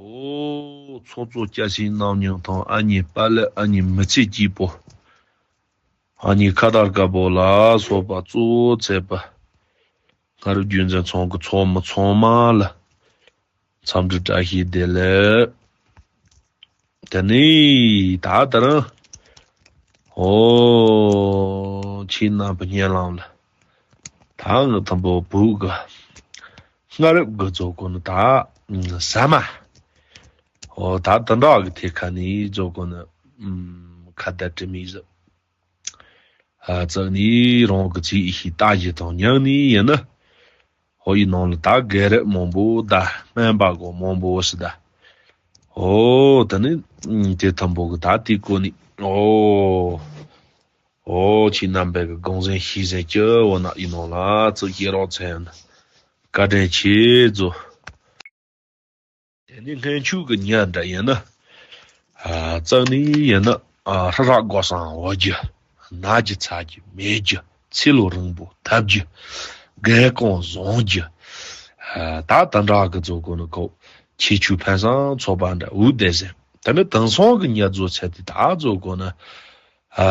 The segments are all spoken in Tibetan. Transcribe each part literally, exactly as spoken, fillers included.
ཨོ། ཚོགས་གཙོ་སྐྱ་ཤིང་རྣམ་སྨྱོན་དང་ཨ་མྱེས་དཔལ་ལེགས། ཨ་མྱེས་མི་ཚེ་སྐྱིད་པོ། ཨ་མྱེས་ཁ་དར་དཀར་པོ་ལ་སོགས་པ་གཙོ་བོ་བྱས་པ། སྔ་རབས་རྒྱུན་འཛིན་ཚང་གི་ཚོགས་མི་ཚང་མ་ལ་འཚམས་འདྲི་བཀྲ་ཤིས་བདེ་ལེགས། དེ་ནས་ད་ལྟ་རང་། ཨོ། ཁྱེད་རྣམ་པ་སྙན་ལམ་ལ། ད་ང་དང་པོ་བོད་གི་སྔ་རབས་གི་རྫོགས་སྐོར་ནི་ད་ཟ་མ། ཨོ། ད་དེ་འདྲ་གི་ཐད་ཁ་ནས་རྫོགས་སྐོར་ནི་ཁ་བརྡ་དྲི་མི་ཟིག་ཨ་ཙག་ནི་རང་གི་ཚིག་ཤིག་ལྟ་གཞི་དང་མཉམ་ནི་ཡིན་ན། ཧོ་ཡི་ནང་ལ་ད་རྒན་རབས་མང་པོ་ད་སྨན་པ་གོ་མང་པོ་ཞིག་ད། ཨོ་ད་ནི་དེ་ཐམ་པོ་གི་ད་དེ་གོ་ནི། ཨོ། ཨོ་ཁྱེད་རྣམ་པས་གི་དགོངས་ཟིན་ཤེས་ཟིན་གྱི་འོ་ན་ཡི་ནང་ལ་ཙག་ཁྱེད་རོགས་ཚན་ཡིན་ན། བཀའ་དྲིན་ཆེ་ཛོ། དེ་ནི་སྔན་ཆད་ཀྱི་ཉིན་འདྲ་ཡིན་ན། ཨ་ཙག་ནི་ཡིན་ན། ཨ་ཧྲ་རག་སྒོ་སང་འོ་རྒྱུ། ན་རྒྱུ་ཚ་རྒྱུ་མེད་རྒྱུ། ཚེ་ལོ་རིང་པོ་ཐབས་རྒྱུ། རྒན་རྐང་བཟང་རྒྱུ། ཨ་ད་ད་འདྲ་གི་རྫོགས་སྐོར་ནི་ཁོ། ཁྱེད་ཆོས་ཕན་སང་ཚོགས་པ་འདྲ་འུ་བསྡད་ཟེར། དེ་ནི་དེང་སང་གི་ཉིན་རྫོགས་ཚེ་དེ་ད་རྫོགས་སྐོར་ནི། ཨ་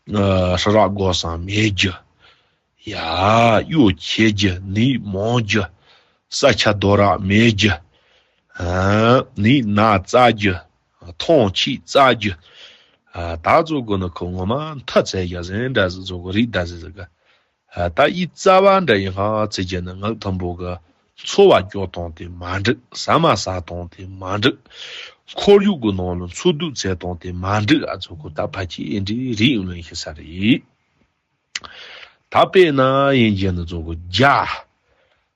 ཨ་ཧྲ་རག་སྒོ་སང་མེད་རྒྱུ། ཡ། གཡོ་ཁྱེར་རྒྱུ། ནད་མང་རྒྱུ། ས་ཆ་རྡོ་རག་མེད་རྒྱུ། ཨ་ནི་ན་རྩ་རྒྱུ། ཐང་ཆད་རྩ་རྒྱུ། ཨ་ད་རྫོགས་སྐོར་ནི་ཁོ་ངོ་མ་མཐའ་ཚད་ཡ་ཟིན་འདྲ་ཟིག་རྫོགས་སྐོར་རིགས་ད་ཟིག་ཟིག་ག་ཨ་ད་ཡི་རྩ་བ་འདྲ་ཡི་ཧ་ཚེ་རྒྱུ་ནི་ངག་ཐམ་པོ་གི་འཚོ་བ་སྐྱོ་སྟངས་དེ་མ་འགྲིག་ཟ་མ་ཟ་སྟངས་དེ་མ་འགྲིག་ཁོར་ཡུག་གི་ནང་ལ་འཚོ་སྡོད་བྱེད་སྟངས་དེ་མ་འགྲིག་ཨ་རྫོགས་སྐོར་ད་ཕལ་ཆེར་ཨེ་འདྲའི་རིགས་ཡིན་ལོན་ཤེས་ས་རེད། ད་དཔེར་ན་ཡིན་རྒྱུ་ནི་རྫོགས་སྐོར་རྒྱ།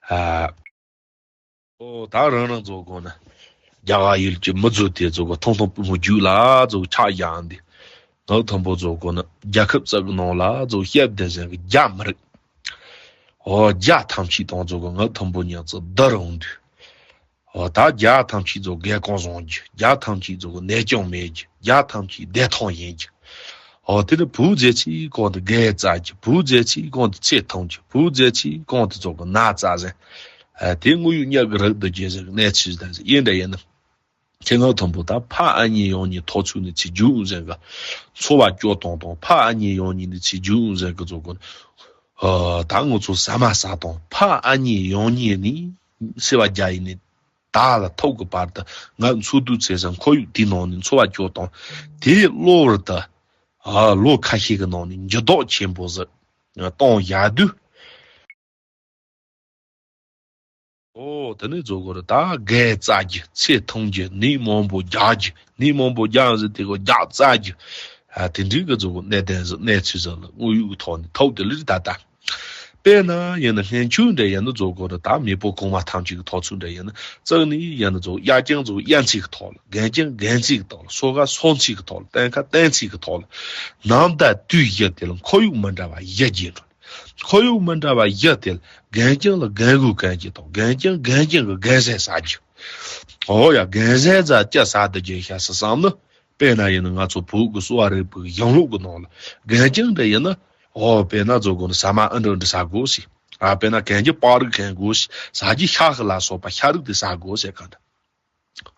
ཨ། ཨོ་ད་རང་རང་རྫོགས་སྐོར་ན། རྒྱ་གར་ཡུལ་གྱི་མི་ཚོ་དེ་རྫོགས་སྐོར་ཐུང་ཐུང་པུས་མོ་རྒྱུད་ལ་རྫོགས་ཆགས་བཞག་འདི། ངག་ཐུང་པོ་རྫོགས་སྐོར་ན་རྒྱལ་ཁབ་ཙག་གི་ནང་ལ་རྫོགས་སྐོར་བཤད་བསྡད་ཟེར་གི་རྒྱ་མི་རིགས། ཨོ་རྒྱ་ཐམས་ཅད་དང་རྫོགས་སྐོར་ངག་ཐུང་པོ་མཉམ་ཚོ་བསྡུར་འོང་དུས། ཨོ་ད་རྒྱ་ཐམས་ཅད་རྫོགས་སྐོར་རྒན་རྐང་བཟང་རྒྱུ། རྒྱ་ཐམས་ཅད་རྫོགས་སྐོར་ནད་རྐྱང་མེད་རྒྱུ། རྒྱ་ཐམས་ཅད་བདེ་ཐང་ཡིན་རྒྱུ། ཨོ་དེ་ནི་བུ་མཛད་ཚེ་གང་དུ་རྒན་རྩ་རྒྱུ། བུ་མཛད་ཚེ་གང་དུ་ཚེ་ཐུང་རྒྱུ། བུ་མཛད་ཚེ་གང་དུ་རྫོགས་སྐོར་ན་རྩ་ཟེར། ཨ་དེ་དངོས་ཡོད་གཉག་གི་རག་ཏུ་རྒྱལ་ཟེར་གནས་ཚུལ་དང་ཟེར་ཡིན་འདྲ་ཡིན་ན། ཁྱེད་ངག་ཐུང་པོ་ད་ཕ་ཨ་མྱེས་ཡང་མྱེས་ཐོག་ཚུགས་ནས་ཚེ་རྒྱུན་ཟེར་གི། འཚོ་བ་སྐྱོ་སྟངས་དང་ཕ་ཨ་མྱེས་ཡང་མྱེས་ནས་ཚེ་རྒྱུན་ཟེར་གི་རྫོགས་སྐོར། ཨ་ད་ང་ཚོ་ཟ་མ་ཟ་སྟངས་ཕ་ཨ་མྱེས་ཡང་མྱེས་ནས་སེ་བ་རྒྱ་ཡིན་ནས། བདག་ལ་ཐོབ་ཀྱི་བར་དུ་ང་འཚོ་སྡོད་བྱེད་ས་ཁོར་ཡུག་དེའི་ནང་ནས་འཚོ་བ་སྐྱོ་སྟངས་དེ་གློ་བུར་དུ་ཨ་ལོ་ཁ་ཤས་ཀྱི་ནང་ནས་འགྱུར་ལྡོག་ཆེན་པོ་ཟིག་གཏོང་བཞག་དུས། ཨོ་དེ་ནས་རྫོགས་སྐོར་ད་རྒན་རྩ་རྒྱུ། ཚེ་ཐུང་རྒྱུ། ནད་མང་པོ་རྒྱག་རྒྱུ། ནད་མང་པོ་རྒྱག་ཟེར་དེ་གོ་རྒྱ་རྩ་རྒྱུ། ཨ་དེ་འདྲའི་གི་རྫོགས་སྐོར་གནད་དོན་ཟིག་གནས་ཚུལ་ཟིག་ལ་དངོས་ཡོད་ཀྱི་ཐོག་ནས་ཐོབ་དེ་ལུས་ད་ལྟ། དཔེར་ན་ཡིན་ན་སྔན་ཆད་འདྲ་ཡིན་ན་རྫོགས་སྐོར་ད་མེས་པོ་གོང་མ་ཐམས་ཅད་ཀྱི་ཐོག་ཚུལ་འདྲ་ཡིན་ན་ཙག་ནི་ཡིན་ན་རྫོགས་གཡག་རྐྱང་རྫོགས་གཡག་ཚིག་གི་ཐོག་ལ། རྒན་རྐྱང་རྒན་ཚིག་གི་ཐོག་ལ། སོ་ག་སོ་ཚིག་གི་ཐོག་ལ། སྟོན་ཁ་སྟོན་ཚིག་གི་ཐོག་ལ། ནམ་ཟླ་དུས་བཞི་དེ་ལ་ཁོར་ཡུག་མི་འདྲ་བ་བཞི་རྒྱས་འགྲོ། ཁོར་ཡུག་མི་འདྲ་བ་བཞི་དེ་ལ་རྒན་རྐྱང་ལ་རྒན་གོས་གོན་རྒྱུ་དང་། རྒན་རྐྱང་རྒན་རྐྱང་གི་རྒན་ཟས་ཟ་རྒྱུ། ཨོ་ཡ་རྒན་ཟས་ཟ་རྒྱུ་ཟ་རྒྱུ་ཤ་ཟ་བསམ་ན། དཔེར་ན་ཡིན་ན་ང་ཚོ་བོད་ཀྱི་གསོ་བ་རིག་པའི་གཞུང་ལུགས་ཀྱི་ནང་ལ་རྒན་རྐྱང་འདྲ་ཡིན་ན། ཨོ་དཔེར་ན་རྫོགས་སྐོར་ནི་ཟ་མ་ཨ་འདྲ་འདྲ་ཟ་དགོས་ཟེར། ཨ་དཔེར་ན་གན་རྒྱུ་པགས་རིགས་གན་དགོས་ཟེར། ཟ་རྒྱུ་ཤ་ཤ་ལ་སོགས་པ་ཤ་རིགས་དེ་ཟ་དགོས་ཟེར་ག་འདྲ།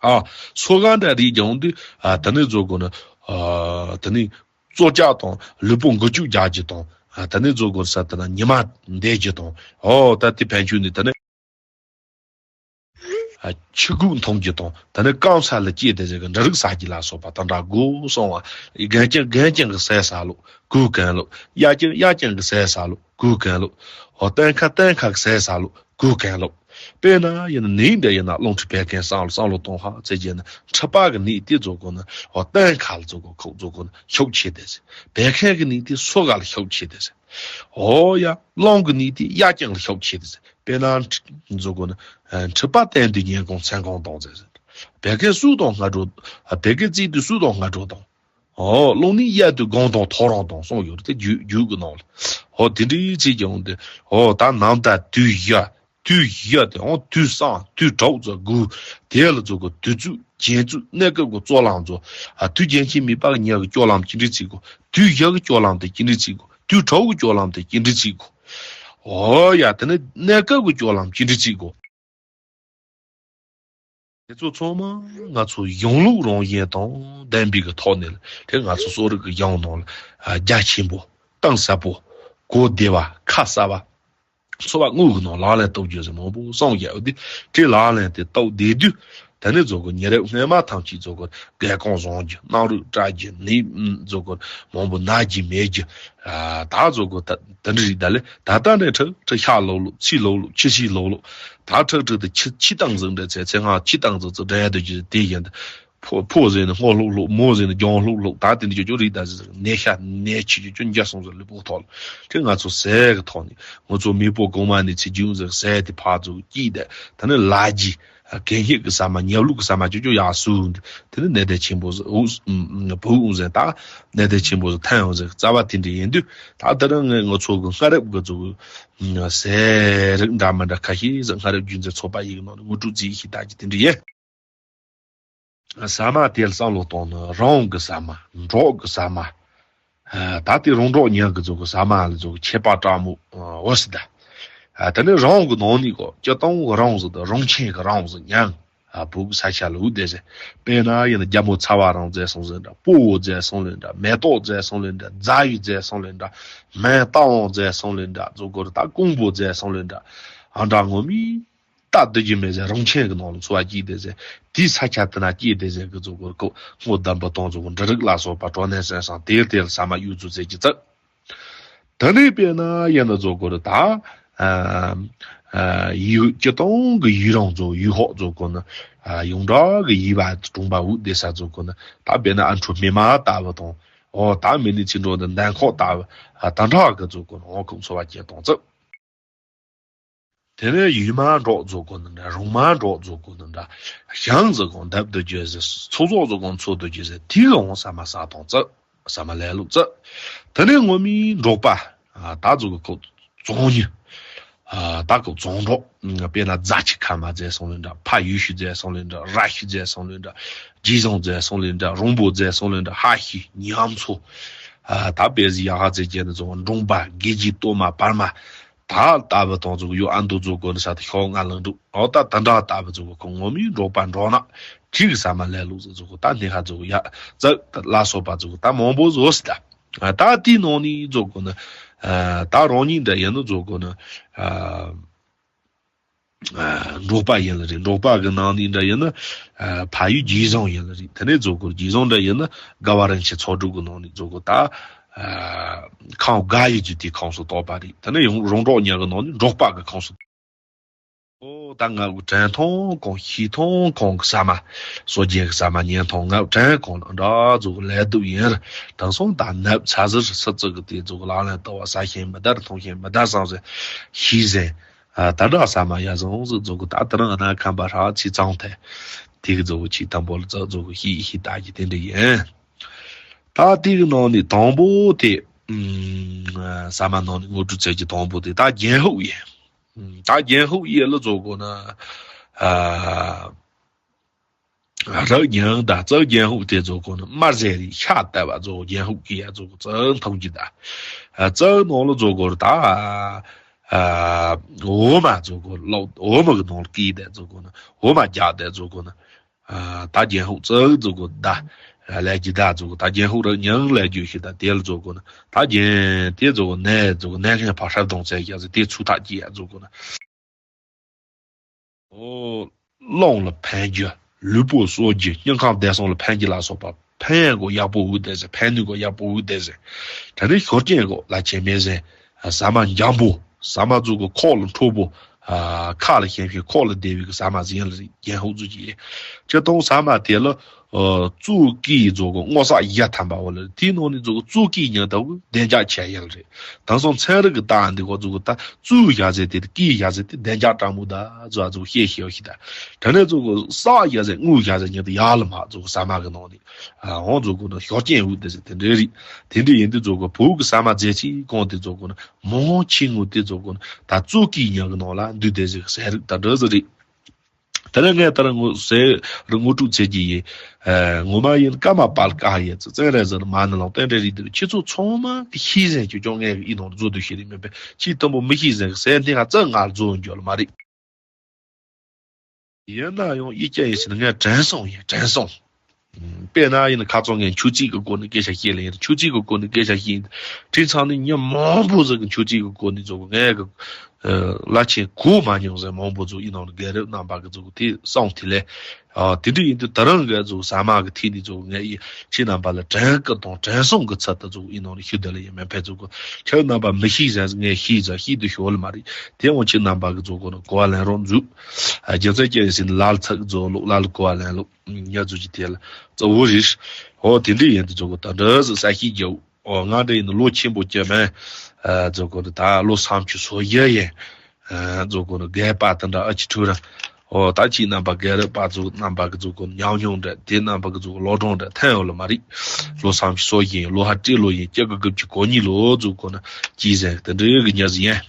ཨ་སོ་ག་འདྲ་རིགས་ཀྱང་འདུག་ཨ་དེ་ནས་རྫོགས་སྐོར་ནི། ཨ་དེ་ནས་བཙོ་སྐྱག་དང་ལུས་པོ་འགུལ་སྐྱོད་རྒྱག་རྒྱུ་དང་། ཨ་དེ་ནས་རྫོགས་སྐོར་ས་དེ་ན་ཉི་མ་འདས་རྒྱུ་དང་། ཨོ་ད་དེ་ཕན་ཆད་ནི་དེ་ནས། ཨ་ཆུ་ཁོག་འཐུང་རྒྱུ་དང་། ད་ནི་སྐམ་ས་ལ་སྐྱེས་ཏེ་ཟེར་གི་འབྲུ་རིགས་ཟ་རྒྱུ་ལ་སོགས་པ་དང་འདྲ་དགོས་གསུངས་པ། རྒན་རྐྱང་རྒན་རྐྱང་གི་ཟས་ཟ་ལོ་གོས་གོན་ལོ། གཡག་རྐྱང་གཡག་རྐྱང་གི་ཟས་ཟ་ལོ་གོས་གོན་ལོ། འོ་སྟོན་ཁ་སྟོན་ཁ་གི་ཟས་ཟ་ལོ་གོས་གོན་ལོ། དཔེར་ན་ཡིན་ན་ནད་འདྲ་ཡིན་ན་རླུང་མཁྲིས་བད་ཀན་བསམ་བློ་བསམ་བློ་གཏོང་ཧ་ཚེ་རྒྱུ་ན་མཁྲིས་པ་གི་ནད་དེ་རྫོགས་སྐོར་ན་འོ་སྟོན་ཁ་ལ་རྫོགས་སྐོར་ཁོག་རྫོགས་སྐོར་ན་ཤུགས་ཆེ་དེ་ཟེར། བད་ཀན་གི་ནད་དེ་སོ་ག་ལ་ཤུགས་ཆེ་དེ་ཟེར། འོ་ཡ་རླུང་གི་ནད་དེ་གཡག་རྐྱང་ལ་ཤུགས་ཆེ་དེ་ཟེར། དཔེར་ན་མཁྲིས་རྫོགས་སྐོར་ན་མཁྲིས་པ་བསྟེན་དུས་ཉིན་གུང་མཚན་གུང་གཏོང་ཟེར་ཟེར། བད་ཀན་སུ་དང་སྔ་དྲོ། བད་ཀན་བརྩིས་དུས་སུ་དང་སྔ་དྲོ་དང་། འོ་རླུང་ནི་གཡས་དུ་དགོང་དང་ཐོ་རངས་དང་གསུངས་ཡོད་རེད་དེ་རྒྱུད་རྒྱུད་ཀྱི་ནང་ལ། འོ་དེ་འདྲའི་ཚིག་ཀྱང་འདི། འོ་ད་ནམ་ཟླ་དུས་བཞི། དུས་བཞི་དེ་འོ་དུས་བཟང་དུས་དྲུག་ཚོ་དགུ། དེ་ལ་ཚོ་གི་དུས་ཚོད་རྒྱན་ཚོད་གནས་སྐབས་ཀྱི་རྩོད་ལམ་ཚོ། ཨ་དུས་རྒྱན་ཆེན་མེད་པ་གི་ཉག་གི་སྐྱོ་ལམ་ཅི་འདྲའི་ཚིག་གོ། དུས་བཞི་གི་སྐྱོ་ལམ་དེ་ཅི་འདྲའི་ཚིག་གོ། དུས་དྲུག་གི་སྐྱོ་ལམ་དེ་ཅི་འདྲའི་ཚིག་གོ། འོ་ཡ་དེ་ནི་གནས་སྐབས་ཀྱི་སྐྱོ་ལམ་ཅི་འདྲའི་ཚིག་གོ། དེ་ཚོ་ཚང་མ་ང་ཚོ་གཞུང་ལུགས་རང་བཞིན་དང་ལྡན་པའི་གི་ཐོག་ནས་ལ་དེ་ང་ཚོ་གསོ་རིག་གི་གཞུང་ནང་ལ་རྒྱ་ཆེན་པོ་གཏིང་ཟབ་པོ་གོ་བདེ་བ་ཁ་གསལ་བ། འཚོ་བ་དངོས་ཀྱི་ནང་ལག་ལེན་བསྟར་རྒྱུ་ཟེར་མང་པོ་གསུངས་ཡོད་དེ། དེ་ལག་ལེན་དེ་བསྟར་བསྡད་དུས། དེ་ནས་རྫོགས་སྐོར་ཉིན་རེ་སྔོན་མ་ཐམས་ཅད་རྫོགས་སྐོར་རྒས་སྐོམ་བཟང་རྒྱུ། གནམ་རུ་བཀྲ་རྒྱུ། ནད་རྫོགས་སྐོར་མང་པོ་ན་རྒྱུ་མེད་རྒྱུ། ད་རྫོགས་སྐོར་ད་དེ་འདྲ་རིགས་ད་ལས་ད་ལྟ་ནས་ཁྲག་ཁྲག་ཤ་ལོག་ལོག་ཚིལ་ལོག་ལོག་ཆུ་ཤིང་ལོག་ལོག་ད་ཁྲག་ཁྲག་དེ་ཆུ་ཆུ་བཏང་ཟིན་འདྲ་ཚེ་ཚེ་སྔ་ཆུ་བཏང་ཟིན་ཚེ་འདྲ་དུ་རྒྱུ་དེ་བཞིན་དུ། ཕོ་ཕོ་ཟེར་ནས་སྔོ་ལྷུག་ལྷུག་མོ་ཟེར་ནས་ལྗང་ལྷུག་ལྷུག་ད་དེ་འདྲ་ཅོ་ཅོ་རིགས་ད་ཟེར་ནད་ཤ་ནད་ཆུ་ཅོ་ཅོ་འཇའ་སོང་ཟེར་ལུས་པོ་ཐོག་ལ་དེ་ང་ཚོ་ཟས་ཀྱི་ཐོག་ནས་ང་ཚོ་མེས་པོ་གོང་མ་ནས་ཚེ་རྒྱུན་ཟེར་ཟས་དེ་ཕར་ཚུར་སྐྱིད་དེ་ད་ནི་ལ་རྒྱུ་གད་སྙིགས་ཀྱི་ཟ་མ་ཉབ་ལུགས་ཀྱི་ཟ་མ་ཅོ་ཅོ་ཡག་སུ་དེ་ནི་ནད་དེ་ཆེན་པོ་ཟེར་འུ་བུ་འུ་ཟེར་ད་ནད་དེ་ཆེན་པོ་ཟེར་ཐན་འུ་ཟེར་རྩ་བ་དེ་འདྲ་ཡིན་དུས་ད་དེ་རིང་ངས་ང་ཚོ་གི་སྔ་རབས་ཀྱི་ཚོ་གི་ཟས་རིགས་འདྲ་མི་འདྲ་ཁ་ཤས་ཟེར་སྔ་རབས་རྒྱུན་འཛིན་ཚོགས་པ་ཡིག་ནང་ནས་ངོ་སྤྲོད་རྩིས་ཤིག་ད་ཀྱི་དེ་འདྲ་ཡིན། ཟ་མ་དེ་ལ་བསམ་བློ་གཏོང་ནི་རང་གི་ཟ་མ་འབྲོག་གི་ཟ་མ། ད་ལྟའི་རོང་འབྲོག་ཉག་གི་ཚོ་གི་ཟ་མ་ལ་ཚོ་གི་ཁྱད་པར་དྲག་མོ་འོ་སི་ད། དེ་ནས་རང་གི་ནང་ནས་གོ་སྤྱིར་བཏང་གི་རང་ཟེར་དུ་རང་ཁྱིམ་གི་རང་ཟེར་ཉག་བོད་གི་ས་ཆ་ལ་འུ་དེ་ཟེར། དཔེར་ན་ཡིན་ན་རྒྱ་མོ་ཚ་བ་རང་རྫས་སོང་ཟེར་འདྲ། སྤོ་བོ་རྫས་སོང་ལེན་འདྲ། མེ་ཏོག་རྫས་སོང་ལེན་འདྲ། རྫ་ཡི་རྫས་སོང་ལེན་འདྲ། མེ་ཏོག་རྫས་སོང་ལེན་འདྲ། ཚོ་གི་ད་ཀོང་པོ་རྫས་སོང་ལེན་འདྲ། ཨ་འདྲ་ངོ་མི། ད་སྡོད་རྒྱུ་མེད་ཟེར། རང་ཁྱིམ་གི་ནང་ལ་འཚོ་བ་སྐྱེལ་བསྡད་ཟེར། དེའི་ས་ཆ་དེ་ན་སྐྱེལ་བསྡད་ཟེར་གི་ཚོ་གོ་ཁོ་སྔོ་བསྡམས་པ་དང་ཚོ་གོ་འབྲུ་རིགས་ལ་སོགས་པ་གྲོ་ནས་སེམས་སང་དེར་དེར་ཟ་མ་གཡུག་ཚུགས་ཟེར་གྱི་ཚིག་དེ་ནས་དཔེར་ན་ཡིན་ན་ཚོ་གོ་རེ་ད། ཡུལ་སྤྱི་སྟོང་གི་ཡུལ་རང་ཚོ་ཡུལ་ཧོག་ཚོ་གོ་ན། ཡོངས་གྲགས་ཀྱི་ཡུལ་བ་གྲོང་པ་འུ་སྡེ་ས་ཚོ་གོ་ན་ད་དཔེར་ན་ཨ་འཕྲོ་སྨིན་མ་ལྟ་བུ་དང་། འོ་ད་མི་ནི་ཚིག་འགྲོ་འདི་འདན་ཁོག་ལྟ་བུ་ད་འདྲ་གི་ཚོ་གོ་ན་འོ་ཁོང་འཚོ་བ་སྐྱེལ་གཏོང་ཚུགས། དེ་ནས་ཡུལ་མ་འབྲོག་རྫོགས་དགོས་ནི་འདྲ། རོང་མ་འབྲོག་རྫོགས་དགོས་ནི་འདྲ། ཞང་རྫོགས་དགོས་འདབ་ཏུ་བརྗོད་ཟེར། ཚོ་ཚོགས་རྫོགས་དགོས་ཚོགས་སུ་བརྗོད་ཟེར། དེའི་འོང་ཟ་མ་ཟ་དང་རྩི། ཟ་མ་ལས་ལུགས་རྩི། དེ་ནས་ངོ་མའི་འབྲོག་པ། ད་རྫོགས་ཀྱི་ཁོ་རྫོང་ཉི། ད་ཁོ་རྫོང་འབྲོག་དཔེར་ན་རྫ་ཆུ་ཁ་མ་རྫས་སོང་ལེན་འདྲ། ཕ་ཡུལ་ཤུལ་རྫས་སོང་ལེན་འདྲ། ར་ཤུལ་རྫས་སོང་ལེན་འདྲ། རྗེས་བཟང་རྫས་སོང་ལེན་འདྲ། རོང་པོ་རྫས་སོང་ལེན་འདྲ། ཧ་ཤི་ཉམས་ཚོ། ད་དཔེ་ཟི་ཡ་ཧ་ཙེ་ཅན་ནི་རྫོང་འབྲོང་པ་དགེ་རྒྱས་གཏོར་མ་བར་མ། ད་ལྟ་བུ་དང་ཚོ་ཡོ་ཨ་མདོ་ཚོ་དགོན་ས་དེ་ཤོག་ང་ལང་འདུག་འོ་ད་ད་འདྲ་ལྟ་བུ་ཚོ་ཁོ་ངོ་མའི་འབྲོག་པ་འབྲོག་ནག་ཁྲིག་ས་མ་ལས་ལུགས་ཚོ་ཁོ་ད་ནི་ཧ་ཚོ་ཡ་ཙག་ལ་སོགས་པ་ཚོ་ད་མང་པོ་བཟོ་སི་ད། ད་དེའི་ནང་ནས་ཚོ་གོ་ན། ད་རང་ཉིད་འདྲ་ཡིན་ནོ་ཚོ་གོ་ན། འབྲོག་པ་ཡིན་ལ་རེད། འབྲོག་པ་གི་ནང་ནས་འདྲ་ཡིན་ན། ཕ་ཡུལ་རྗེས་བཟང་ཡིན་ལ་རེད། དེ་ནས་ཚོ་གོ་རྗེས་བཟང་འདྲ་ཡིན་ན་དགའ་བ་རིན་ཆེན་ཚོགས་དྲུག་གི་ནང་ནས་ཚོ་གོ་ད། ཁང་དགའ་ཡི་རྒྱུ་དེ་ཁང་སུ་གཏོགས་པ་རེད། དེ་ནས་ཡང་རོང་འབྲོག་ཉག་གི་ནང་ནས་འབྲོག་པ་གི་ཁང་སུ། ཨོ་ད་ང་གི་དྲན་ཐོང་གང་ཤེས་ཐོང་གང་གི་ས་མ། སོ་རྒྱལ་གི་ས་མ་ཉན་ཐོང་ང་དྲན་གང་ལ་འདྲ་ཚོ་གི་ལས་སྡུག་ཡིན་ར། དེང་སང་ད་ནབ་ཚ་ཟེར་སི་ཙི་གི་དེ་ཚོ་གི་ལག་ལེན་བསྟར་བ་ས་ཤེས་མི་དར་ཐོང་ཤེས་མི་དར་བསམ་ཟེར་ཤེས་ཟེར། ད་འདྲ་ས་མ་ཡ་བཟང་ཟིག་ཚོ་གི་ད་དེ་རིང་ཨ་ན་ཁམས་པ་ཧྲ་ཚི་གཙང་ཐལ། དེ་གི་ཚོ་གི་ཆི་དམ་པོ་ལ་ཙག་ཚོ་གི་ཤི་ཤི་ད་གི་དེ་འདྲ་ཡིན། ད་དེ་གི་ནང་ནས་དང་པོ་དེ། ཨུམ། ས་མ་ནང་ནས་ངོ་སྤྲོད་བྱེད་ཀྱི་དང་པོ་དེ་ད་རྒྱན་ཧུག་ཡིན། ད་རྒྱན་ཧུག་ཡིན་ལ་ཚོ་གི་ན། ཨ། རག་རྒྱན་ད་རྩ་རྒྱན་ཧུག་དེ་ཚོ་གི་ན་དམར་ཟས་རིགས་ཤ་བཏབ་པ་ཚོ་རྒྱན་ཧུག་གི་ཡ་ཚོ་གི་རྩ་མཐོང་གི་ད། རྩ་ནང་ལ་ཚོ་གི་ད། ཨ། འོ་མ་ཚོ་གི་ལོག་འོ་མ་གི་ནང་ལ་སྐྱེས་དེ་ཚོ་གི་ན་འོ་མ་རྒྱག་དེ་ཚོ་གི་ན། ད་རྒྱན་ཧུག་རྩ་ཚོ་གི་ད། ལས་ཀྱི་ད་ཚོ་གི་ད་རྒྱན་ཧུག་རག་ཉང་ལས་རྒྱུ་ཞིག་ད་དེ་ལ་ཚོ་གི་ན་ད་རྒྱན་དེ་ཚོ་གི་ནས་ཚོ་གི་ནས་ངན་ཕ་ཧྲབ་གདོང་བཙལ་རྒྱག་ཚོ་དེ་ཚུགས་ཐག་གི་ཡ་ཚོ་གི་ན། ཨོ། རླུང་ལ་ཕན་རྒྱུ། ལུས་པོ་གསོ་རྒྱུ། སྙིང་ཁམས་བདེ་སོང་ལ་ཕན་རྒྱུ་ལ་སོགས་པ་ཕན་ཡོན་གོ་ཡག་པོ་འུ་དེ་ཟེར། ཕན་ནུས་གོ་ཡག་པོ་འུ་དེ་ཟེར། ད་ནི་ཤོར་རྐྱེན་གོ་ལ་ཆེ་མེད་ཟེར། ཟ་མ་འཇམ་པོ། ཟ་མ་ཚོ་གི་ཁོག་ལ་འཁྲུག་པོ། ཁ་ལ་ཞན་ཞན་ཁོག་ལ་བདེ་བའི་གི་ཟ་མ་ཟིན་ལ་རྒྱན་ཧུག་ཚོ་གི། ཁྱེད་དང་ཟ་མ་དེ་ལ། གཙོ་གི་ཚོ་གི་སྔོ་སག་བཞི་ཐམ་པ་འོ་ལ་དེའི་ནང་ནས་ཚོ་གི་གཙོ་གི་ཉག་ད་གི་བདེ་འཇགས་ཆེ་ཡ་ལ་རེད། ད་སོང་ཚན་རིག་གི་སྟངས་འདི་གོ་ཚོ་གི་ད་གཙོ་བཞག་ཟེར་དེ་གི་བཞག་ཟེར་དེ་བདེ་འཇགས་དྲང་མོ་ད་ཚོ་ཚོ་ཤེས་ཤེས་ཤི་ད། དྲ་ནས་ཚོ་གི་སག་བཞག་ཟེར་དངུལ་བཞག་ཟེར་ཉག་ད་ཡག་ལ་མ་ཚོ་གི་ཟ་མ་གི་ནང་ནས། འོང་ཚོ་གི་ན་ཤོར་རྐྱེན་འུ་དེ་ཟེར་དེ་འདྲའི་རིགས། དེ་འདྲའི་ཡིན་དུས་ཚོ་གི་བོད་གི་ཟ་མ་རྫས་ཆེ་གང་དེ་ཚོ་གི་ན་མང་ཆེ་ངུ་དེ་ཚོ་གི་ན་ད་གཙོ་གི་ཉག་གི་ནང་ལ་འདུས་དེ་ཟེར་ཟས་རིགས་ད་འདྲ་ཟེར་རེད། དེ་ནས་ངས་ད་ར་ངོ་ཟས་རིགས་ངོ་སྤྲོད་བྱེད་ཀྱི་ཡིན། ངོ་མ་ཡིན་ཀ་མ་པལ་ཀ་ཡེ་ཙི་ཙན་རེ་ཟེར་མ་ནི་ལོང་བསྟན་རེ་རིགས་དེ་ཁྱེད་ཚོ་ཚང་མ་གི་ཤེས་ཟན་ཁྱོད་ཀྱང་ངས་ཡིད་ནང་བཟོ་དུ་ཤེས་རིགས་མེད་པས་ཁྱེད་དུམ་བུ་མི་ཤེས་ཟན་གི་ཟས་འཐེན་ཧ་ཙི་ང་བཟོ་འཇོག་ལ་མ་རེད། ཡིན་ན་ཡང་ཡིག་སྐྱེལ་ཡིན་ཟེར་ན་ངས་དྲན་སོང་ཡིན། དྲན་སོང་། དཔེར་ན་ཡིན་ན་ཁ་སང་ངས་མཆོད་རྫས་ཀྱི་སྐོར་ནས་སྐད་ཆ་བཤད་ལ་ཡིན། མཆོད་རྫས་ཀྱི་སྐོར་ནས་སྐད་ཆ་བཤད་ཡིན། དེང་སང་ནི་མི་མང་པོ་ཟིག་གིས་མཆོད་རྫས་ཀྱི་སྐོར་ནས་ཚོ་ངས་གི་བླ་ཆེན་གོ་མ་མྱོང་ཟེར་མང་པོ་ཚོ་ཡིན་ནང་ལ་རྒན་རབས་རྣམ་པ་གི་ཚོ་དེ་གསུངས་དེ་ལས། ཨ་དེ་འདྲ་ཡིན་དུས་ད་རང་གི་ཚོ་ཟ་མ་གི་ཐད་ནས་ཚོ་ངས་ཡིན་ཁྱེད་རྣམ་པ་ལ་དྲན་སྐུལ་དང་དྲན་གསོ་གི་ཚུལ་དུ་ཚོ་ཡིན་ནང་ལ་ཞུ་བསྡད་ལ་ཡིན། མི་ཕན་ཚོ་གི་ཁྱེད་རྣམ་པ་མི་ཤེས་ཟེར་ངས་ཤེས་ཟེར་ཤེས་དུ་ཞོར་ལ་མ་རེད། དེ་འོང་ཁྱེད་རྣམ་པ་གི་ཚོ་གི་ནི་གོ་བ་ལེན་རོགས་མཛོད། ཨ་རྒྱུ་མཚན་ཅི་ཡིན་ཟེར་ན་ལ་ལ་ཚིག་རྫོགས་ལོག་ལ་ལ་གོ་བ་ལེན་ལོག་ཉ་ཚོ་ཅི་དེ་ལ་གཙོ་བོ་རེད། ཨོ་དེ་འདྲ་ཡིན་དུས་ཚོ་གི་ད་འདྲ་ཟིག་ས་ཤིག་རྒྱབ། ཨོ་ང་འདྲ་ཡིན་ན་ལོ་ཆེན་པོ་སྐྱེ་མེད། ཨ་ཚོ་གི་ནི་ད་ལོ་སུམ་ཅུ་སོ་བཞི་ཡིན། ཨ་ཚོ་གི་ནི་རྒན་པ་དེ་འདྲ་ཨ་ཅི་ཐུ་ར། ཨོ་ད་ཅི་རྣམ་པ་རྒན་རབས་པ་ཚོ་རྣམ་པ་གི་ཚོ་གི་ནི་ཉམས་མྱོང་འདྲ་དེ་རྣམ་པ་གི་ཚོ་གི་ལོ་གྲངས་འདྲ་ཐོན་ཡོད་ལ་མ་རེད། ལོ་སུམ་ཅུ་སོ་བཞི་ཡིན། ལོ་ཧ་སྤྲེལ་ལོ་ཡིན། སྐྱེ་དགུ་དགུ་བཅུ་གོ་གཉིས་ལོ་ཚོ་གི་ནི་ཅི་ཟེར་དེ་འདྲ་གི་ཉ་ཟིག་ཡིན།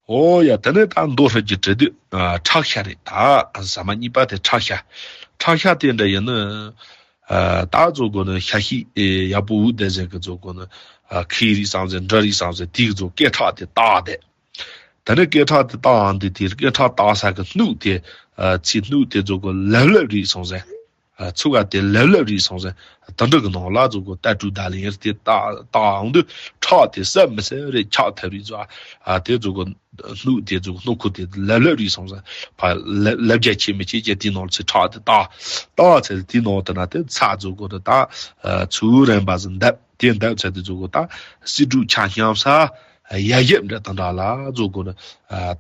ཨོ་ཡ། དེ་ནས་ད་མདོ་ཧྲིལ་གྱི་བྲི་དུས་ཨ་ཁྲག་ཤ་རེད། ད་ཟ་མ་གཉིས་པ་དེ་ཁྲག་ཤ། ཁྲག་ཤ་དེ་འདྲ་ཡིན་ན་ཨ་ད་ཚོ་གི་ནི་ཤ་ཤེད་ཨེ་ཡག་པོ་འུ་དེ་ཟེར་གི་ཚོ་གི་ནི་ཨ་ཁའི་རིགས་སམ་ཟེར། འབྲི་རིགས་སམ་ཟེར། དེ་གི་ཚོ་སྐེ་ཁྲག་དེ་བཏགས་དེ། དེ་ནས་སྐེ་ཁྲག་དེ་བཏགས་འོང་དུས་དེ་སྐེ་ཁྲག་བཏགས་ས་གི་སྣུག་དེ་ཨ་ཚིག་སྣུག་དེ་ཚོ་གི་ལབ་ལབ་རིགས་སམ་ཟེར། ཨ་ཚུགས་ཀ་དེ་ལབ་ལབ་རིགས་སམ་ཟེར། དེ་འདྲ་གི་ནང་ལ་ཚོ་གི་ལྟ་གྲུ་ད་ལེན་དེ་བཏགས་བཏགས་འོང་དུས་ཁྲག་དེ་ཟད་མི་ཟད་རེད། འཁྱག་ཐལ་རིགས་ཚོ་ཨ་དེ་ཚོ་གི་སྣུག་དེ་ཚོ་གི་སྣུག་ཁུ་དེ་ལབ་ལབ་རིགས་སམ་ཟེར། ཕ་ལབ་ལབ་རྒྱ་ཆེ་མི་ཆེ་རྒྱ་དེ་ནང་ཚེ་ཁྲག་དེ་བཏགས་བཏགས་ཚེ་དེ་ནང་དེ་ན་དེ་ཚྭ་ཚོ་གི་དེ་ད་ཚུར་རན་པ་ཟིག་འདབ་དེ་འདབ་ཚེ་དེ་ཚོ་གི་ད་སིལ་སྒྲུག་ཆ་སྙམ་ས། ཡ་ཡབ་འདྲ་དང་འདྲ་ལ་ཚོ་གི་ནི་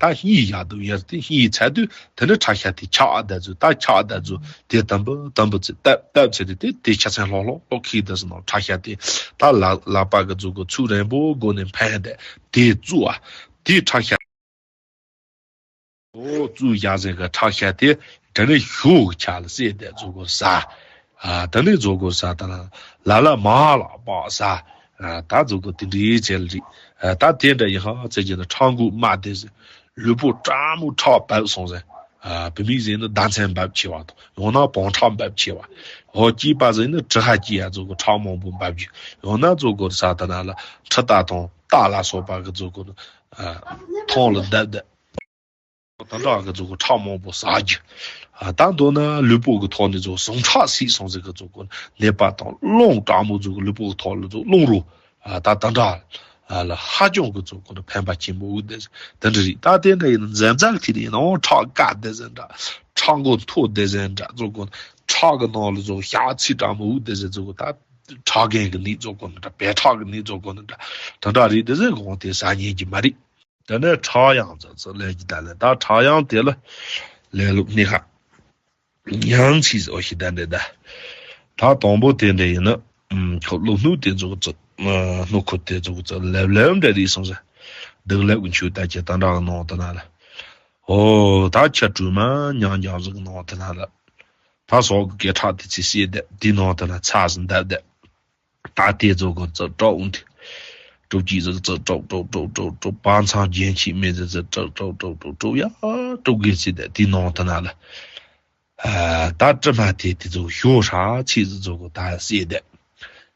ད་གཉིད་ཡག་འདུག་ཡར་དེ་གཉིད་ཚར་དུས་དེ་ནི་ཁྲག་ཤ་དེ་ཆག་བསྡད་ཚུལ། ད་ཆག་བསྡད་ཚུལ་དེ་དམ་པོ་དམ་པོ་ཚེ་བཏབ་བཏབ་ཚེ་དེ་དེ་དེ་ཆ་ཚང་ལྷོག་ལྷོག་ལྷོག་ཁེག་བསྡད་ཟིན་ནོ། ཁྲག་ཤ་དེ་ད་ལ་ལག་པ་གི་ཚོ་གི་ཚུགས་རན་པོ་སྒོ་ནས་འཕེན་བསྡད་དེ་བཙུགས་ཨ། དེ་ཁྲག་ཤ། ཨོ་བཙུགས་བཞག་ཟེར་གི་ཁྲག་ཤ་དེ་དེ་ནས་ཞོ་གི་ཆ་ལ་བསྲེས་ཏེ་ཚོ་གི་ཟ། ཨ་དེ་ནས་ཚོ་གི་ཟ་ད་ལ་ལ་ལ་མ་ལག་པ་ཟ། ཨ་ད་ཚོ་གི་དེ་འདྲའི་བྱས་ལ་རེད། ཨ་ད་དེ་འདྲ་ཡིན་ཧ་ཚེ་གི་ནི་ཁྲག་མགོ་དམར་དེ་ཟེར། ལུས་པོ་ཀྲང་མོ་ཁྲག་འབབ་སོང་ཟེར། ཨ་བུད་མེད་ཟེར་ན་ཟླ་མཚན་འབབ་ཆེ་བ་དང་། ཡང་ན་བང་ཁྲག་འབབ་ཆེ་བ། ཨོ་སྐྱེས་པ་ཟེར་ན་གྲི་ཁ་སྐྱེས་ཡ་ཚོ་གི་ཁྲག་མང་པོ་འབབ་རྒྱུ། ཡང་ན་ཚོ་གི་ཟ་ད་ན་ལ་འཕྲུལ་རྟ་དང་རྟ་ལ་སོགས་པ་གི་ཚོ་གི་ནི་ཨ་ཐང་ལ་བརྡབ་བརྡབ། དེ་འདྲ་གི་ཚོ་གི་ཁྲག་མང་པོ་ཟ་རྒྱུ། ཨ་ད་མདོར་ན་ལུས་པོ་གི་ཐོག་ནས་ཚོ་ཟུངས་ཁྲག་སྲེས་སོང་ཟེར་གི་ཚོ་གི་ནད་པ་དང་རླུང་དྲག་མོ་ཚོ་གི་ལུས་པོ་གི་ཐོག་ལ་ཚོ་རླུང་རོ། ཨ་ད་དེ་འདྲ་ལ་ཧ་ཅང་གི་ཚོ་གི་ཕན་པ་ཆེན་པོ་འུ་དེ་དེ་འདྲ་རེད། ད་དེ་འདྲ་ཡིན་ན་འཛེམ་ཟག་ཐིག་ཡིན་ནའང་ཁྲག་དཀར་དེ་ཟེར་འདྲ། ཁྲག་མགོ་མཐོ་དེ་ཟེར་འདྲ། ཚོ་གི་ཁྲག་གི་ནང་ལ་ཚོ་ཞག་ཚི་དྲག་མོ་འུ་དེ་ཟེར་ཚོ་གི་ད་ཁྲག་རྒན་གི་ནད་ཚོ་གི་འདྲ། བད་ཁྲག་གི་ནད་ཚོ་གི་འདྲ། དེ་འདྲ་རེད། དེ་ཟེར་གོང་དེ་ཟ་ཉན་གྱི་མ་རེད། དེ་ནས་ཁྲག་ཡང་ཙི་ཙི་ལས་ཀྱི་ད་ལས་ད་ཁྲག་ཡང་དེ་ལ་ལས་ལུགས་སྣེ་ཁ་ཡང་ཚིག་ཟོ་ཞིག་ད་འདྲེ་ད། ད་དང་པོ་དེ་འདྲ་ཡིན་ན་ཁོ་ལོ་སྣུག་དེ་ཚོ་ཙི་སྣུག་ཁུ་དེ་ཚོ་ཙི་ལབ་ལབ་འདྲ་རེད་སོང་ཟེར། སྡིག་ལེབ་ཀྱི་མཆུ་ད་ཁྱེད་ད་འདྲ་གི་ནང་དེ་ན་ལ། ཨོ་ད་ཁྱེད་གྲུ་མ་ཉང་རྒྱང་ཟིག་གི་ནང་དེ་ན་ལ། ད་སོག་གི་སྐད་ཁྲག་དེ་ཚིག་སེ་དེ་དེ་ནང་དེ་ན་ཚ་ཟིན་འདབ་དེ། ད་དེ་ཚོ་གི་ཙི་དྲོག་འོང་དུས། དྲོག་ཅིག་ཟིག་ཙི་དྲོག་དྲོག་དྲོག་དྲོག་དྲོག་བང་ཚང་རྒྱན་ཆིག་མེད་ཟིག་ཙི་དྲོག་དྲོག་དྲོག་དྲོག་དྲོག་ཡ་དྲོག་གི་ཚིག་དེ་དེ་ནང་དེ་ན་ལ། ཨ་ད་དྲི་མ་དེ་དེ་ཚོ་ཞོ་ཧྲ་ཚིག་ཟིག་ཚོ་གི་ད་སེ་དེ།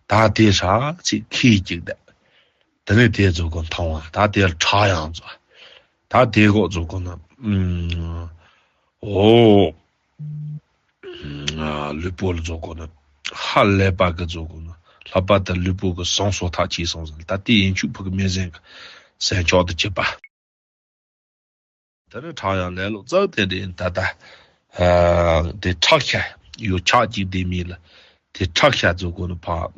ད་དེ་ཧྲ་ཚིག་ཁེ་ཅིག་དེ། དེ་ནས་དེ་ཚོ་གི་མཐོང་བ་ད་དེ་ཁྲག་ཡང་ཚོ། ད་དེ་གོ་ཚོ་གི་ན་ཨོ། ལུས་པོ་ལ་ཚོ་གོ་ནི་ཧ་ལས་པ་གི་ཚོ་གོ་ནི་ལྷག་པར་དུ་ལུས་པོ་གི་ཟངས་སོ་ཐག་ཆེ་སོང་ཟིན། ད་ལྟའི་ཡིན་ཆུ་ཕུ་གི་མེ་ཟན་གི་ཟན་ཆོག་ཏུ་བྱེད་པ། ད་ནི་ཁྲག་ཡང་ལས་ལོ་ཙག་དེ་འདྲ་ཡིན། ད་ལྟ་དེ་ཁྲག་ཤ་ཡོ་ཆག་ཅིག་དེ་མིན་ལ་དེ་ཁྲག་ཤ་ཚོ་གོ་ནི་ཕ་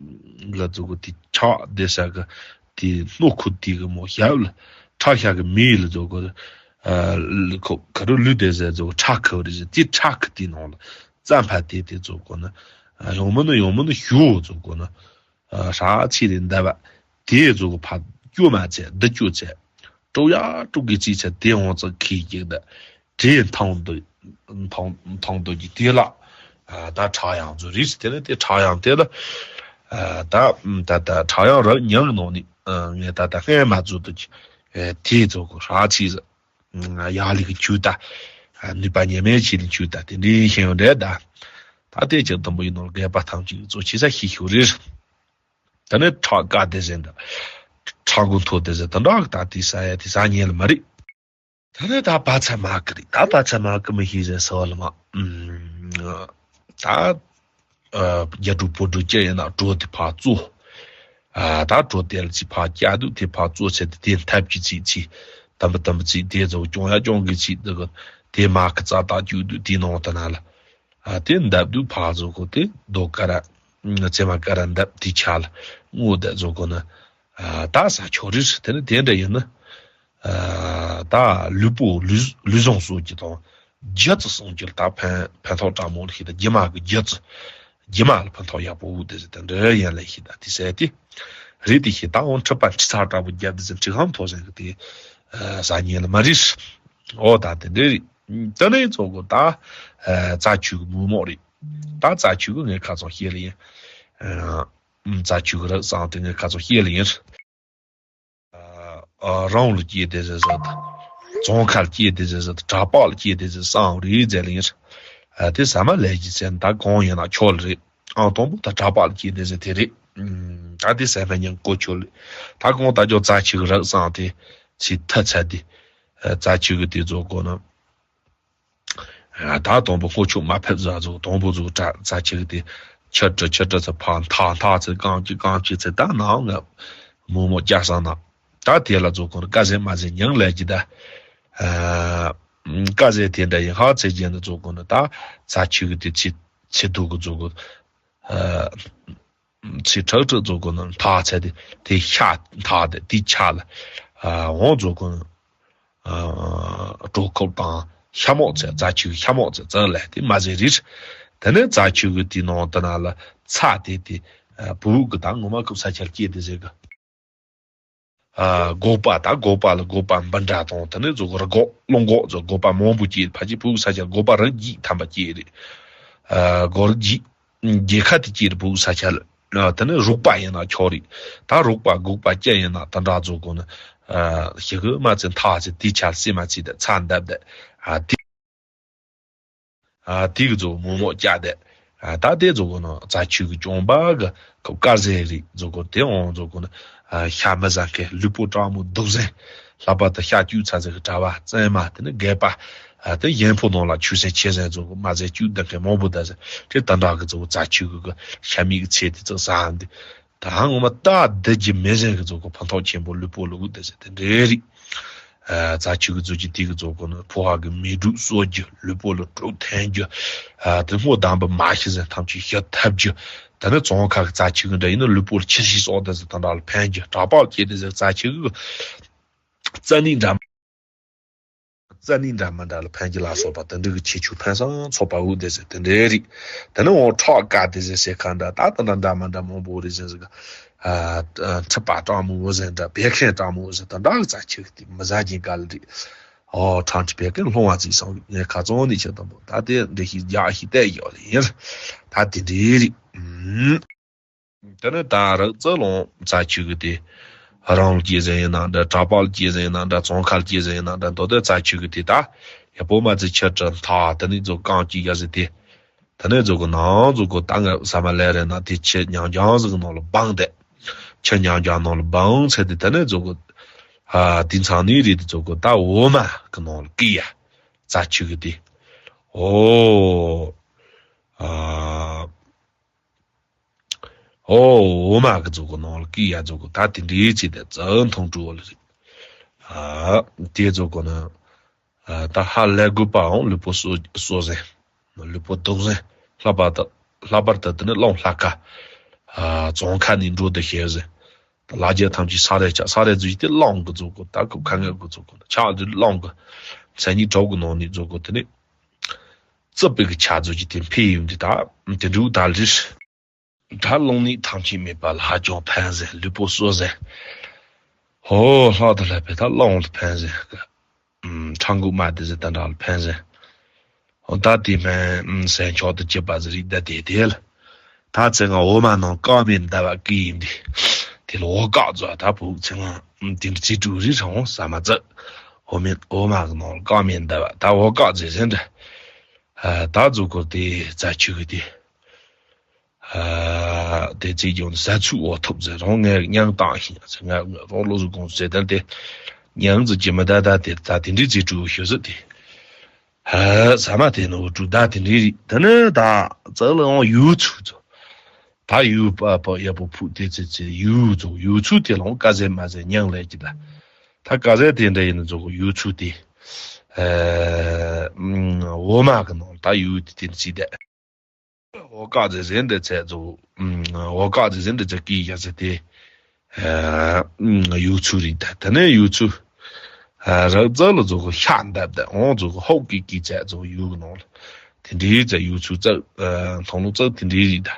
ལ་ཚོ་གོ་དེ་ཆག་དེ་ས་གི་དེ་སྣུག་ཁུ་དེ་གི་མོ་ཞབས་ལ་ཁྲག་ཤ་གི་མིག་ལ་ཚོ་གོ། ཨ་ལུ་ཁོ་ག་རུ་ལུས་དེ་ཟེར་ཚོ་ཁྲག་ཁུ་རེ་ཟེར་དེ་ཁྲག་ཁུ་དེ་ནང་ལ་རྩམ་ཕ་དེ་དེ་ཚོ་གོ་ན། ཨ་ཡོང་མི་ནི་ཡོང་མི་ནི་ཞུ་ཚོ་གོ་ན། ཨ་ཧྲ་ཚི་རེ་འདབ་པ་དེ་ཚོ་གོ་ཕ་སྐྱོ་མ་ཚེ་འདི་སྐྱོ་ཚེ། དྲོ་ཡ་དྲོ་གི་ཚི་ཚེ་དེ་འོང་ཚོ་ཁི་ཅིག་ད་དེ་མཐོང་འདུག་མཐོང་མཐོང་འདུག་གི་དེ་ལ། ཨ་ད་ཁྲག་ཡང་ཚོ་རེད་ཟེར། དེ་ནི་དེ་ཁྲག་ཡང་དེ་ལ། ཨ་ད་ད་ད་ཁྲག་ཡང་རབ་ཉང་གི་ནང་ནི་ཨ་ངས་ད་ད་སྔས་མ་ཚོ་འདུག་གི། ཨ་དེ་ཚོ་གོ་ཧྲ་ཚི་ཟེར། ཡག་ལེགས་ཀྱི་ཆུ་ད། ནུས་པ་ཉམས་མེད་ཆེ་ལ་ཆུ་ད་དེ་འདྲའི་ཤེས་ཡོན་རེད་ད། ད་ལྟའི་ཆེད་དུམ་བུ་ཡིན་ནོར་རྒས་པ་ཐམས་ཅད་གཙོ་ཆེ་ས་ཤི་ཤོ་རེད། ད་ནི་ཁྲག་དཀར་དེ་ཟེར་འདྲ། ཁྲག་མགོ་མཐོ་དེ་ཟེར་ད་འདྲ་ད་དེ་ས་ཡ་དེ་ས་ཉེ་ལ་མ་རེད། ད་ནི་ད་བ་ཚ་མ་ཀི་རེད། ད་བ་ཚ་མ་ཀི་མི་ཤེས་ཟེར་སོ་ལ་མ། ཨུམ། ད་ཨ་རྒྱ་དྲུག་པོ་དྲུག་ཅི་ཡིན་ན་གྲོ་དེ་ཕར་བཙོ། ཨ་ད་གྲོ་དེ་ལ་ཚིག་ཕར་བཀྱག་དུས་དེ་ཕར་བཙོ་ཚེ་དེ་དེ་འཐབ་ཀྱི་ཚིག་ཚིག་དམ་པ་དམ་པ་ཚིག་དེ་ཚོ་སྐྱོང་ཡ་སྐྱོང་གི་ཚིག་དེ་གི་དེ་མ་ཀི་རྩ་དག་བཅུག་དུས་དེ་ནང་དུ་ན་ལ། ཨ་དེ་འདབ་དུས་ཕར་བཟོ་གོ་དེ་རྡོ་ཀ་ར། ཙེ་མ་ཀ་ར་འདབ་དེ་ཆ་ལ་སྔོ་དེ་བཟོ་གོ་ན། ཨ་ད་ས་ཆོ་རིས་དེ་ནི་དེ་འདྲ་ཡིན་ན། ཨ་ད་ལུས་པོ་ལུས་ལུས་ཟུངས་གསོ་རྒྱུ་དང་། རྒྱུ་ཙི་སྲུང་རྒྱུ་ལ་ད་ཕན་ཕན་ཐོགས་དྲག་མོ་ལ་ཤི་ད་རྒྱུ་མ་གི་རྒྱུ་ཙི། རྒྱུ་མ་ལ་ཕན་ཐོགས་ཡག་པོ་འུ་དེ་ཟེར་ད་འདྲ་ཡན་ལ་ཤི་ད་དེ་ཟེར་ཏེ། རེད་དེ་ཤི་ད་འོང་འཁྲིད་པ་འཁྲིད་ཚར་དྲག་པོ་རྒྱབ་དེ་ཟེར་འཁྲིད་ཁམ་ཐོག་ཟེར་གི་དེ། ཨ་ཟ་ཉེ་ལ་མ་རིས། འོ་ད་དེ་འདྲ་རེད། ད་ནི་ཚོ་གོ་ད། ཨ་རྩ་ཆུ་གི་མུ་མོག་རེད། ད་རྩ་ཆུ་གི་ངས་ཁ་ཚོན་བཤད་ལ་ཡིན། ཨ་རྩ་ཆུ་གི་རག་སང་དེ་ངས་ཁ་ཚོན་བཤད་ལ་ཡིན། ཨ་རང་ལ་སྐྱེས་དེ་ཟེར་ཟེར་ད། རྫོང་ཁ་ལ་སྐྱེས་དེ་ཟེར་ཟེར་ད། བྲག་ཕུག་ལ་སྐྱེས་དེ་ཟེར་སང་རེད་ཟེར་ལ་ཡིན། ཨ་དེ་ཟ་མ་ལས་ཀྱི་ཟེར་ད་གང་ཡིན་ན་ཆོག་ལ་རེད། ཨང་དང་པོ་ད་བྲག་ཕུག་ལ་སྐྱེས་དེ་ཟེར་དེ་རེད། ཨུམ། ད་དེ་ཟ་མ་ཉན་གོ་ཆོག་ལ། ད་གང་ད་ཅོ་རྩ་ཆུ་གི་རག་སང་དེ་ཚེ་ཐ་ཚ་དེ། ཨ་རྩ་ཆུ་གི་དེ་ཚོ་གོ་ན། ཨ་ད་དང་པོ་སྔོ་ཆུ་མ་ཕེབས་ཟ་ཚོ་དང་པོ་ཚོ་ད་རྩ་ཆུ་གི་དེ་ཆུ་དྲི་ཆུ་དྲི་ཚོ་ཕར་འཐག་འཐག་ཚེ་རྐང་གཅིག་རྐང་གཅིག་ཚེ་ད་ནང་ང་མུ་མོ་རྒྱག་སང་ན། ད་དེ་ལ་ཚོ་གོ་ན་ཀ་ཟེ་མ་ཟེ་ཉང་ལས་ཀྱི་ད། ཨ་ཀ་ཟེ་དེ་འདྲ་ཡིན་ཧ་ཚེ་རྒྱན་དུ་ཚོ་གོ་ན་ད་རྩ་ཆུ་གི་དེ་ཚེ་ཚེ་དུ་གི་ཚོ་གོ། ཨ། ཚེ་ཁྲག་ཁྲག་ཚོ་གོ་ན་འཐག་ཚེ་དེ་དེ་ཤ་འཐག་དེ་དེ་ཆ་ལ། ཨ་འོང་ཚོ་གོ་ན། ཨ་གྲོ་ཁོབ་དང་ཤ་མོག་ཚེ་རྩ་ཆུ་ཤ་མོག་ཚེ་རྩ་ལས་དེ་མ་ཟེ་རིས། དེ་ནས་རྩ་ཆུ་གི་དེ་ནང་དེ་ན་ལ་ཚ་དེ་དེ། ཨ་བུ་གི་ད་ངོ་མ་ཁུབ་ས་ཆར་སྐྱེས་དེ་ཟེ་གི། ཨ་སྒོག་པ་ད་སྒོག་པ་ལ་སྒོག་པ་འབུམ་ཕྲག་དང་དེ་ནས་ཚོ་གོ་ར་སྒོག་རླུང་སྒོག་ཚོ་སྒོག་པ་མང་པོ་སྐྱེས་ཕ་ཅི་བུ་གི་ས་ཆར་སྒོག་པ་རང་གི་ཐམ་པ་སྐྱེས་རེད། ཨ་སྒོར་གྱི་རྒྱལ་ཁ་དེ་སྐྱེས་རེད་བུ་གི་ས་ཆར། ཨ་དེ་ནས་རུག་པ་ཡིན་ན་ཆོག་རེད། ད་རུག་པ་སྒོག་པ་སྐྱེ་ཡིན་ན་དེ་འདྲ་ཚོ་གོ་ན། ཨ་ཞི་གི་མ་ཚེ་འཐག་ཚེ་དེ་ཆར་སེ་མ་ཚེ་དེ་ཚ་འདབ་དེ། ཨ་དེ། ཨ་དེ་གི་ཚོ་མུ་མོ་བཀྱག་དེ། ཨ་ད་དེ་ཚོ་གོ་ན་རྩ་ཆུ་གི་གྱོང་པ་གི་ཁོ་དཀར་ཟས་རིགས་ཚོ་གོ་དེ་འོང་ཚོ་གོ་ན། ཨ་ཤ་མི་ཟ་མཁན་ལུས་པོ་དྲང་མོ་སྡུག་ཟན། ལྷག་པར་དུ་ཤ་བཅུག་ཚ་ཟེར་གི་གྲྭ་བ་བཙན་མ་དེ་ནི་རྒས་པ། ཨ་དེ་ཡན་ཕོ་ནང་ལ་ཆུ་སྲིན་ཆེ་ཟན་ཚོ་གོ་མ་ཟས་བཅུག་ད་མཁན་མང་པོ་ད་ཟེར་དེ་ད་འདྲ་གི་ཚོ་རྩ་ཆུ་གི་གི་ཤ་མིག་གི་ཚད་དེ་ཚོ་ཟ་འདི། ད་ངོ་མ་སྟག་སྡེ་གི་མི་ཟན་གི་ཚོ་གོ་ཕན་ཐོགས་ཆེན་པོ་ལུས་པོ་ལ་འུ་དེ་ཟེར་དེ་འདྲའི་རིགས། ཨ་རྩ་ཆུ་གི་ཚོ་གི་དེ་གི་ཚོ་གོ་ན་ཕོ་བ་གི་མེ་དྲུག་གསོ་རྒྱུ་ལུས་པོ་ལ་དྲུག་འཐེན་རྒྱུ། ཨ་དེ་སྔོ་དམ་པ་མ་ཤི་ཟན་ཐམས་ཅད་ཤི་ཐབས་རྒྱུ། ད་ནི་ཙོང་ཁ་གི་རྩ་ཆུ་གི་འདྲ་ཡིན་ན་ལུས་པོ་ལ་ཆུ་ཤི་སོགས་དེ་ཟེར་ད་འདྲ་ལ་ཕན་རྒྱུ་དྲག་པ་སྐྱེ་དེ་ཟེར་རྩ་ཆུ་གི་རྩ་ནི་འདྲ། རྩ་ནི་འདྲ་མི་འདྲ་ལ་ཕན་གྱི་ལ་སོགས་པ་དེ་འདྲ་གི་ཁྱད་ཆོས་ཕན་སང་ཚོགས་པ་འུ་དེ་ཟེར་དེ་འདྲའི་རིགས། དེ་ནི་འོ་ཁྲག་དཀར་དེ་ཟེར་ཟེར་ཁ་འདྲ་ད་དེ་འདྲ་འདྲ་མི་འདྲ་མང་པོ་རེད་ཟེར་ཟེར་གི། ཨ་ཁྲི་པ་སྤྲང་མོ་འུ་ཟེར་འདྲ་བད་ཁན་སྤྲང་མོ་འུ་ཟེར་དེ་འདྲ་གི་རྩ་ཆུ་གི་དེ་མི་ཟ་གྱིན་ག་ལ་རེད། ཨོ་ཁྲང་ཁྲི་བད་ཁན་ལྷུང་བ་ཙིག་སོང་ངས་ཁ་ཚོང་ནི་ཆེ་དང་པོ་ད་དེ་འདྲ་ཞིག་རྒྱག་ཞིག་བལྟས་ཡོད་ལ་ཡིན། ད་དེ་འདྲའི་རིགས། དེ་ནས་ད་རག་རྩ་ལོང་རྩ་ཆུ་གི་དེ། རང་ལ་སྐྱེས་ཟིན་ཡིན་ན་འདྲ་གྲྭ་པ་ལ་སྐྱེས་ཟིན་ཡིན་ན་འདྲ་ཙོང་ཁ་ལ་སྐྱེས་ཟིན་ཡིན་ན་འདྲ་མདོ་དོན་རྩ་ཆུ་གི་དེ་ད། ཡ་བོ་མ་ཚི་ཆུ་དྲི་འཐག་དེ་ནས་ཚོ་རྐང་གཅིག་ཡ་ཟི་དེ། དེ་ནས་ཚོ་གི་ནང་ཚོ་གི་ད་ང་ཟ་མ་ལས་རེད་ན་དེ་ཆུ་ཉང་རྒྱང་ཟིག་གི་ནང་ལ་སྦང་དེ། ཆུ་ཉང་རྒྱང་ནང་ལ་སྦང་ཚེ་དེ་དེ་ནས་ཚོ་གི། ཨ་དེ་ཚང་ནི་རེད་དེ་ཚོ་གི་ད་འོ་མ་གི་ནང་ལ་ཀི་ཡ། རྩ་ཆུ་གི་དེ། འོ། ཨ། ཨོ་འོ་མ་གི་ཚོ་གི་ནང་ལ་ཀི་ཡ་ཚོ་གི་ད་དེ་འདྲའི་ཚེ་དེ་ཙག་མཐོང་གྲུ་བ་ལ་རེད། ཨ་དེ་ཚོ་གི་ན། ཨ་ད་ཧ་ལས་དགོས་པའང་ལུས་པོ་གསོ་གསོ་ཟེར། ལུས་པོ་སྡུག་ཟེར། ལྷག་པར་དུ་ལྷག་པར་དུ་དེ་ནི་རླུང་ལྷ་ཁ། ཨ་རྫོང་ཁ་ནས་འགྲོ་དུ་ཤེས་ཟེར། ད་ལ་རྒྱ་ཐམས་ཅད་ས་རེ་ཆགས་ས་རེ་ཚོ་ཡི་དེ་རླུང་གི་ཚོ་གི་ད་ཁུ་ཁ་ངལ་གི་ཚོ་གི་ཆགས་དེ་རླུང་གི། མཚན་ཉིད་གྲོགས་གི་ནང་ནས་ཚོ་གི་དེ་ནི། རྩུབ་པའི་གི་ཆ་ཚོ་གི་དེ་འཕེལ་ཡོང་དུས་ད་དེ་འདྲ་ད་ལིར། ད་རླུང་ནད་ཐམས་ཅད་མེད་པ་ལ་ཧ་ཅང་ཕན་ཟེར་ལུས་པོ་གསོ་ཟེར། ཧོ་ལྷག་ཏུ་ལྷག་པའི་ད་རླུང་ལ་ཕན་ཟེར་གི། ཨུམ་ཁྲག་འགུགས་མ་དེ་ཟེར་ད་འདྲ་ལ་ཕན་ཟེར། ཧོ་ད་དེ་སྨན་ཟས་མཆོག་ཏུ་གྱུར་པ་ཟེར་རིགས་ད་དེ་དེ་ལ། ད་ཚེ་ང་འོ་མ་ནང་ཀ་མེད་འདབ་བ་ཀི་ཡིན་དེ། དེ་ལ་འོ་བཀག་ཚོ་ད་བུག་ཚེ་ང་དེ་འདྲ་ཚིག་དྲུག་རིགས་རང་ཟ་མ་ཚད། འོ་མེད་འོ་མ་གི་ནང་ལ་ཀ་མེད་འདབ་བ་ད་འོ་བཀག་ཟེར་ཟེར་འདྲ། ད་ཚོ་གོ་དེ་རྩ་ཆུ་གི་དེ། ཨ་དེ་ཚེ་ཀྱང་ཟ་ཚུགས་འོ་ཐུབ་ཟེར་རང་ངས་མྱང་བཏང་ཤིང་ཟེར་ང་རང་བློ་གཟུ་དགོངས་ཟེར་དེར་དེ། ཉང་ཙི་ཅི་མི་ད་ད་དེ་ད་དེ་འདྲའི་ཚིག་གྲུ་ཤོད་ཟི་དེ། ཧ་ས་མ་དེ་ནོ་གྲུ་ད་དེ་འདྲའི་རིགས་དེ་ནི་ད་ཙག་ལ་འོང་ཡུ་ཚུ་ཚོ། ད་ཡུ་པ་པ་ཡ་པོ་ཕུ་དེ་ཚེ་ཚེ་ཡུ་ཚོ་ཡུ་ཚུ་དེ་ལོང་ཀ་ཟེ་མ་ཟེ་ཉང་ལས་ཀྱི་ད། ད་ཀ་ཟེ་དེ་འདྲ་ཡིན་ན་ཚོ་གོ་ཡུ་ཚུ་དེ། ཨ་འོ་མ་གི་ནང་ད་ཡུ་དེ་དེ་ཚིག་དེ། འོ་ཀ་ཟེ་ཟེ་འདི་ཚེ་ཚོ། འོ་ཀ་ཟེ་ཟེ་འདི་ཚེ་ཀི་ཡ་ཟེ་དེ། ཨ་ཡུ་ཚུ་རིགས་ད་དེ་ནས་ཡུ་ཚུ། ཨ་རག་ཙག་ལ་ཚོ་གོ་ཤ་འདབ་དེ་འོང་ཚོ་གོ་ཧོག་གི་ཀི་ཚེ་ཚོ་ཡུ་གི་ནང་ལ། དེ་འདྲའི་ཚེ་ཡུ་ཚུ་ཙག་ཨ་མཐོང་ལུགས་ཙག་དེ་འདྲའི་རིགས་ད།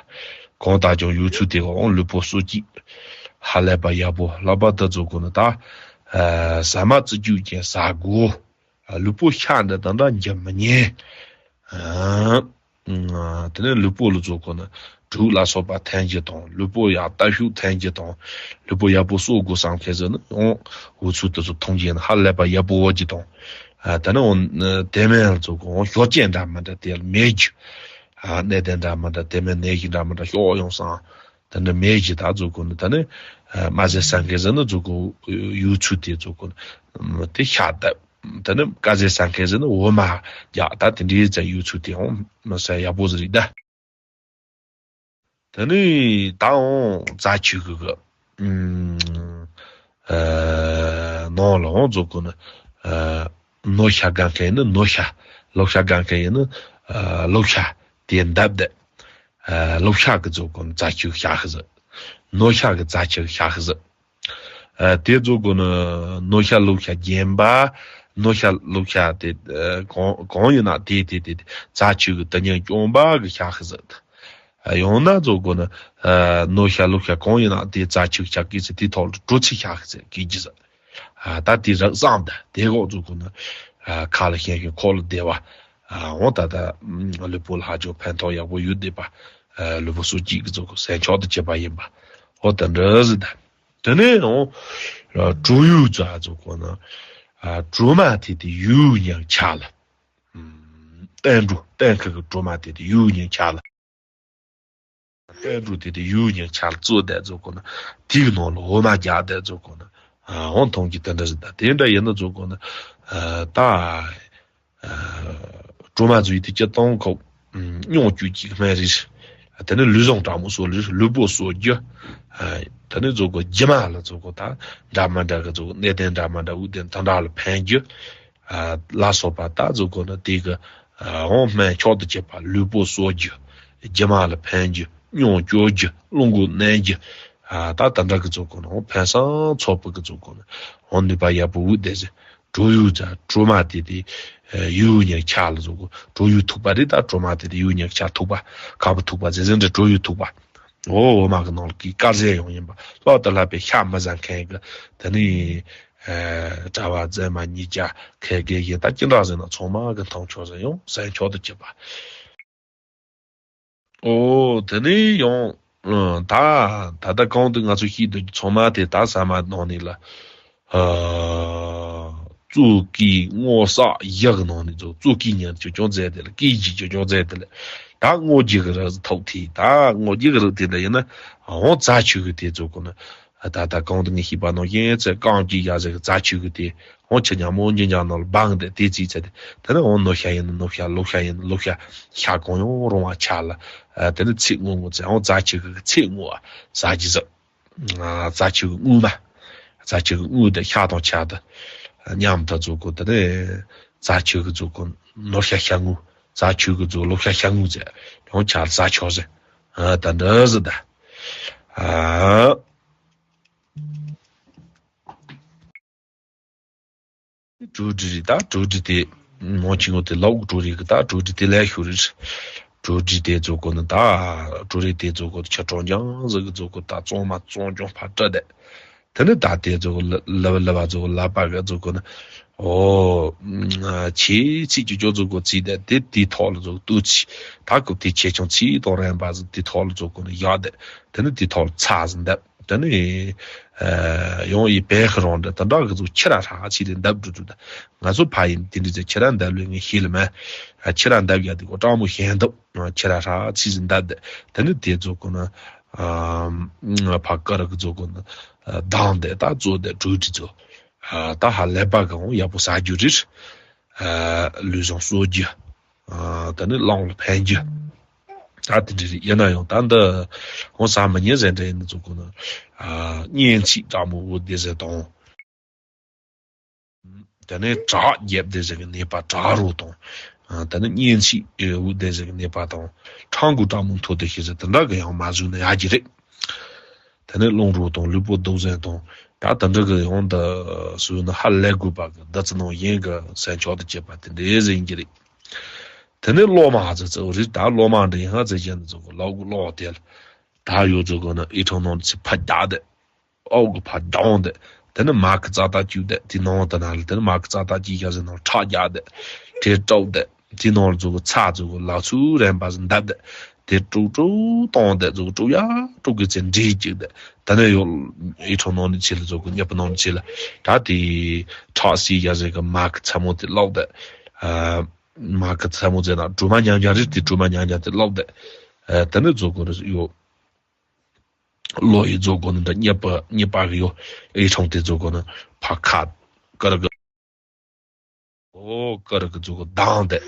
གོང་ད་ཀྱང་ཡུ་ཚུ་དེ་གོ་འོང་ལུས་པོ་སོ་སྐྱིད། ཧ་ལས་པ་ཡག་པོ་ལྷག་པ་ད་ཚོ་གོ་ནི་ད། ཨ་ཟ་མ་རྩི་རྒྱུ་ཅན་ཟ་དགོ། ལུས་པོ་ཤ་འདི་དང་འདྲ་འཇམ་མི་ཉན། ཨ་དེ་ནས་ལུས་པོ་ལ་ཚོ་གོ་ན་དྲུག་ལ་སོགས་པ་འཐེན་རྒྱུ་དང་ལུས་པོ་ཡག་ལྟ་ཤུགས་འཐེན་རྒྱུ་དང་ལུས་པོ་ཡག་པོ་གསོ་དགོས་བསམ་མཁན་ཟེར་ན་ཡང་འུ་ཚོ་དེ་ཚོ་མཐོང་རྒྱུ་ཡིན་ན་ཧ་ལས་པ་ཡག་པོ་བོ་རྒྱུ་དང་། ཨ་དེ་ནས་འོ་དེ་མིན་ལ་ཚོ་གོ་ཤོག་ཅན་འདྲ་མི་འདྲ་དེ་ལ་མེད་རྒྱུ། ཨ་གནས་བརྟན་འདྲ་མི་འདྲ་དེ་མིན་ནད་གཞི་འདྲ་མི་འདྲ་ཤོག་ཡོང་སང་། དེ་ནས་མེད་རྒྱུ་ད་ཚོ་གོ་ན་དེ་ནས་མ་ཟེར་ས་མཁན་ཟེར་ན་ཚོ་གོ་ཡུ་ཚུ་དེ་ཚོ་གོ་ན་དེ་ཤ་འདབ། དེ་ནི་ཀ་ཟེ་ས་མཁན་ཟེར་ན་འོ་མ་རྒྱག་ད་དེ་འདྲའི་ཙ་ཡུ་ཚུ་དེ་འོང་མི་ས་ཡག་པོ་ཟིག་རེད་ད། དེ་ནི་ད་འོང་རྩ་ཆུ་གི་གི་ཨ་ནང་ལ་འོང་ཚོ་གོ་ན་ཨ་ནོ་ཤ་དགའ་མཁན་ཡིན་ན་ནོ་ཤ། ལོ་ཤ་དགའ་མཁན་ཡིན་ན་ཨ་ལོ་ཤ་དེ་འདབ་དེ་ཨ་ལོ་ཤ་གི་ཚོ་གོ་ན་རྩ་ཆུ་ཤ་གི་ཟིག་ནོ་ཤ་གི་རྩ་ཆུ་ཤ་གི་ཟིག་ཨ་དེ་ཚོ་གོ་ནི་ནོ་ཤ་ལུག་ཤ་རྒྱན་པ། ནོ་ཤ་ལུག་ཤ་དེ་ཨ་གང་གང་ཡིན་ན་དེ་དེ་དེ་དེ་རྩ་ཆུ་གི་དེ་ཉིད་སྐྱོང་པ་གི་ཤ་ཤི་ཟེར། ཨ་ཡང་ན་ཚོ་གོ་ནི་ཨ་ནོ་ཤ་ལུག་ཤ་གང་ཡིན་ན་དེ་རྩ་ཆུ་ཤ་གི་ཟེར་དེ་ཐོག་ལ་གྲོ་ཚི་ཤ་ཤི་ཟེར་གི་གི་ཟེར། ཨ་ད་དེ་རག་བསམ་ད་དེ་གོ་ཚོ་གོ་ནི་ཨ་ཁ་ལ་ཤན་ཤན་ཁོག་ལ་བདེ་བ། ཨ་འོ་ད་ད་ལུས་པོ་ལ་ཧ་ཅང་ཕན་ཐོགས་ཡག་པོ་ཡོད་བསྡད་པ། ཨ་ལུས་པོ་གསོ་སྐྱིད་གི་ཚོ་གོ་སེམས་མཆོག་ཏུ་བྱེད་པ་ཡིན་པ། འོ་ད་འདྲ་ཟེར་ད། དེ་ནས་ཡང་གྲོ་ཡུ་ཙ་ཚོ་གོ་ན་གྲོ་མ་དེ་དེ་ཡུ་ཉག་ཆ་ལ། བསྟན་འགྲོ་བསྟན་ཁ་གི་གྲོ་མ་དེ་དེ་ཡུ་ཉག་ཆ་ལ། བསྟན་འགྲོ་དེ་དེ་ཡུ་ཉག་ཆ་ལ་བཙོ་བསྡད་ཚོ་གོ་ན་དེ་གི་ནང་ལ་འོ་མ་རྒྱག་བསྡད་ཚོ་གོ་ན་འོ་མཐོང་གི་དེ་འདྲ་ཟེར་ད་དེ་འདྲ་ཡིན་ན་ཚོ་གོ་ན་ད། སྒྲོལ་མ་མཛོད་དེ་སྤྱིར་བཏང་ཁོ་སྙོམས་སྤྱོད་ཀྱི་སྨན་རེད། དེ་ནས་ལུས་ཟུངས་དྲང་མོ་གསོ་ལུས་ལུས་པོ་གསོ་རྒྱུ། དེ་ནས་ཚོ་གོ་རྒྱུ་མ་ལ་ཚོ་གོ་ད་འདྲ་མི་འདྲ་གི་ཚོ་གོ་གནས་བརྟན་འདྲ་མི་འདྲ་དབུགས་ལྡན་དེ་འདྲ་ལ་ཕན་རྒྱུ། ལ་སོགས་པ་ད་ཚོ་གོ་ནི་དེ་གི་འོང་སྨན་མཆོག་ཏུ་གྱུར་པ་ལུས་པོ་གསོ་རྒྱུ། རྒྱུ་མ་ལ་ཕན་རྒྱུ་སྙོམས་སྤྱོད་རྒྱུ་རླུང་ཁུག་མནན་རྒྱུ། ད་དེ་འདྲ་གི་ཚོ་གོ་ནི་འོང་ཕན་སང་ཚོགས་པ་གི་ཚོ་གོ་ནི་འོང་ནུས་པ་ཡག་པོ་དབུགས་བདེ་ཟེར། གྲོ་ཡུ་ཙ་གྲོ་མ་དེ་དེ་ཡུ་ཉག་ཆ་ལ་བཟོ་གོ། གྲོ་ཡུ་ཐུག་པ་རེད། ད་གྲོ་མ་དེ་དེ་ཡུ་ཉག་ཆ་ཐུག་པ་ཁ་བུ་ཐུག་པ་ཟེར་ཟེར་འདྲ་གྲོ་ཡུ་ཐུག་པ། འོ་འོ་མ་གི་ནང་ལ་གི་དཀར་ཟས་ཡང་ཡིན་པ་ལྷག་ཏུ་ལྷག་པའི་ཤ་མི་ཟ་མཁན་གི་དེ་ནི་གྲྭ་བ་མཛེས་མ་གཉིས་ཀ་ཁལ་གེ་ཡིན། ད་ཅི་འདྲ་ཟེར་ན་ཚང་མ་གི་མཐོང་ཆོག་ཟེར་ཡང་ཟས་མཆོག་ཏུ་གྱུར་པ། ཨོ་དེ་ནས་ཡང་ཨ་ད་ད་ལྟ་གོང་དུ་ང་ཚོ་ཤེས་འདུག་ཚང་མ་དེ་ད་ཟ་མ་ནང་ནས་ལ་ཨ་གཙོ་གི་སྔོ་བསགས་ཡག་གི་ནང་ནས་ཚོ་གཙོ་གི་ཉར་ཅོ་ཅོ་མཛད་དེ་ལ་སྐད་ཀྱི་ཅོ་ཅོ་མཛད་དེ་ལ་ད་སྔོ་རྒྱུ་གི་རིགས་ཐོག་ཐེ་ད་སྔོ་རྒྱུ་གི་རིགས་དེ་འདྲ་ཡིན་ན་འོང་རྩ་ཆུ་གི་དེ་ཚོ་གོ་ན། ད་ལྟ་གོང་དུ་ངས་ཤེས་པ་ནང་བཞིན་ཚེ་རྐང་གཅིག་ཡ་ཟེར་གི་རྩ་ཆུ་གི་དེ་འོང་ཆུ་ཉག་མོ་འཇིན་ཀྱང་ནང་ལ་སྦང་དེ་དེ་རྩིས་ཚེ་དེ་དེ་ནས་འོང་ནོ་ཤ་ཡིན་ནོ་ཤ་ལོ་ཤ་ཡིན་ལོ་ཤ་ཤ་གང་ཡང་རུང་བ་ཆ་ལ་དེ་ནས་ཚིག་ངོ་ངོ་ཚེ་འོང་རྩ་ཆུ་གི་ཚིག་ངོ་ཟ་རྒྱུ་ཟ་རྩ་ཆུ་གི་རྔུལ་མ་རྩ་ཆུ་གི་རྔུལ་དེ་ཤ་དང་ཆ་དེ་མཉམ་དུ་བཙོ་གོ། དེ་ནས་རྩ་ཆུ་གི་བཙོ་གོ་ནོ་ཤ་ཤ་རྔུལ་རྩ་ཆུ་གི་བཙོ་ལོ་ཤ་ཤ་རྔུལ་ཚེ་ཡང་ཆ་ལ་ཟ་ཆོག་ཟེར་ད་འདྲ་ཟེར་ད། ཨ། གྲོ་སྒྲིག་རེད། ད་གྲོ་སྒྲིག་དེ་མང་ཆེ་ངོ་དེ་ལོག་གྲོ་རེད་གི། ད་གྲོ་སྒྲིག་དེ་ལས་ཤོར་རེད། གྲོ་སྒྲིག་དེ་ཚོ་གོ་ནི་ད་གྲོ་རེད་དེ་ཚོ་གོ་ཆ་གྲོང་རྒྱང་ཟིག་གི་ཚོ་གོ་ད་གཙང་མ་གཙང་རྐྱང་ཕར་བཀྲ་དེ། དེ་ནི་ད་དེ་ཚོ་གོ་ལ་ལ་བ་ལ་བ་ཚོ་གོ་ལ་པ་གི་ཚོ་གོ་ནི་ཨོ་ཆེ་ཚིག་ཅོ་ཅོ་ཚོ་གོ་ཚིག་དེ་དེ་དེ་ཐོག་ལ་ཚོ་གོ་ཏུ་ཚིག་ད་གོ་དེ་ཆེ་ཆུང་ཚིག་དང་རན་པ་ཟིག་དེ་ཐོག་ལ་ཚོ་གོ་ནི་ཡག་དེ་དེ་ནི་དེ་ཐོག་ལ་ཚ་ཟིག་འདེབས། དེ་ནས་ཡང་ཡི་བན་ཁི་རང་འདྲ་དེ་འདྲ་གི་ཚོ་ཁྱི་ར་ཧྲ་ཚིག་དེ་འདབ་འགྲོ་འགྲོ་ད། ང་ཚོ་ཕ་ཡིན་དེ་འདྲ་ཚེ་ཁྱི་ར་འདབ་ལོས་ངས་ཤེས་ལ་མ། ཁྱི་ར་འདབ་ཡ་དེ་གོ་སྤྲང་མོ་ཞན་འདབ་ཁྱི་ར་ཧྲ་ཚིག་ཟིན་འདབ་དེ་དེ་ནས་དེ་ཚོ་གོ་ན་ཕ་ཀ་ར་གི་ཚོ་གོ་ན་དང་དེ་ད་ཚོ་དེ་གྲོས་དྲི་ཚོ་ ཨ་ད་ཧ་ལས་པ་གང་ཡག་པོ་ཟ་རྒྱུ་རེད། ཨ་ལུས་ཟུངས་གསོ་རྒྱུ། ཨ་ད་ནི་གླང་ལ་ཕན་རྒྱུ། ད་དེ་འདྲ་རེད། ཡིན་ན་ཡང་ད་འདི་འོ་ཟ་མི་ཉན་ཟེར་འདྲ་ཡིན་ན་ཚོ་གོ་ན། ཨ་གཉན་ཚད་དྲག་མོ་འོ་དེ་ཟེར་དང་། དེ་ནས་བྲག་རྒྱབ་དེ་ཟེར་གི་ནད་པ་བྲག་རོ་དང་། ཨ་དེ་ནས་གཉན་ཚད་འུ་དེ་ཟེར་གི་ནད་པ་དང་། ཁྲག་འགོ་དྲག་མོ་མཐོ་དེ་ཤི་ཟེར་དེ་འདྲ་གི་ཡང་མ་བཟོས་ན་ཡག་གི་རེད། དེ་ནས་རླུང་རོ་དང་ལུས་པོ་རྡོག་ཟན་དང་། ད་དེ་འདྲ་གི་ཡང་འདི་བཟོས་ན་ཧ་ལས་དགོས་པ་གི་བདག་ཚི་ནང་ཡིན་གི་སེམས་ཆོག་ཏུ་བྱེད་པ་དེ་འདྲའི་ཟེར་གྱི་རེད། དེ་ནས་གློ་མ་ཧ་ཙི་ཙི་འོ་རེད། ད་གློ་མ་འདྲ་ཡིན་ཧ་ཙི་ཅན་ཙི་གི་ལག་གི་གློག་དེ་ལ་ད་ཡོད་ཙི་གི་ན་ཨི་ཁྲང་ནང་ཙི་ཕ་རྒྱག་དེ། ཨོག་གི་ཕར་ལྡང་དེ། དེ་ནི་མ་གི་རྩ་དག་བཅུག་དེ། དེ་ནང་དུ་ན་ལ་དེ་ནི་མ་གི་རྩ་དག་བཅུག་ཡ་ཟེར་ནང་ཁྲག་རྒྱག་དེ། དེ་དཀྲོག་དེ། དེ་ནང་ལ་ཙོ་གི་ཚྭ་ཙོ་གི་ལག་ཚུ་རན་པ་ཟིག་འདབ་དེ། དེ་དཀྲུག་དཀྲུག་བཏང་དེ་ཙོ་གི་དཀྲུག་ཡ་དཀྲུག་གི་ཚེ་འདྲེས་བཅུག་དེ། དེ་ནི་ཡོད་ཨི་ཁྲོ་ནང་ནི་ཆེ་ལ་ཙོ་གི་གཉིས་པ་ནང་ནི་ཆེ་ལ། ད་དེ་ཁྲག་སི་ཡ་ཟེར་གི་མ་གི་ཚ་མོ་དེ་ལོག་དེ། ཨ་མ་གི་ཚ་མོ་ཟེར་ན་གྲུ་མ་ཉང་ཉང་རེད། དེ་གྲུ་མ་ཉང་ཉང་དེ་ལོག་དེ། ཨ་དེ་ནི་ཙོ་གི་ཡོད། ལོ་ཡི་རྫོ་གོ་ནི་འདྲ་རྙེད་པ་རྙེད་པ་གི་ཡོ། ཨེ་ཆུང་དེ་རྫོ་གོ་ནི་ཕ་ཁ་ཀར་གི། ཨོ་ཀར་གི་རྫོ་གོ་དང་དེ།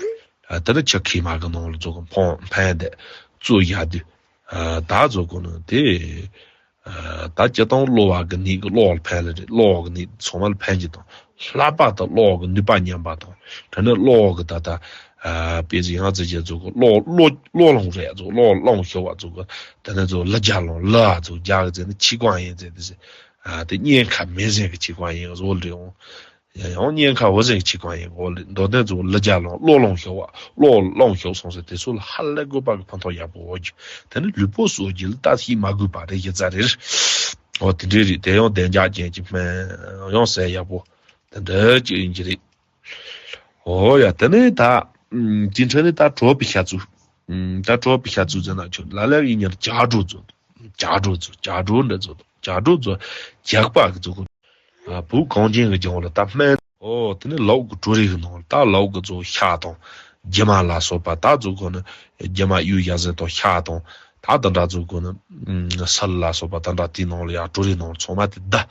ཨ་དེ་ནི་ཆུ་ཁེ་མ་གི་ནང་ལ་རྫོ་གོ་ཕོང་ཕན་དེ། ཙོ་ཡ་དུ། ཨ་ད་རྫོ་གོ་ནི་དེ། ཨ་ད་སྤྱི་བཏང་གློ་བ་གི་ནད་གི་གློ་ལ་ཕན་ལ་རེད། གློ་གི་ནད་ཚང་མ་ལ་ཕན་གྱི་དང་། ལྷག་པར་དུ་གློ་གི་ནུས་པ་ཉམས་པ་དང་། དེ་ནི་གློ་གི་ད་ལྟ། ཨ་དཔེ་ཅིག་ཡང་ཙི་ཅི་ཙོ་གོ་གློ་གློ་གློ་ལོང་རེད། ཙོ་གློ་ལོང་ཤོར་བ་ཙོ་གོ། དེ་ནས་ཚོ་ལ་རྒྱ་ལོང་ལ་ཚོ་རྒྱ་གི་ཚེ་ནི་ཆི་ཀོང་ཡིན་ཚེ་དེ་ཚེ། ཨ་དེ་གཉན་ཁ་མེ་ཟན་གི་ཆི་ཀོང་ཡིན་བཟོ་ལེ་འོང་། ཡང་གཉན་ཁ་བུ་ཟན་གི་ཆི་ཀོང་ཡིན་བཟོ་ལེ། མདོ་དོན་ཚོ་ལ་རྒྱ་ལོང་གློ་ལོང་ཤོར་བ་གློ་ལོང་ཤོར་སོང་ཟེར་དེ་ཚོ་ལ་ཧ་ལས་དགོས་པ་གི་ཕན་ཐོགས་ཡག་པོ་འོ་རྒྱུ། དེ་ནི་ལུས་པོ་གསོ་རྒྱུ་ལ་ད་ཤི་མ་དགོས་པ་རེད་ཡི་ཙ་རེད། འོ་དེ་འདྲས་རེད། དེ་ཡང་བདེ་འཇགས་ཅན་གྱི་སྨན་ཡང་ཟས་ཡག་པོ་དེ་འདྲ་ཅིག་ཡིན་གྱི་རེད། ཨོ་ཡ། དེ་ནས་ད། ཨམ་དེ་འཕྲོས་ནས་ད་གྲོད་པའི་ཤ་ཚུགས། ཨམ་ད་གྲོད་པའི་ཤ་ཚུགས་ཟེར་ན་ཁྱོད་ལ་ལ་ཡིན་ཉར་ཇ་གྲོ་ཚོ། ཇ་གྲོ་ཚོ། ཇ་གྲོ་འདྲ་ཚོ། ཇ་གྲོ་ཚོ། ཇག་པ་གི་ཚོ་གོ། ཨ་བུ་གངས་ཅན་གི་ལྗོངས་ལ་ད་སྨན། ཨོ་དེ་ནས་ལོག་གི་གྲོ་རེ་གི་ནང་ལ་ད་ལོག་གི་ཚོ་ཤ་དང་། རྒྱུ་མ་ལ་སོགས་པ་ད་ཚོ་གོ་ནི། རྒྱུ་མ་གཡུ་ཡ་ཟེར་དང་ཤ་དང་། ད་དེ་འདྲ་ཚོ་གོ་ནི། ཨམ་སིལ་ལ་སོགས་པ་དེ་འདྲ་དེའི་ནང་ལ་ཡ་གྲོ་རེ་ནང་ལ་ཚང་མ་དེ་བསྡུ།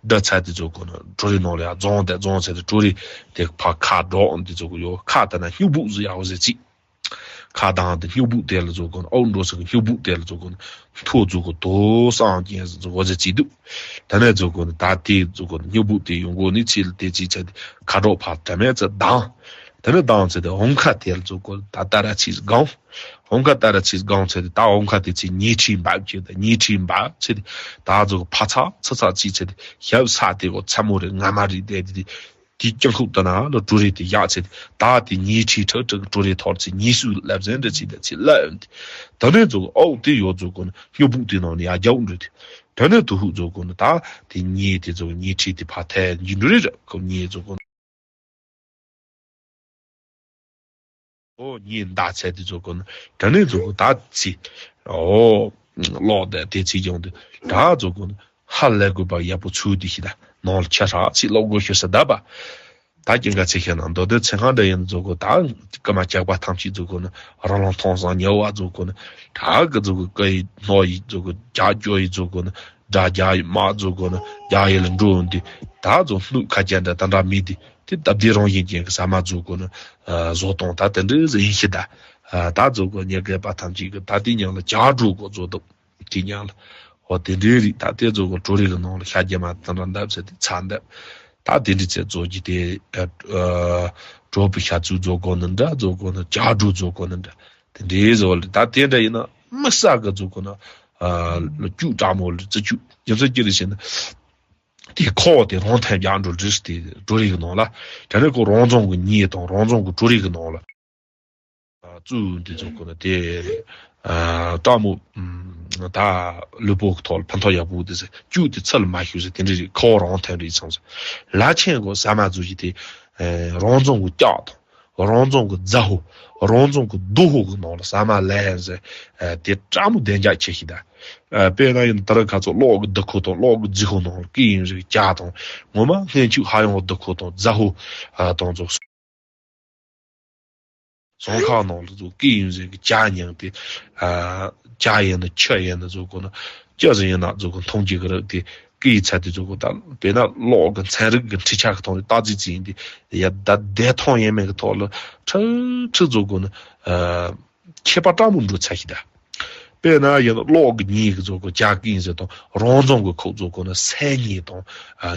བསྡུ་ཚར་དེ་ཚོ་གོ་ནི་གྲོ་རེ་ནང་ལ་ཡ་རྫོང་དེ་རྫོང་ཚེ་དེ་གྲོ་རེ་དེ་ཕ་ཁ་འགྲོ་འོང་དེ་ཚོ་གོ་ཡོ། ཁ་དེ་ན་སྨྱུ་གུ་ཟེར་ཡ་འོ་ཟེར་ཅིག། ཁ་གདང་དེ་སྨྱུ་གུ་དེ་ལ་ཚོ་གོ་ནི་ཨོ་འགྲོ་ཚེ་གི་སྨྱུ་གུ་དེ་ལ་ཚོ་གོ་ནི་མཐོ་ཚོ་གོ་དོ་སང་ཅན་ཟེར་ཚོ་འོ་ཟེར་ཅིག་འདུག། དེ་ནས་ཚོ་གོ་ནི་ད་དེ་ཚོ་གོ་ནི་སྨྱུ་གུ་དེ་ཡོང་གོ་ནི་ཚེ་ལ་དེ་ཅིག་ཚེ་དེ་ཁ་འགྲོ་ཕ་དྲ་མེད་ཚེ་གདང་། དེ་ནས་གདང་ཚེ་དེ་འོང་ཁ་དེ་ལ་ཚོ་གོ་ནི་ད་ད་ར་ཚིག་སྒང་། འོང་ཁ་ད་ར་ཚིག་སྒང་ཚེ་དེ་ད་འོང་ཁ་དེ་ཚེ་ཉེ་ཁྲིའི་འབབ་ཅེས་དང་ཉེ་ཁྲིའི་འབབ་ཚེ་དེ་ད་ཚོ་ཕ་ཚ་ཚ་ཚ་ཚིག་ཚེ་དེ་ཞབས་ས་དེ་གོ་ཚ་མོ་རེད་ང་མ་རེད་དེ་དེ་དེ་དེ་སྤྱང་ཁུག་ད་ན་ལ་གྲོ་རེ་དེ་ཡག་ཚེ་དེ་ད་དེ་ཉེ་ཁྲིའི་ཁྲག་ཁྲག་གི་གྲོ་རེ་ཐོར་ཚེ་ཉེ་སུ་ལབ་ཟན་འདྲ་ཚིག་དེ་ཚེ་ལབ་དེ་ད་ནས་ཚོ་ཨོ་དེ་ཡོད་ཚོ་གོ་ནི་སྨྱུ་གུ་དེ་ནང་ནས་ཡ་རྒྱག་འགྲོ་དེ་ད་ནས་དུ་ཧུ་ཚོ་གོ་ནི་ད་དེ་ཉེ་དེ་ཚོ་ཉེ་ཁྲིའི་དེ་ཕ་ཐལ་འཇིག་འགྲོ་རེ་ར་གོ་ཉེ་ཚོ་གོ་ནི། ཨོ་ཉིན་ཟླ་ཚེས་དེ་ཚོ་གོ་ན་དྲ་ནས་ཚོ་གོ་ད་ཚི། ཨོ་ཀློག་དེ་དེ་ཚི་ཀྱང་དེ་དྲ་ཚོ་གོ་ན་ཧ་ལས་དགོས་པ་ཡག་པོ་ཚུལ་དེ་ཤི་ད་ནང་ལ་ཆ་ཧྲག་ཚི་ཀློག་དགོས་ཤོད་ས་ད་པ། ད་ཀྱང་ག་ཚི་ཤེས་ན་མདོ་དོན་ཚན་ཁང་འདྲ་ཡིན་ཚོ་གོ་ད་ཀ་མ་ཇག་པ་ཐམས་ཅད་ཚོ་གོ་ན་རང་རང་མཐོང་སང་ཉལ་བ་ཚོ་གོ་ན་དྲ་གི་ཚོ་གོ་ཀ་ཡི་ནོ་ཡི་ཚོ་གོ་ཇག་ཅོ་ཡི་ཚོ་གོ་ན་དྲ་ཇག་ཡི་མ་ཚོ་གོ་ན་ཇག་ཡི་ལ་འགྲོ་འོང་དེ་ད་ཚོ་སྣུག་ཁ་ཅན་འདྲ་ད་འདྲ་མི་དེ། དེ་སྟབས་བདེ་རང་བཞིན་ཅན་གྱི་ཟ་མ་བཟོ་དགོས་ན། ཨ་བཟོ་སྟངས་ད་དེ་འདྲའི་ཟིག་ཡིན་ཤི་ད། ཨ་ད་བཟོ་དགོས་ཉེ་རྒས་པ་ཐམས་ཅད་ཀྱི་ད་དེ་ཉང་ལ་ཇག་གྲོ་གོ་བཟོ་དུ། དེ་ཉང་ལ། འོ་དེ་འདྲའི་རིགས་ད་དེ་བཟོ་དགོས་གྲོ་རེ་གི་ནང་ལ་ཤ་རྒྱ་མ་དེ་འདྲ་འདབ་ཟེར་དེ་ཚ་འདབ། ད་དེ་འདྲའི་ཚེ་བཟོ་རྒྱུ་དེ། ཨ་གྲོ་པའི་ཤ་ཚུགས་བཟོ་དགོས་ན་འདྲ་བཟོ་དགོས་ན་ཇག་གྲོ་བཟོ་དགོས་ན་འདྲ། དེ་འདྲའི་བཟོ་ལ་ད་དེ་འདྲ་ཡིན་ན་མི་ས་གི་བཟོ་དགོས་ན། ཨ་ལོ་བཅུ་དྲག་མོ་ལ་རྩི་བཅུ་རྒྱུ་མཚན་ཅི་རེད་ཟེར་ན། དེ་ཁོ་བོ་དེ་རང་ཐལ་རྒྱག་འགྲོ་རིས་དེ་འགྲོ་རིས་ཀྱི་ནང་ལ། དེ་ནས་ཁོ་རང་རྫོང་གི་ཉེ་དང་རང་རྫོང་གི་གྲོ་རིས་ཀྱི་ནང་ལ། བཙུགས་འདི་ཚོ་ཁོ་ན་དེ། ཨ་སྟག་མོ། ད་ལུས་པོ་གི་ཐོག་ལ་ཕན་ཐོགས་ཡག་པོ་དེ་ཟེར་བཅུག་དེ་ཚུར་ལ་མ་ཞུགས་ཟེར་དེ་འདྲ་རིགས་ཁོ་བོ་རང་ཐལ་རིས་ཚང་ཟེར། ལ་ཆེན་གོ་ཟ་མ་བཟོ་ཞིག་དེ། རང་རྫོང་གི་ལྕགས་དང་། རང་རྫོང་གི་རྫ་ཧོ། རང་རྫོང་གི་རྡོ་ཧོ་གི་ནང་ལ་ཟ་མ་ལས་ཟེར། དེ་སྤྲ་མོ་བདེ་འཇགས་ཆེ་ཞིག་ད། ཨ་དཔེར་ན་ཡིན་ན་ད་ར་ཁ་ཚོ་གློག་གི་རྡོ་ཁོ་དང་གློག་གི་རྫི་ཁོ་ནང་ལ་སྐད་ཡིན་རིགས་ཇ་དང་ངོ་མ་སྔན་ཆུ་ཧ་ཡོང་རྡོ་ཁོ་དང་རྫ་ཧོ་ཨ་དང་ཚོ་ཟོང་ཁ་ནང་ལ་ཚོ་སྐད་ཡིན་རིགས་ཇ་མྱང་དེ་ཨ་ཇ་ཡིན་ན་ཆུ་ཡིན་ན་ཚོ་ཁོ་ན་ཅི་ཟིག་ཡིན་ན་ཚོ་ཁོ་འཐུང་གི་གི་རིགས་དེ་ སྐད་ཡིག་ཚད་དེ་ཚོ་གོ་ད་དཔེར་ན་གློག་གི་ཚན་རིག་གི་འཕྲུལ་ཆས་ཀྱི་ཐོག་ནས་བརྟག་དཔྱད་བྱས་ཡིན་དུས་ཡ་ད་བདེ་ཐང་ཡིན་མིན་གྱི་ཐོག་ལ་ཁྲིག་ཁྲིག་ཚོ་གོ་ནི་ཨ་ཁྱད་པར་སྤྲ་མོ་འགྲོ་ཚར་ཤི་ད། དཔེར་ན་ཡིན་ན་གློག་གི་ཉེས་ཀྱི་ཚོ་གོ་ཇ་སྐད་ཡིན་ཟེར་དང་རང་རྫོང་གི་ཁོག་ཚོ་གོ་ནི་སའི་ཉེས་དང་ཨ་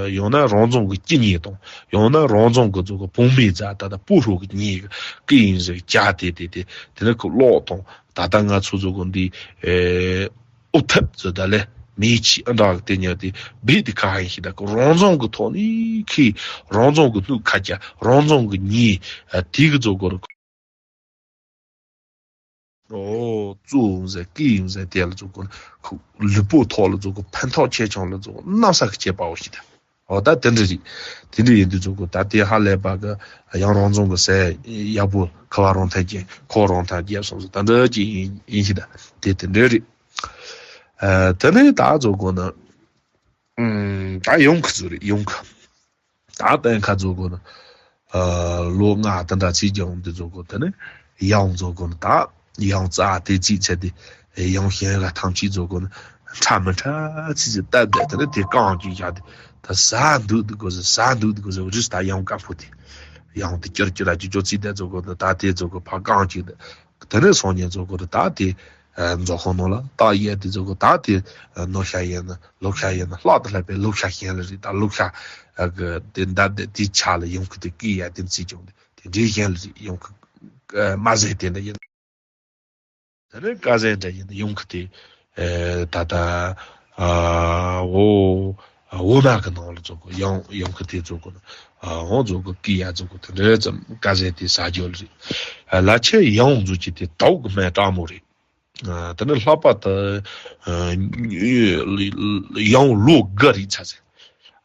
ཡང་ན་རང་རྫོང་གི་སྐྱི་ཉེས་དང་ཡང་ན་རང་རྫོང་གི་ཚོ་གོ་བུང་མའི་རྫ་ད་ད་སྤུ་ཧྲོ་གི་ཉེས་ཀྱི་སྐད་ཡིན་ཟེར་ཇ་དེ་དེ་དེ་དེ་ནི་ཁོ་གློག་དང་། ད་ལྟ་ང་ཚོ་ཚོ་གོ་འདི་ཨེ་ཨུ་ཐབ་ཚོ་ད་ལས་མེ་ཆི་ཨ་འདྲ་གི་དེ་ཉར་དེ་བེད་དེ་ཁ་ཧན་ཤི་ད་གོ་རང་རྫོང་གི་ཐོག་ནས་ཁི་རང་རྫོང་གི་སྣུག་ཁ་ཅ་རང་རྫོང་གི་ཉེས་ཨ་དེ་གི་ཚོ་གོ་ར་ཨོ་ཙུ་ཡིན་ཟེར་ཀི་ཡིན་ཟེར་དེ་ལ་ཚོ་གོ་ཁོ་ལུས་པོ་ཐོག་ལ་ཚོ་གོ་ཕན་ཐོགས་ཆེ་ཆུང་ལ་ཚོ་གོ་གནམ་ས་གི་ཁྱད་པར་འོ་ཤི་ད། འོ་ད་དེ་འདྲ་རེད། དེ་འདྲ་ཡིན་དུས་ཚོ་གོ་ད་དེ་ཧ་ལས་པ་གི་ཡང་རང་རྫོང་གི་སའི་ཡག་པོ་ཁ་བ་རང་ཐལ་གྱི་ཁོ་རང་ཐལ་རྒྱབ་སོང་ཟེར་ད་འདྲ་ཅིག་ཡིན་ཡིན་ཤི་ད་དེ་དེ་འདྲ་རེད། ཨ་དེ་ནས་ད་ཚོ་གོ་ན་ཨུམ་ད་ཡོང་ཁི་ཚོ་རེད་ཡོང་ཁི། ད་གཏན་ཁ་ཚོ་གོ་ན་ཨ་ལོ་ལྔ་དེ་འདྲ་ཚིག་ཀྱང་འདི་ཚོ་གོ་དེ་ནས་ཡང་ཚོ་གོ་ན་ད་ཡང་རྩ་དེ་ཚིག་ཚད་དེ་ཡང་གཞན་ལ་ཐམས་ཅད་ཚོ་གོ་ན་ཁྲ་མི་ཁྲ་ཚིག་ཚིག་བཏབ་བསྡད་དེ་ནས་དེ་རྐང་གཅིག་བཞག་དེ་ད་ཟ་འདུག་འདུག་གོ་ཟ་ཟ་འདུག་འདུག་གོ་ཟ་རིས་ད་ཡང་དཀར་པོ་དེ་ཡང་དེ་ཀྱུར་ཀྱུར་ལ་ཅི་ཅོ་ཚིག་དེ་ཚོ་གོ་ན་ད་དེ་ཚོ་གོ་ཕ་རྐང་གཅིག་དེ། དེ་ནས་སང་ཉིན་ཚོ་གོ་རེ་ད་དེ་མཛོད་ཁང་ནང་ལ་རྟགས་ཡས་དེ་ཚོ་གོ་ད་དེ་ནོར་ཤ་ཡིན་ན་ལོག་ཤ་ཡིན་ན་ལྷག་ཏུ་ལྷག་པའི་ལོག་ཤ་གཞན་ལ་རེད་ད་ལོག་ཤ་གི་དེ་འདབ་དེ་དེ་ཆ་ལ་ཡོང་གི་དེ་སྐད་ཡ་དེ་ཚིག་ཀྱང་དེ་འདྲའི་གཞན་ལ་རེད་ཡོང་གི་མ་ཟད་དེ་འདྲ་ཡིན། དེ་ནས་ཀ་ཟན་འདྲ་ཡིན་ན་ཡོང་གི་དེ་ད་ལྟ་འོ་འོ་མ་གི་ནང་ལ་ཚོ་གོ་ཡང་ཡོང་གི་དེ་ཚོ་གོ་ཨ་འོ་ཚོ་གོ་སྐད་ཡ་ཚོ་གོ་དེ་འདྲ་ཙམ་ཀ་ཟན་དེ་ཟ་རྒྱུ་ལ་རེད། ལ་ཆེ་ཡང་ཚོ་ཅི་དེ་དྭོགས་ཀྱི་སྨན་སྤྲང་མོ་རེད། དེ་ནས་ལྷག་པར་དུ་ཡང་ལོ་དགུ་རིགས་ཚ་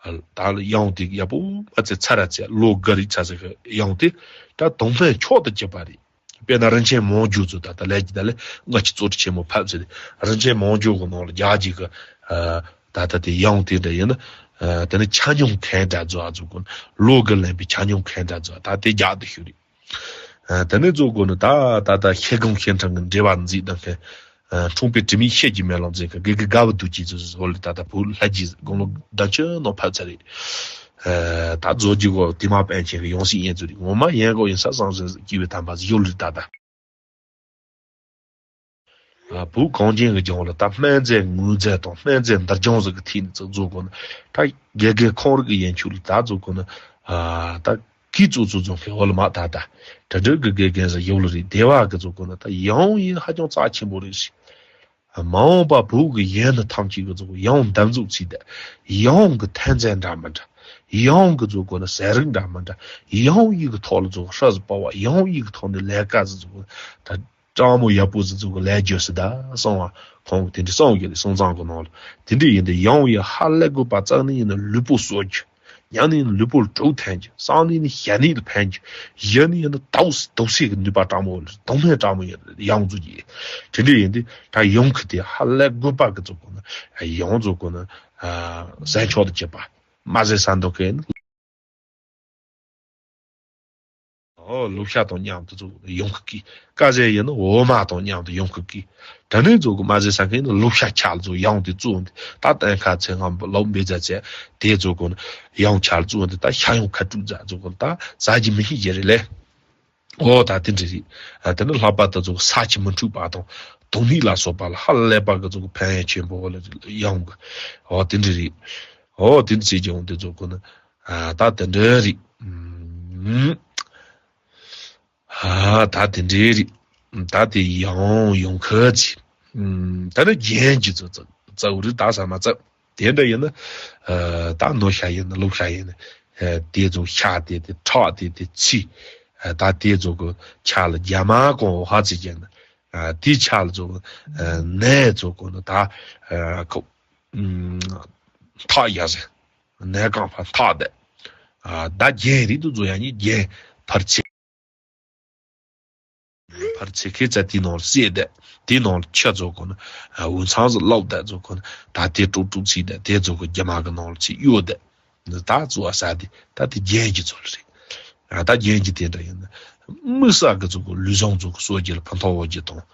ཟེར། ད་ཡང་དེ་ཡག་པོ་མ་ཚད་ཚ་ར་ཚད་ལོ་དགུ་རིགས་ཚ་ཟེར་གི་ཡང་དེ་ད་དོན་ཕན་མཆོག་ཏུ་གྱུར་པ་རེད། དཔེར་ན་རིན་ཆེན་མང་རྒྱུ་ཚོ་ད་ལྟ་ལས་ཀྱི་ད་ལས་ང་ཅི་གཙོ་ཆེན་མོ་ཕབ་ཟེར་རིན་ཆེན་མང་རྒྱུ་གི་ནང་ལ་རྒྱ་གྱི་གི་ད་ལྟ་དེ་ཡང་དེ་འདྲ་ཡིན་ན་དེ་ནི་ཆ་སྙོམས་མཁན་འདྲ་ཚོ་ཨ་ཚོ་གོ་ལོ་དགུ་ལེན་པའི་ཆ་སྙོམས་མཁན་འདྲ་ཚོ་ད་དེ་རྒྱག་ཏུ་ཞུ་རེད། ཨ་དེ་ནས་གཙོ་གོ་ནི་ད་ད་ད་ཤེལ་སྒང་ཤེལ་ཕྲེང་གི་འགྲེལ་པ་མཛད་དང་ཁན། ཨ་འཁྲུངས་པའི་དྲི་མེད་ཤེལ་གྱི་མེ་ལོང་མཛད་ཁན་དགེ་རྒན་དགའ་བ་རྡོ་རྗེ་ཚོ་ཧོ་ལི་ད་ད་བོད་ལྷ་རྗེ་དགུང་ལོ་བདུན་ཅུ་ནང་ཕེབས་ཚར་རེད། ཨ་ད་རྫོགས་རྗེ་གོ་དེ་མ་པཎ་ཆེན་གི་ཡང་སྲིད་ཡན་ཚོ་རེད་ངོ་མ་ཡན་གོ་ཡིན་ས་སང་སོ་སྐྱེ་བའི་དམ་པ་ཡོད་ལི་ད་ད། ཨ་བོད་གངས་ཅན་གྱི་ལྗོངས་ལ་ད་སྨན་རྫས་དངོས་རྫས་དང་སྨན་རྫས་འདིར་སྦྱོང་ཟིག་གི་ཐད་ནས་ཚིག་རྫོགས་གོ་ན་ད་དགེ་རྒན་ཁོང་རིག་གི་ཡན་ཆོད་ལ་ད་རྫོགས་གོ་ན་ཨ་ད་གིས་གཙོ་གཙོ་རྫོགས་མཁན་འོ་ལ་མ་ད་ད་དྲི་དྲི་གི་དགེ་རྒན་ཟིག་ཡོད་ལ་རེད་སྡེ་བ་གི་རྫོགས་གོ་ན་ད་ཡང་ཡིན་ཧ་ཅང་རྩ་ཆེན་པོ་རེད་ཟེར། མ་འོངས་པ་བོད་ཀྱི་ཡུལ་ནི་ཐམས་ཅད་ཀྱི་གཙོ་བོ་ཡང་འདེམས་འཛུགས་བྱས་ཏེ་ཡང་གི་ཐོན་རྫས་འདྲ་མི་འདྲ་ཡང་གི་གཙོ་གོ་ནི་ཟས་རིགས་འདྲ་མི་འདྲ་ཡང་ཡི་གི་ཐོག་ལ་གཙོ་བོ་ཧྲ་ཟི་པ་བ་ཡང་ཡི་གི་ཐོག་ནས་ལས་ཀ་ཟི་གཙོ་གོ་ད་སྤྲང་མོ་ཡག་པོ་ཟི་གཙོ་གོ་ལས་རྒྱུ་སི་ད་སོང་བ་ཁོང་གི་དེ་འདྲའི་སོང་གི་རེད་སོང་ཙང་གི་ནང་ལ་དེ་འདྲའི་ཡིན་ཏེ་ཡང་ཡི་ཧ་ལས་དགོས་པ་རྩ་ནི་ཡིན་ན་ལུས་པོ་གསོ་རྒྱུ། ཉལ་ནས་ནི་ལུས་པོ་ལ་དྲོད་འཐེན་རྒྱུ། སང་ནས་ནི་ཞལ་ནད་ལ་ཕན་རྒྱུ། ཡིན་ནི་ཡིན་ན་དྭོགས་དྭོགས་སའི་གི་ནུས་པ་དྲང་མོ་ལ་གདོང་ལེན་དྲང་མོ་ཡིན་ཡང་རྫོགས་ཀྱི། དེ་འདྲ་ཡིན་དུས་ད་ཡང་ཁི་དེ་ཧ་ལས་དགོས་པ་གི་རྫོགས་གོ་ན་ཡང་རྫོགས་གོ་ན་ཟས་མཆོག་ཏུ་བྱེད་པ་མ་ཟས་ཟ་འདོད་མཁན་ནི། ཨོ་ལུག་ཤ་དང་མཉམ་དུ་ཡང་ཁི་ཀི། ཀ་ཟས་ཡིན་ན་འོ་མ་དང་མཉམ་དུ་ཡང་ཁི་ཀི། དེ་ནས་ཚོ་གི་མ་ཟས་ཟ་མཁན་ནི་ལུག་ཤ་ཆ་ལ་ཚོ་ཡང་དེ་བཙོས་འདི་ད་གཏན་ཁ་ཚེ་ང་ལོག་འབད་ཚ་ཚེ་དེ་ཚོ་གོ་ན་ཡང་ཆ་ལ་བཙོས་འདི་ད་ཤ་ཡང་ཁ་དཀྲུག་ཛ་ཚོ་གོ་ན་ད་ཟ་རྒྱུ་མི་ཤེས་རྒྱུ་རེད་ལེ། ཨོ་ད་དེ་འདྲ་རེད། ཨ་དེ་ནི་ལྷག་པར་དུ་ཚོ་གི་ས་ཆུ་མི་འཁྲུག་པ་དང་དུག་ནད་ལ་སོགས་པ་ལ་ཧ་ལས་པ་གི་ཚོ་གི་ཕན་ཡོན་ཆེན་པོ་ལ་ཡང་གི། ཨོ་དེ་འདྲ་རེད། ཨོ་དེ་འདྲ་བྱེད་ཀྱི་འོང་དེ་ཚོ་གོ་ན་ཨ་ད་དེ་འདྲ་རེད། ཨུམ། ཨ་ད་དེ་འདྲའི་རིགས། ད་དེ་ཡང་ཡང་ཁ་ཅིག་ཨུམ། ད་ནི་རྒྱན་གྱི་ཚོ་ཚོ་ཚོ་རིགས་ད་ས་མ་ཚོ། དེ་འདྲ་ཡིན་ན། ཨ་ད་ནོར་ཤ་ཡིན་ན་ལུག་ཤ་ཡིན་ན། ཨ་དེ་ཚོ་ཤ་དེ་དེ་ཁྲག་དེ་དེ་ཚི། ཨ་ད་དེ་ཚོ་གི་ཆ་ལ་རྒྱ་མ་གོང་ཧ་ཅིག་ཡིན་ན། ཨ་དེ་ཆ་ལ་ཚོ་ཨ་ནད་ཚོ་གོ་ན་ད་ཨ་ཁོ་ཨུམ་ཐག་ཡ་ཟེར། ནད་གང་ཕར་ཐག་དེ། ཨ་ད་རྒྱན་རིགས་དུ་ཚོ་ཡ་ནི་རྒྱན་ཕར་ཆེ། ཕར་ཚེ་ཁའི་རྩ་དེའི་ནང་ལ་བསྲེས་ཏེ་དེའི་ནང་ལ་ཆུ་བཙོ་གོ་ན་འུ་ཚང་ཟིག་ལོག་ད་བཙོ་གོ་ན་ད་དེ་དཀྲུག་དཀྲུག་ཚིག་ད་དེ་བཙོ་གོ་རྒྱ་མ་གི་ནང་ལ་ཚིག་གཡོ་ད་ད་བཙོ་བ་ཟ་དེ་ད་དེ་རྒྱན་གྱི་ཚོ་ལ་རེད། ད་རྒྱན་གྱི་དེ་འདྲ་ཡིན་ན་དམིགས་བསལ་གི་བཙོ་གོ་ལུས་ཟུངས་བཙོ་གོ་གསོ་རྒྱུ་ལ་ཕན་ཐོགས་འོག་རྒྱུ་དང་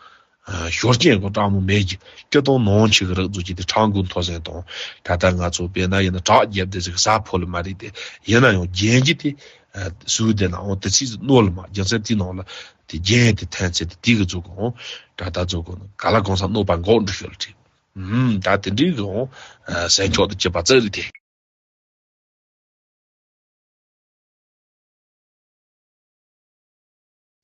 ཞོར་རྐྱེན་གྱི་སྤྲང་མོ་མེད་ཀྱི་སྤྱིར་བཏང་ནང་ཆོས་ཀྱི་རིགས་ཚོ་ཅིག་དེ་ཁྲག་འགུལ་མཐོ་ཟན་དང་། ད་ལྟ་ང་ཚོ་དཔེར་ན་ཡིན་ན་བྲག་རྒྱབ་དེ་ཟིག་ཟ་ཕོད་ལ་མ་རེད་དེ། ཡིན་ན་ཡང་རྒྱན་གྱི་དེ་ཟུག་དེ་ན་འོང་དེ་ཚིག་ཟིག་གནོད་ལ་མ། རྒྱུ་མཚན་དེའི་ནང་ལ་དེ་རྒྱན་དེ་ཐན་ཚེ་དེ་དེ་གི་ཚོ་གོ། ད་ལྟ་ཚོ་གོ་ན་ག་ལ་གང་ས་གནོད་པ་འགོག་འགྲོ་ཤོད་ལ་ཁྲིད། ད་དེ་འདྲའི་གི་འོང་སེམས་ཆོག་ཏུ་བྱེད་པ་ཙག་རེད་དེ།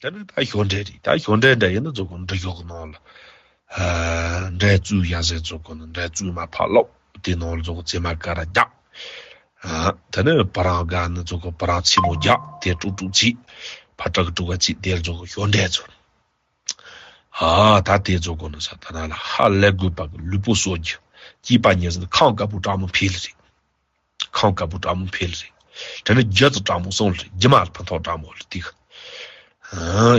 དེ་ནས་ད་ཞོར་འདྲེ་རེད། ད་ཞོར་འདྲེ་འདྲ་ཡིན་ན་ཚོ་གོ་འབྲི་ཞོག་གི་ནང་ལ། འདྲེ་བཙུགས་ཡ་ཟེར་ཚོ་གོ་ནི་འདྲེ་བཙུགས་མ་ཕར་ལོག་དེ་ནང་ལ་ཚོ་གོ་རྩེ་མ་ཀ་ར་རྒྱག་དེ་ནས་བུ་རང་དགའ་ནི་ཚོ་གོ་བུ་རང་ཚི་མོ་རྒྱག་དེ་དཀྲུག་དཀྲུག་ཚིག་ཕ་དྲག་དཀྲུག་ག་ཚིག་དེ་ལ་ཚོ་གོ་ཞོར་འདྲེ་ཚོ། ཨ་ད་དེ་ཚོ་གོ་ནི་ས་ད་ན་ལ་ཧ་ལས་དགོས་པ་གི་ལུས་པོ་གསོ་རྒྱུ། སྐྱེས་པ་ཉེར་ཟིན་ཁམས་དཀར་པོ་སྤྲང་མོ་འཕེལ་རེད། ཁམས་དཀར་པོ་སྤྲང་མོ་འཕེལ་རེད། དེ་ནས་རྒྱུ་ཚོ་སྤྲང་མོ་སོང་རེད། རྒྱུ་མ་ལ་ཕན་ཐོགས་སྤྲང་མོ་ལ་དེ་ག་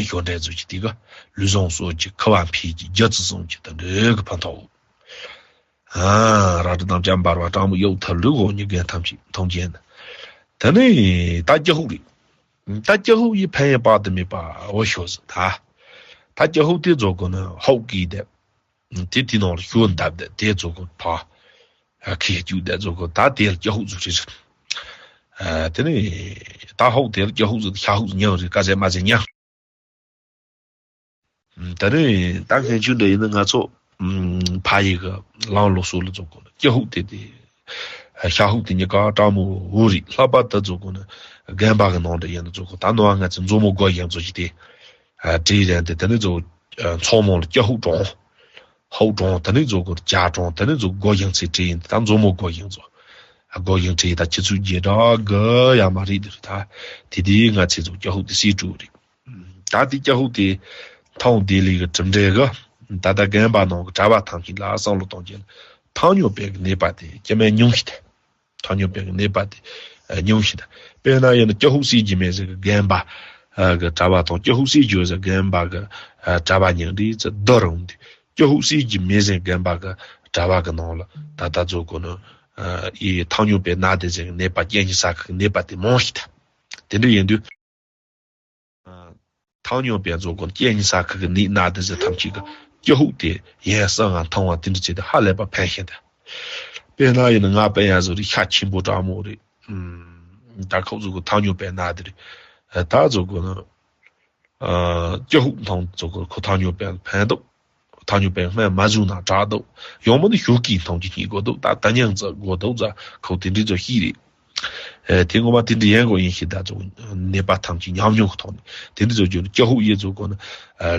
ཞོར་འདྲེ་ཚོ་གི་དེ་ག་ལུས་ཟུངས་གསོ་རྒྱུ་ཁུ་བ་འཕེལ་རྒྱུ་རྒྱུ་ཚོ་སོང་རྒྱུ་དེ་འདྲའི་གི་ཕན་ཐོགས། རལ་གྲི་དང་བཅས་འབར་བ་སྤྲང་མོ་གཡོ་ཐབས་ལུས་འོ་ཉིད་རྒན་ཐམས་ཅད་མཐོང་རྒྱན། དེ་ནས་ད་ཀྱི་ཧུག་རེད། ད་ཀྱི་ཧུག་ཡི་ཕན་ཡོན་དཔག་ཏུ་མེད་པ་འོ་ཤོད་ཟིན་ད། ད་ཀྱི་ཧུག་དེ་ཚོ་གོ་ནི་ཧོག་གིས་དེ། དེ་དེ་ནང་ལ་ཞོ་འདབ་དེ་དེ་ཚོ་གོ་ཕ། ཁི་ཡ་ཅུ་དེ་ཚོ་གོ་ད་དེ་ལ་ཀྱི་ཧུག་ཚོ་རེད། དེ་ནས་ད་ཧོག་དེ་ལ་ཀྱི་ཧུག་ཚོ་ཤ་ཧུག་ཚོ་ཉག་རེད་ཀ་ཟེ་མ་ཟེ་ཉག་དེ་ནས་ད་ངན་ཆུ་འདྲ་ཡིན་ན་ང་ཚོ་ཕ་ཡི་གི་ལང་ལོ་སོ་ལ་ཚོ་གོ་ཀྱི་ཧུག་དེ་དེ། ཤ་ཧུག་དེ་གཉིས་ཀ་སྤྲང་མོ་འུ་རེད། ལྷག་པར་དུ་ཚོ་གོ་ནི་རྒན་པ་གི་ནང་དུ་ཡིན་ན་ཚོ་གོ་ད་ནོ་ང་ཚོ་མཛོ་མོ་སྒོ་ཡང་ཚོ་ཞིག་དེ། དྲིས་རན་དེ་དེ་ནས་ཚོ་མཚོ་མོ་ལ་ཀྱི་ཧུག་གྲོང་། ཧོག་གྲོང་དེ་ནས་ཚོ་གོ་ཇ་གྲོང་དེ་ནས་ཚོ་སྒོ་ཡང་ཚེ་དྲིས་ཡིན་དེ་ད་མཛོ་མོ་སྒོ་ཡང་ཚོ། སྒོ་ཡང་དྲིས་ད་ཁྱི་ཚུ་རྒྱས་དྲག་གི་ཡ་མ་རེད་དེ་རེད་ད། དེ་དེ་ང་ཚོ་ཚོ་ཀྱི་ཧུག་དེ་སྲིད་གྲོ་རེད། ད་དེ་ཀྱི་ཧུག་དེ་ཐང་དེ་ལི་གི་གྲུབ་འབྲས་གི་ད་ལྟ་རྒན་པ་ནང་གི་གྲྭ་པ་ཐམས་ཅད་ལ་བསམ་བློ་གཏོང་རྒྱུ་ཐང་ཉོ་པའི་གི་ནད་པ་དེ་སྐྱེ་མེད་ཉུང་ཤི་ད། ཐང་ཉོ་པའི་གི་ནད་པ་དེ་ཉུང་ཤི་ད། དཔེར་ན་ཡིན་ན་ཀྱི་ཧུག་སྲིད་ཀྱི་མེད་ཟེར་གི་རྒན་པ་གི་གྲྭ་པ་དང་ཀྱི་ཧུག་སྲིད་རྒྱུ་ཟེར་རྒན་པ་གི་གྲྭ་པ་ཉིན་རེ་ཚེ་བསྡུ་རུང་དེ་ཀྱི་ཧུག་སྲིད་ཀྱི་མེད་ཟེར་རྒན་པ་གི་གྲྭ་པ་གི་ནང་ལ་ད་ལྟ་ཚོ་གོ་ནི་ཨི་ཐང་ཉོ་པའི་ནད་དེ་ཟེར་གི་ནད་པ་སྐྱེ་ཉི་ས་གི་ནད་པ་དེ་མང་ཤི་ད། དེ་འདྲ་ཡིན་དུས། ཐང་ཉོ་པའི་ཚོ་གོ་སྐྱེ་ཉི་ས་ཁུ་གི་ནི་ན་དེ་ཟེར་ཐམས་ཅད་གི་ཀྱི་ཧུག་དེ་ཡན་སང་ང་ཐང་བ་དེ་འདྲ་བྱས་ཏེ་ཧ་ལས་པ་ཕན་ཤེས་ད། དཔེར་ན་ཡིན་ན་ང་པན་ཡ་ཟོ་རི་ཤ་ཆེན་པོ་དྲག་མོ་རེད། ད་ཁོ་ཚོ་གི་ཐང་ཉོ་པའི་ན་དེ་རེད། ད་ཚོ་གོ་ན་ཀྱི་ཧུག་ཐང་ཚོ་གོ་ཁོ་ཐང་ཉོ་པའི་ཕན་འདུག་ཐག་ཉོ་པའི་སྨན་མ་བཟུང་ན་དྲག་འདུག་ཡང་མིན་ན་ཞོགས་ཀས་འཐུང་རྒྱུ་གཉིས་དགོས་འདུག་ད་ལྟ་ཉིན་ཙམ་དགོས་འདུག་ཟེར་ཁོ་དེ་འདྲའི་ཚོ་ཤེས་རེད། ཨེ་དེ་ངོ་མ་དེ་འདྲའི་ཡན་གོ་ཡིན་ཤེས་ད་ཚོ་ནད་པ་ཐམས་ཅད་ཉམས་མྱོང་གི་ཐོག་ནས་དེ་འདྲའི་ཚོ་བརྗོད་ནས་ཀྱི་ཧུག་ཡེ་ཚོ་གོ་ན་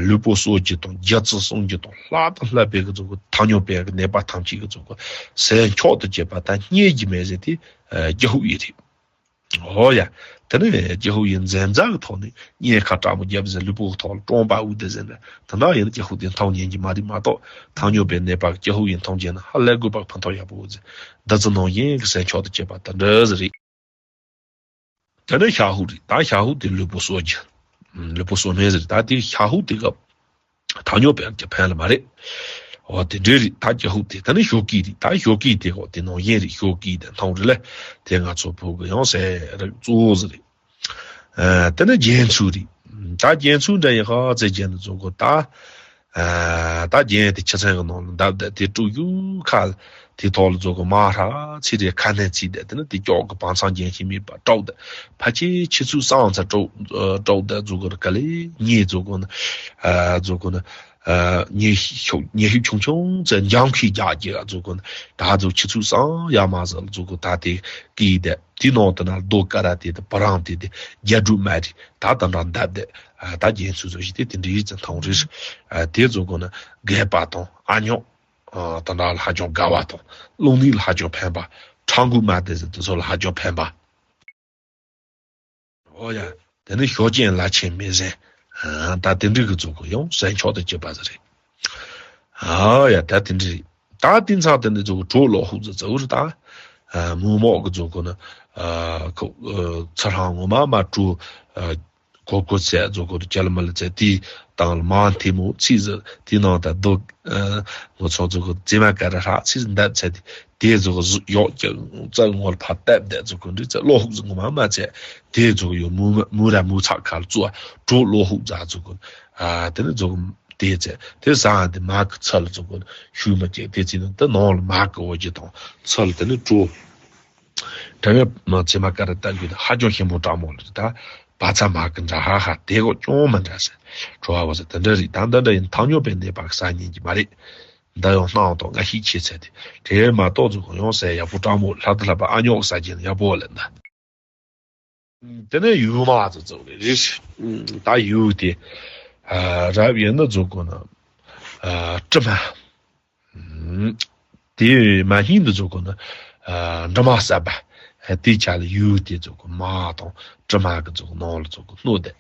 ལུས་པོ་གསོ་རྒྱུ་དང་རྒྱུ་ཚོ་སྲུང་རྒྱུ་དང་ལྷག་དང་ལྷག་པའི་གི་ཚོ་གོ་ཐག་ཉོ་པའི་གི་ནད་པ་ཐམས་ཅད་གི་ཚོ་གོ་སེམས་མཆོག་ཏུ་བྱེད་པ་ད་རྙེད་རྒྱུ་མེད་ཟེར་དེ་ཀྱི་ཧུག་ཡེ་རེད། ཨོ་ཡ། དེ་ནས་ཀྱི་ཧུག་ཡིན་འཛེམ་ཟ་གི་ཐོག་ནས་གཉེན་ཁ་དྲག་མོ་རྒྱབ་ཟེར་ལུས་པོ་གི་ཐོག་ལ་གྲོང་པ་དབུགས་དེ་ཟེར་ནས་དེ་འདྲ་ཡིན་ན་ཀྱི་ཧུག་དེ་འཐུང་ཉན་གྱི་མ་རེད་མ་གཏོགས་ཐག་ཉོ་པའི་ནད་པ་ཀྱི་ཧུག་ཡིན་འཐུང་རྒྱུ་ན་ཧ་ལས་དགོས་པ་ཕན་ཐོགས་ཡག་པོ་ཟེར་འདི་ཚོ་ནང་བཞིན་གྱི་སེམས་མཆོག་ཏུ་བྱེད་པ་དེ་འདྲ་ཟེར་རེད། དེ་ནས་ཤ་ཧུག་རེད་ད་ཤ་ཧུག་དེ་ལུས་པོ་གསོ་རྒྱུ། ལུས་པོ་གསོ་སྨན་ཟེར་རེད་ད་དེ་ཤ་ཧུག་དེ་སྐབས། ཐག་ཉོ་པའི་གི་ཕན་ལ་མ་རེད། འོ་དེ་འདྲའི་རིགས་ད་ཀྱི་ཧུག་དེ་ད་ནི་ཞོགས་ཀས་རིགས་ད་ཞོགས་ཀས་དེ་གོ་དེ་ནང་བཞིན་རིགས་ཞོགས་ཀས་དེ་མཐོང་རིགས་ལ་དེ་ང་ཚོ་བོད་གི་ཡང་ཟས་རིགས་གཙོ་བོ་ཟིག་རེད། ཨ་དེ་ནི་རྒྱན་ཚུལ་རིགས་ད་རྒྱན་ཚུལ་འདྲ་ཡི་ཧ་ཙེ་རྒྱན་དུ་བཟོ་གོ་ད། ཨ་ད་རྒྱན་དེ་ཁྱི་ཚན་གི་ནང་ལ་འདབ་བསྡད་དེ་དཀྲུག་ཡུག་ཁ་ལ། དེ་ཐོག་ལ་ཚོ་གི་མ་ཧྲ་ཚི་རེ་ཁ་ནས་ཚིག་དེ་དེ་ནི་དེ་ཀྱོག་གི་བང་ཚང་རྒྱན་ཞིག་མེད་པ་དཀྲོག་དེ་ཕ་ཆེ་ཆི་ཚུ་སང་ཚ་དཀྲོག་དཀྲོག་དེ་ཚོ་གི་ག་ལེ་ཉེ་ཚོ་གི་ནི་ཚོ་གི་ནི་ཉེ་ཤུགས་ཉེ་ཤུགས་ཆུང་ཆུང་ཚེ་འཇམ་ཁའི་རྒྱག་གི་ཚོ་གི་ནི་ད་ཚོ་ཆི་ཚུ་སང་ཡ་མ་ཟ་ཚོ་གི་ད་དེ་ཀི་དེ་དེ་ནང་དུ་ན་རྡོ་ཀ་ར་དེ་དེ་བ་རང་དེ་དེ་རྒྱ་སྒྲུབ་མ་རེད་ད་ད་འདྲ་འདབ་དེ་ད་རྒྱན་ཚུ་ཚོ་ཞིག་དེ་དེ་འདྲ་ཡིད་ཚེ་མཐོང་རེད་དེ་ཚོ་གི་ནི་རྒས་པ་དང་ཨ་ཉོག་ཨ་དེ་འདྲ་ལ་ཧ་ཅང་དགའ་བ་དང་རླུང་ནད་ལ་ཧ་ཅང་ཕན་པ། ཁྲག་འགུལ་མ་དེ་ཟེར་དེ་ཚོ་ལ་ཧ་ཅང་ཕན་པ། ཨོ་ཡ། དེ་ནི་ཞོ་ཅན་ལ་ཆེན་མེད་ཟེར། ཨ་ད་དེ་འདྲའི་གི་ཚོ་གོ་ཡང་སེམས་མཆོག་ཏུ་བྱེད་པ་ཟེར་རེད། ཨོ་ཡ་ད་དེ་འདྲའི་ད་དེ་ཚང་དེ་འདྲའི་ཚོ་གོ་གྲོ་ལོ་ཧུ་ཙི་ཙི་འུར་ད། ཨ་མུ་མོག་གི་ཚོ་གོ་ནི། ཨ་ཁོ་ཨ་ཚ་ཧྲང་ངོ་མ་མ་གྲོ། ཨ་གོ་གོ་ཚད་ཚོ་གོ་ཅལ་མལ་ཚད་དེའི་སྟེང་ལ་མང་ཐེ་མོ་ཚིག་ཟིག་དེའི་ནང་ད་རྡོ་ངོ་ཚོ་ཚོ་གོ་རྩེ་མ་ཀ་ར་ཧྲག་ཚིག་ཟིག་འདབ་ཚད་དེ་དེ་ཚོ་གོ་ཡོག་ཀྱི་རྩ་ངོ་ལ་ཕར་བཏབ་བསྡད་ཚོ་གོ་འདྲི་ཚད་ལོ་ཧུག་ཟིག་ངོ་མ་མ་ཚད་དེ་ཚོ་གོ་ཡོ་མུ་མུ་ར་མུ་ཚག་ཁ་ལ་བཙུགས་གྲོ་ལོ་ཧུག་ཟ་ཚོ་གོ་ཨ་དེ་ནི་ཚོ་གོ་ དེ་ཚེ་དེ་ཟངས་དེ་མར་གི་ཚལ་ལ་ཚུགས་གོ་ན་ཤུགས་མ་སྐྱེས། དེ་ཚེ་ནི་དེ་ནང་ལ་མར་གི་འོ་ཇི་དང་ཚལ་དེ་ནི་བྲོ། དྲན་ཡོད་མ། ཚེར་མ་ཀ་ར་ལྟ་རྒྱུ་དེ་ཧ་ཅང་ཞིམ་པོ་དྲང་མོ་རེད་ད། བ་ཚྭ་མར་གི་འདྲ། ཧ་ཧ། དེ་གོ་ཅུང་མི་འདྲ་ཟེར། བྲོ་བ་བ་ཟེར་དེ་འདྲ་རེད་ད། འདི་འདྲ་ཡིན་ཐང་སྙོམས་པའི་ནད་པ་གིས་ཟ་ཉན་གྱི་མ་རེད། འདི་ཡང་སྣང་དང་ང་ཤས་ཆེ་ཚད་དེ། དེ་མ་གཏོགས་ཚུགས་གོ་ཡང་ཟས་ཡག་པོ་དྲང་མོ། ལྷ་དང་ལྷ་པ་ཨ་ཉོག་གིས་ཟ་གྱི་ཡག་པོ་ལ་འདི། དེ་ནས་ཡུ་མ་ཚོ་ཚོ་རེད། ད་ཡུ་དེ་རབ་ཡིན་ན་ཚུགས་གོ་ན་དྲི་མ། དེ་མ་ཉིད་དུ་ཚུགས་གོ་ན་འབྲི་མ་ཟབ་པ། དེ་ཆ་ལ་ཡུ་དེ་ཚུགས་གོ་མར་དང་དྲི་མ་གི་ཚུགས་ནང་ལ་ཚུགས་གོ་སྣོད་དེ་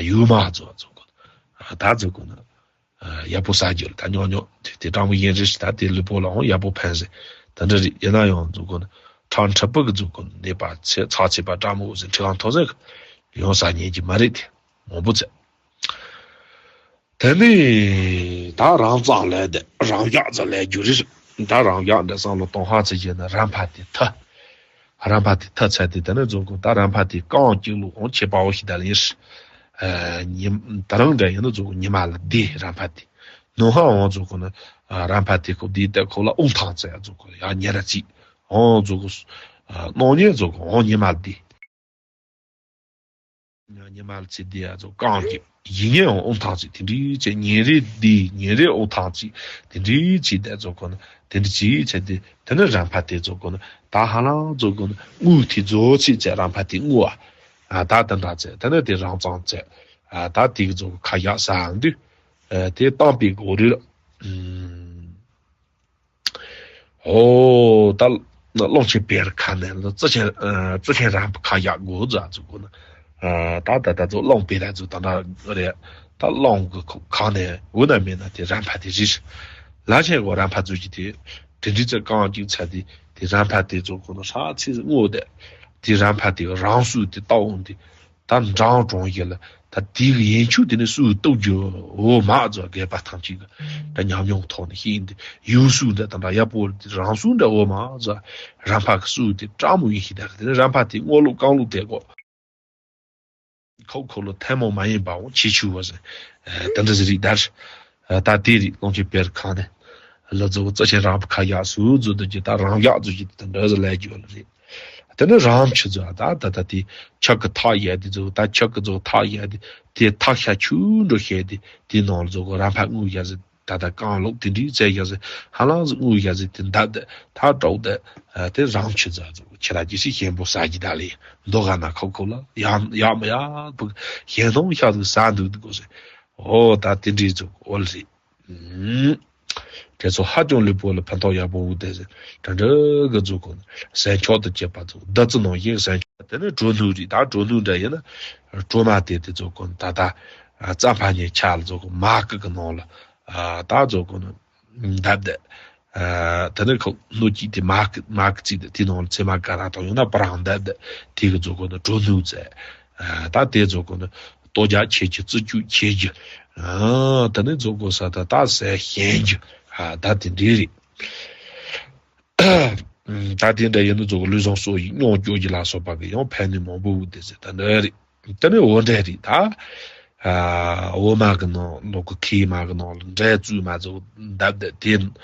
ཡུ་མ་ཚོ་ཚུགས་གོ་ད་ཚུགས་གོ་ན། ཡག་པོ་ཟ་རྒྱུ་ལ་ད་ཉོག་ཉོག་དེ་དེ་དྲང་པོ་ཡིན་རེད། ད་དེ་ལུས་པོ་ལའང་ཡག་པོ་ཕན་ཟེར། ད་འདྲ་རེད། ཡིན་ན་ཡང་ཚུགས་གོ་ན་ཁྲག་མཁྲིས་པ་གི་ཚུགས་གོ་ན་ནད་པ་ཚེ་ཚགས་ཚུད་པ་དྲང་མོ་ཟེར་ཁྲི་ཁང་ཐོག་ཟེར་ཡང་ཟ་ཉན་གྱི་མ་རེད་དེ། མང་པོ་ཚེ། དེ་ནས་ད་རང་གཙང་ལས་དེ་རང་བཞག་ཙམ་ལས་རྒྱུ་རེད། ད་རང་བཞག་འདི་བསམ་བློ་གཏོང་ཧ་ཚེ་བྱས་ན་རམ་འཕར་དེ་ཐ། རམ་འཕར་དེ་ཐ་ཚད་དེ་དེ་ནས་རྫོགས་དགོས། ད་རམ་འཕར་དེ་རྐང་གཅིག་ལུགས་འོང་ཁྱད་པར་བ་ཞིག་ད་ལ་ཡིན། ཉི་ད་རང་འདྲ་ཡིན་ན་རྫོགས་དགོས་ཉི་མ་ལ་བསྡད་རམ་འཕར་དེ། ནུབ་ཧ་འོང་རྫོགས་དགོས་ན་རམ་འཕར་དེ་ཁོ་བསྡད་ད་ཁོ་ལ་དབུགས་ཐང་ཚད་རྫོགས་དགོས་ཡང་ཉེ་ར་ཚིག་འོང་རྫོགས་དགོས། གནོང་ཉེ་རྫོགས་དགོས་འོང་ཉི་མ་ལ་བསྡད། ཉི་མ་ལ་ཚེ་འདི་ཡ་ཚོ་རྐང་གི་ཡིན་ངེས་འོང་དབུགས་ཐང་ཚེ་དེ་འདྲའི་ཚེ་ཉིན་རེ་འདི་ཉིན་རེ་འོང་དབུགས་ཐང་ཚེ་དེ་འདྲའི་ཚེ་དེ་ཚོ་ཁོ་ན་དེ་འདྲ་ཚེ་ཚེ་དེ་དེ་ནི་རམ་འཕར་དེ་ཚོ་ཁོ་ན་ད་ཧ་ལམ་ཚོ་ཁོ་ན་དངུལ་དེ་རྫོགས་ཚེ་ཚེ་རམ་འཕར་དེ་དངུལ་བ། ད་དེ་འདྲ་ཚེ་དེ་ནི་དེ་རང་གཙང་ཚེ་ད་དེ་གི་ཚོ་ཁ་ཡག་ས་འདུས་དེ་བཏང་པའི་གོ་རེ་ལ། ཨོ། ད་གླང་ཆེན་བེར་ཁ་ནས་ལ་རྩི་ཆེན་རྩི་ཆེན་རམ་འཕར་ཁ་ཡག་དགོས་ཟ་ཚུགས་གོ་ན། ད་ད་ད་ཚོ་གླང་བེར་ཚོ་ད་འདྲ་རེད། ད་གླང་གི་ཁ་ནས་འོ་ན་མེད་ན་དེ་རམ་འཕར་དེ་རིལ། ལ་ཆེན་གོ་རམ་འཕར་ཚོ་གི་དེ་དེ་འདྲི་ཚེ་རྐང་གཅིག་ཚ་དེ་དེ་རམ་འཕར་དེ་ཚོ་གོ་ན་ཧྲ་ཚིག་སྔོ་དེ་དེ་རམ་འཕར་དེ་རང་སུ་དེ་ལྟ་འོང་དེ། ད་འབྲང་གྲོང་ཡིན་ལ་ད་དེའི་ཡན་ཆོད་དེ་ནི་སུས་གཏུག་རྒྱུ་འོ་མ་ཚོ་རྒས་པ་ཐམས་ཅད་ཀྱི་ད་ཉམས་མྱོང་ཐོག་ནས་ཤེས་ཡིན་ཏེ་ཡུལ་སུ་འདྲ་དང་འདྲ་ཡག་པོ་རང་སུ་འདྲ་འོ་མ་ཚོ་རམ་འཕར་གི་སུ་དེ་སྤྲང་མོ་ཡིན་ཤེས་ད་གི་དེ་ནི་རམ་འཕར་དེ་དངོས་ལུགས་རྐང་ལུགས་དེ་གོ་ཁོག་ཁོག་ལ་ཐལ་མོ་མ་ཡིན་པའང་ཆེ་ཆུ་བ་ཟེར་དེ་འདྲ་ཟེར་རིགས་ད་རེད། ད་དེ་རིགས་གླང་ཆེན་བེར་ཁ་ནས་ལ་ཚོ་རྩི་ཆེན་རམ་འཕར་ཁ་ཡག་སུ་ཚོ་འདི་ཀྱི་ད་རང་ཡག་ཚོ་ཀྱི་དེ་འདྲ་ཟེར་ལས་རྒྱུ་ལ་རེད། དེ་ནས་རང་ཆུ་ཚོད་ད་ད་ད་དེ་ཆུ་གི་ཐག་ཡལ་དེ་ཚོ་ད་ཆུ་གི་ཚོ་ཐག་ཡལ་དེ་དེ་ཐག་ཤ་ཆུ་འགྲོ་ཤེས་དེ་དེ་ནང་ལ་ཚོ་གོ་རམ་འཕར་དངུལ་ཡ་ཟེར་ད་ད་རྐང་ལུགས་དེ་འདྲའི་རྩལ་ཡ་ཟེར་ཧ་ལམ་ཟེར་དངུལ་ཡ་ཟེར་དེ་འདབ་དེ་ཐག་གྲོགས་དེ་དེ་རང་ཆུ་ཚོད་ཚོ་ཁྱེད་ར་ཅི་ཞིག་ཞན་པོ་ཟ་གི་ད་ལས་མདོ་ག་ན་ཁོག་ཁོག་ལ་ཡག་ཡག་མ་ཡག་བུ་ཞན་སྟོང་ཤ་དུ་ཟ་འདུག་དེ་གོ་ཟེར་ཨོ་ད་དེ་འདྲའི་ཚོ་འོལ་ཟེར། དེ་ཚོ་ཧ་ཅང་ལུས་པོ་ལ་ཕན་ཐོགས་ཡག་པོ་འུ་དེ་ཟེར་དྲ་འདྲ་གི་ཚོ་གོ་ཟན་ཆོག་ཏུ་བཅད་པ་ཚོ་བདག་ཚི་ནང་བཞིན་ཟན་ཆོག་དེ་ནས་གྲོ་ནུ་རིགས་ད་གྲོ་ནུ་འདྲ་ཡིན་ན་གྲོ་མ་དེ་དེ་ཚོ་གོ་ད་ད་རྩ་ཕ་ཉེ་ཆ་ལ་ཚོ་གོ་མ་ཀི་གི་ནང་ལ་ད་ཚོ་གོ་ནུ་འདབ་དེ་དེ་ནས་ཁོ་སྣོད་ཀྱི་དེ་མ་ཀི་མ་ཀི་ཚིག་དེ་དེ་ནང་ལ་ཚེ་མ་ཀ་ར་དང་ཡང་ན་པ་རང་འདབ་དེ་དེ་གི་ཚོ་གོ་ནུ་གྲོ་ནུ་ཟེར་ད་དེ་ཚོ་གོ་ནུ། ལྟོ་རྒྱག་ཆེ་རྒྱུ་རྩི་བཅུད་ཆེ་རྒྱུ། ཨ་ད་ནི་རྫོགས་དགོས་ས་ད་ད་ཟས་ཞན་རྒྱུ། ཨ་ད་དེ་འདྲའི་རེད། ད་དེ་འདྲ་ཡིན་ན་རྫོགས་དགོས་ལུས་ཟུངས་སོགས་ཡི་སྙོམས་སྐྱོ་རྒྱུ་ལ་སོགས་པ་གི་ཡང་ཕན་ནུས་མང་པོ་འུ་དེ་ཟེར་ད་འདྲ་རེད། ད་ནི་འོ་འདྲ་རེད་ད། ཨ་འོ་མ་གི་ནང་ལོག་གི་ཁའི་མ་གི་ནང་ལ་འབྲས་བཙོས་མ་རྫོགས་འདབ་འདབ་དེ།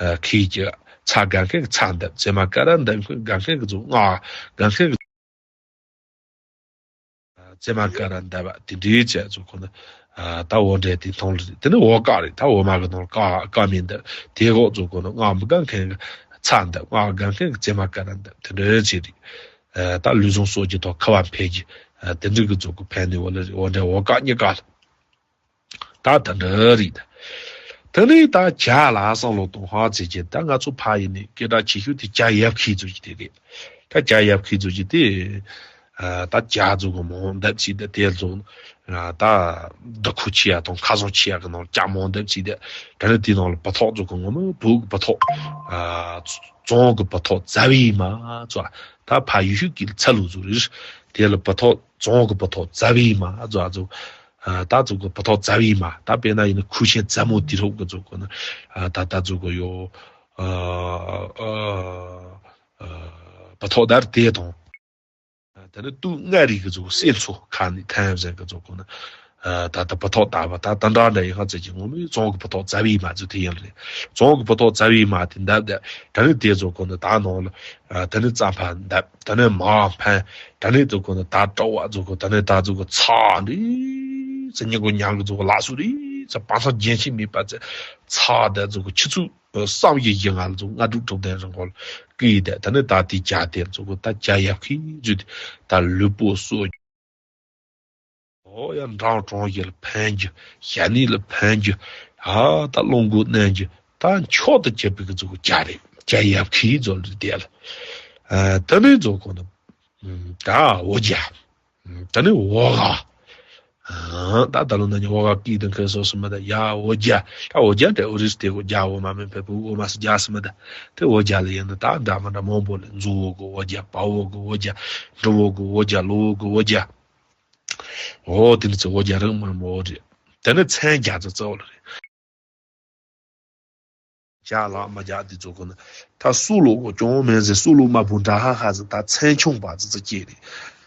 ཨ་ཁའི་ཀྱི་ཚྭ་དགའ་མཁན་གི་ཚྭ་འདབ་ཚེ་མ་ཀ་ར་འདབ་མཁན་དགའ་མཁན་གི་རྫོགས་སྔགས་དགའ་མཁན་གི་ཚེ་མ་ཀ་ར་འདབ་པ་དེ་འདྲའི་བྱས་ཚུལ་ཁོ་ན། ད་འོ་འདྲའི་དེ་མཐོང་ལ་རེད། དེ་ནི་འོ་དཀར་རེད། ད་འོ་མ་གི་ནང་ལ་དཀར་དཀར་མིན་འདབ་དེ་འོག་ཚུལ་ཁོ་ན་སྔགས་མི་དགའ་མཁན་གྱི་ཚྭ་འདབ་སྔགས་དགའ་མཁན་གྱི་ཚེ་མ་ཀ་ར་འདབ་དེ་འདྲའི་བྱས་རེད། ད་ལུས་ཟུངས་གསོ་རྒྱུ་དང་ཁ་བ་འཕེལ་རྒྱུ། དེ་འདྲའི་གི་ཚུལ་གི་ཕན་ནུས་འོ་ལ་རེད། འོ་འདྲའི་འོ་དཀར་གཉིས་ཀ་ལ། ད་ད་འདྲ་རེད། དེ་ནས་ད་བྱ་ལ་བསམ་བློ་གཏོང་ཧ་ཚེ་ཀྱི་ད་ང་ཚོ་ཕ་ཡི་ནས་སྐད་གྲགས་ཆེ་ཤོས་དེ་བྱ་ཡབ་ཁའི་ཚུལ་གྱི་དེ་རེད། ད་བྱ་ཡབ་ཁའི་ཚུལ་གྱི་དེ། ད་བྱ་ཚུལ་གི་མོ་འདབ་ཆེ་དེ་དེ་ཚོ། ད་རྡོ་ཁུ་ཆེ་ཡ་དང་ཁ་ཟང་ཆེ་ཡ་གི་ནང་བྱ་མོ་འདབ་ཆེ་དེ། ད་ནི་དེ་ནང་ལ་བུ་ཐོག་ཚུལ་གི་ངོ་མ་བུ་གི་བུ་ཐོག་བཙོང་གི་བུ་ཐོག་ཛ་བི་མ་ཚོ། ད་ཕ་ཡུལ་ཤུལ་གྱི་ཚ་ལུ་ཚུལ་རེད། དེ་ལ་བུ་ཐོག་བཙོང་གི་བུ་ཐོག་ཛ་བི་མ་ཚོ་ཚོ། ད་ཚུགས་གོ་བུ་ཐོག་ཛ་བི་མ། ད་དཔེར་ན་ཡིན་ན་ཁུ་ཆེན་ཛ་མོ་དེ་རོགས་གི་ཚུགས་གོ་ན། ད་ད་ཚུགས་གོ་ཡོ། བུ་ཐོག་དར་དེ་དང་། ད་ནི་དུག་ལྔ་རིགས་གི་ཚུགས་གོ་སེམས་ཚོ་ཁ་ནི་ཐན་ཟེར་གི་ཚུགས་གོ་ན། ད་ལྟ་བུ་ཐོག་ལྟ་བུ་ད་ད་འདྲ་འདྲ་ཡིན་ཧ་ཙི་ཅིག་ངོ་མའི་རྫོང་གི་བུ་ཐོག་རྩ་བའི་མ་ཚོ་དེ་ཡིན་རེད། རྫོང་གི་བུ་ཐོག་རྩ་བའི་མ་དེ་འདབ་འདབ་ད་ནི་དེ་ཚོ་ཁོ་ནི་ད་ནང་ལ་ད་ནི་རྩམ་ཕ་འདབ་ད་ནི་མ་འཕན་ད་ནི་ཚོ་ཁོ་ནི་ད་དྲ་བ་ཚོ་ཁོ་ད་ནི་ད་ཚོ་ཁོ་ཚ་འདི་ཚ་ཉི་གོ་ཉང་གི་ཚོ་ཁོ་ལ་སུ་རི་ཚ་བང་ཚང་རྒྱན་ཆེ་མེད་པ་ཚ་ཚ་ད་ཚོ་ཁོ་ཆུ་ཚོད་བསམ་ཡི་ཡི་ང་ལ་ཚོ་ལྔ་དྲུག་དྲུག་ལྡན་རིང་གོ་ལ་ཀི་ཡི་ད་ད་ནི་ད་དེ་རྒྱ་དེ་ཚོ་ཁོ་ད་རྒྱ་ཡབ་ཁི་ཚུ་དེ་ད་ལུས་པོ་སོ། ཨོ་ཡ་འབྲང་གྲོང་ཡིར་ཕན་རྒྱུ་ཞྭ་ནི་ལ་ཕན་རྒྱུ་ཨ་ད་སློང་གོ་གནས་རྒྱུ་ད་མཆོག་ཏུ་གྱུར་པའི་གི་ཚོ་ཁོ་རྒྱ་རེད། རྒྱ་ཡབ་ཁི་ཚོ་ལ་དེ་ལ་ཨ་ད་ནི་ཚོ་ཁོ་ན་ད་འོ་རྒྱ། ད་ནི་འོ་ག་ད་ད་ལོ་ན་ནི་འོ་ག་ཀི་དང་ཁེ་སོ་སི་མ་ད་ཡ་འོ་རྒྱ། ད་འོ་རྒྱ་དེ་འོ་རིས་དེ་གོ་རྒྱ་འོ་མ་མིན་ཕེ་བུ་འོ་མ་སི་རྒྱ་སི་མ་ད་དེ་འོ་རྒྱ་ལ་ཡིན་ན་ད་འདྲ་མ་འདྲ་མང་པོ་ལ་མཛོ་འོ་གོ་འོ་རྒྱ། བ་འོ་གོ་འོ་རྒྱ། འབྲུ་འོ་གོ་འོ་རྒྱ། ལོ་འོ་གོ་འོ་རྒྱ། འོ་དེ་ནི་ཚེ་འོ་རྒྱ་རིགས་མང་པོ་འོ་རེད། དེ་ནི་མཚན་རྒྱ་ཚ་ཚ་འོ་ལ་རེད། རྒྱ་ལགས་མ་རྒྱ་འདི་ཚོ་ཁོ་ན་ད་སུ་ལུ་གོ་ཅོང་མེད་ཟེར། སུ་ལུ་མ་བུ་འདྲ་ཧ་ཧ་ཟེར། ད་མཚན་ཆུང་བ་ཙི་ཙི་སྐྱེས་རེད།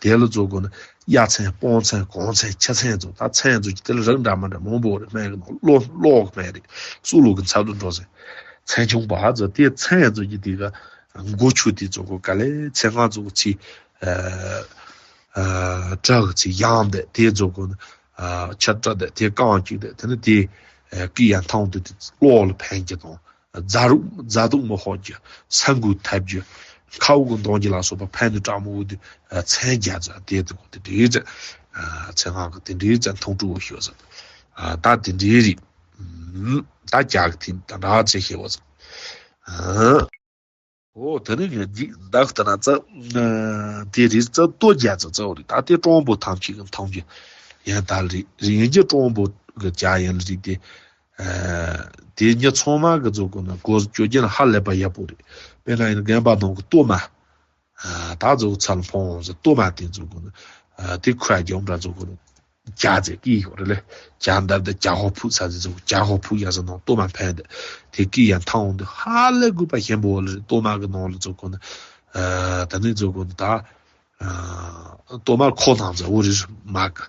དེ་ལ་ཚོ་ཁོ་ན་གཡའ་མཚན་སྤང་མཚན་གོང་མཚན་ཆ་མཚན་ཚོ་ད་མཚན་ཚོ་ཅི་དེ་ལ་རིགས་འདྲ་མ་འདྲ་མང་པོ་རེད། སྨན་གི་ནང་ལོ་ལོག་སྨན་རེད། སུ་ལུ་གི་ཚབ་ཏུ་འགྲོ་ཟེར། མཚན་ཆུང་བ་ཚོ་དེ་མཚན་ཚོ་ཅི་དེ་ག་མགོ་ཆུ་དེ་ཚོ་གོ་ག་ལེ་ཚེ་སྔ་ཚོ་གི་ཚེ་ཨ་ཨ་བྲག་གི་ཚེ་ཡང་དེ་དེ་ཚོ་གོ་ན་ཨ་ཆར་བྲག་དེ་དེ་རྐང་གཅིག་དེ་དེ་ནི་དེ་ཨ་ཀི་ཡང་ཐང་དུ་དེ་གློག་ལ་ཕན་གྱི་དང་རྫ་རུ་རྫ་དུག་མི་ཧོག་རྒྱུ། ས་འགུལ་ཐེབས་རྒྱུ། ཁའུ་གི་འདོང་རྒྱུ་ལ་སོགས་པ་ཕན་དུ་དྲག་མོ་འོ་དུ་ཨ་མཚན་རྒྱ་རྫ་དེ་དུ་དེ་འདྲའི་རྫ་ཨ་ཚེ་སྔ་གི་དེ་འདྲའི་རྫ་མཐོང་གྲུ་བོ་ཤོད་ཟེར། ཨ་ད་དེ་འདྲའི་རིགས་ཨ་ད་རྒྱ་གི་ཐིམ་ད་འདྲ་ཚེ་ཤེས་བ་ཟེར། ཨ། ཨོ་དེ་ནི་ངས་འདི་བདག་ལྟ་ན་ཙ། དེ་རིགས་ཙ་ལྟོ་རྒྱ་ཙ་ཙ་བོ་རེད། ད་དེ་གྲོང་པོ་ཐམས་ཅད་ཀྱི་མཐོང་རྒྱུ་ཡང་ད་རེད། རིགས་ཀྱི་གྲོང་པོ་གི་རྒྱ་ཡན་རིགས་དེ། དེ་ཉིད་ཚང་མ་གི་ཚོ་གོ་ན་གོ་སྐྱོ་རྒྱན་ཧ་ལས་པ་ཡག་པོ་རེད། དཔེར་ན་ཡིན་རྒན་པ་ནང་གི་ལྟོ་མ། ད་ཚོ་ཚལ་འཕོང་ཟེར་ལྟོ་མ་དེ་ཚོ་གོ་ན། དེ་ཁོ་རྒྱང་འདྲ་ཚོ་གོ་ན། རྒྱ་ཟེར་གི་ཡོད་རེད་ལེ། རྒྱ་འདབ་དེ་རྒྱ་ཧོ་ཕུ་ས་ཟེར་ཚོ་རྒྱ་ཧོ་ཕུ་ཡ་ཟེར་ནང་ལྟོ་མ་འཕེན་དེ། དེ་གི་ཡང་ཐང་འོང་དེ་ཧ་ལས་དགོས་པ་ཞན་པོ་ལེ་རེད། ལྟོ་མ་གི་ནང་ལ་ཚོ་གོ་ན། ད་ནི་ཚོ་གོ་ན་ད། ལྟོ་མ་ཁོ་ནང་ཚོ་འོ་རེད་མ་གི།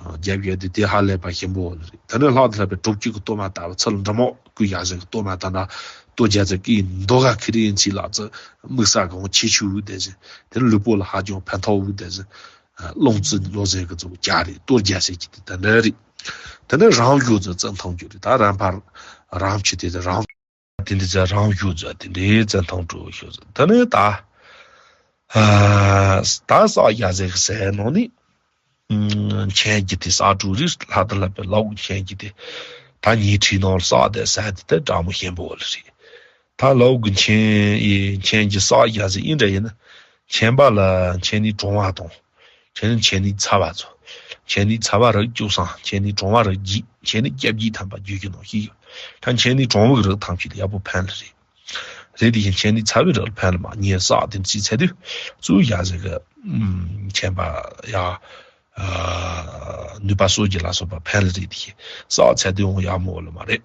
རྒྱབ་ཡོད་དེ་དེ་ཧ་ལས་པ་ཞན་པོ་ལེ་རེད། ད་ནི་ལྷག་ཏུ་ལྷག་པའི་གྲོག་ཅིག་གི་ལྟོ་མ་ལྟ་བུ་ཚལ་འདྲ་མོ་ཀུ་ཡ་ཟེར་གི་ལྟོ་མ་ད་ན་ལྟོ་རྒྱ་ཚ་གི་མདོ་ག་ཁི་རིན་ཚི་ལག་ཚ་དམིགས་བསལ་གི་འོང་ཆེ་ཆུ་དེ་ཟེར། དེ་ནི་ལུས་པོ་ལ་ཧ་ཅང་ཕན་ཐོགས་འོ་དེ་ཟེར། རླུང་རྩི་ལོ་ཟེར་གི་ཚོ་རྒྱ་རེད། ལྟོ་རྒྱ་ཟེར་གི་དེ་ད་འདྲ་རེད། དེ་ནས་རང་ཞུ་ཚོ་བཙན་ཐང་རྒྱུ་རེད། ད་རང་ཕར་རང་ཆུ་དེ་དེ་རང་དེ་འདི་ཚོ་རང་ཞུ་ཚོ་དེ་འདྲའི་བཙན་ཐང་གྲུ་ཞུ་ཚོ་དེ་ནས་ད་ཨ་ད་ས་རྒྱ་ཟེར་གི་ཟེར་ནོ་ནི་མཁྱེན་གྱི་དེ་ས་གྲུ་རེད། ལྷ་དང་ལྷ་པའི་ལའུ་མཁྱེན་གྱི་དེ་ད་ཉི་ཁྲིའི་ནང་ལ་ས་དེ་ས་དེ་དེ་འདྲ་མོ་ཞན་པོ་ལ་རེད། ད་ལའུ་གི་མཁྱེན་ཡི་མཁྱེན་གྱི་ས་རྒྱ་ཟེར་ཨིན་འདྲ་ཡིན་ན། མཁྱེན་པ་ལ་མཁྱེན་ནི་གྲོང་བ་དང་། མཁྱེན་ནི་མཁྱེན་ནི་ཚ་བ་ཚོ། མཁྱེན་ནི་ཚ་བ་རིགས་བཅུ་གསུམ། མཁྱེན་ནི་གྲོང་བ་རིགས་བརྒྱད། མཁྱེན་ནི་སྐྱབས་བརྒྱད་ཐམ་པ་བརྗོད་ཀྱི་ནང་བཞིན་ཡོད། ད་མཁྱེན་ནི་གྲོང་བུ་གི་རིགས་ཐམས་ཅད་ལ་ཡག་པོ་ཕན་ལ་རེད། རེད་དེ་བཞིན་མཁྱེན་ནི་ཚ་བའི་རིགས་ལ་ཕན་ལ་མ་ཉེ་ས་དེ་ཚིག་ཚད་དུས་གཙོ་བོ་ཡ་ཟེར་གི་མཁྱེན་པ་ཡ། ནུས་པ་གསོ་རྒྱུ་ལ་སོགས་པ་ཕན་ལ་རེད་དེ་བཞིན་ས་ཚད་དུས་འོང་ཡག་མོ་ལ་མ་རེད།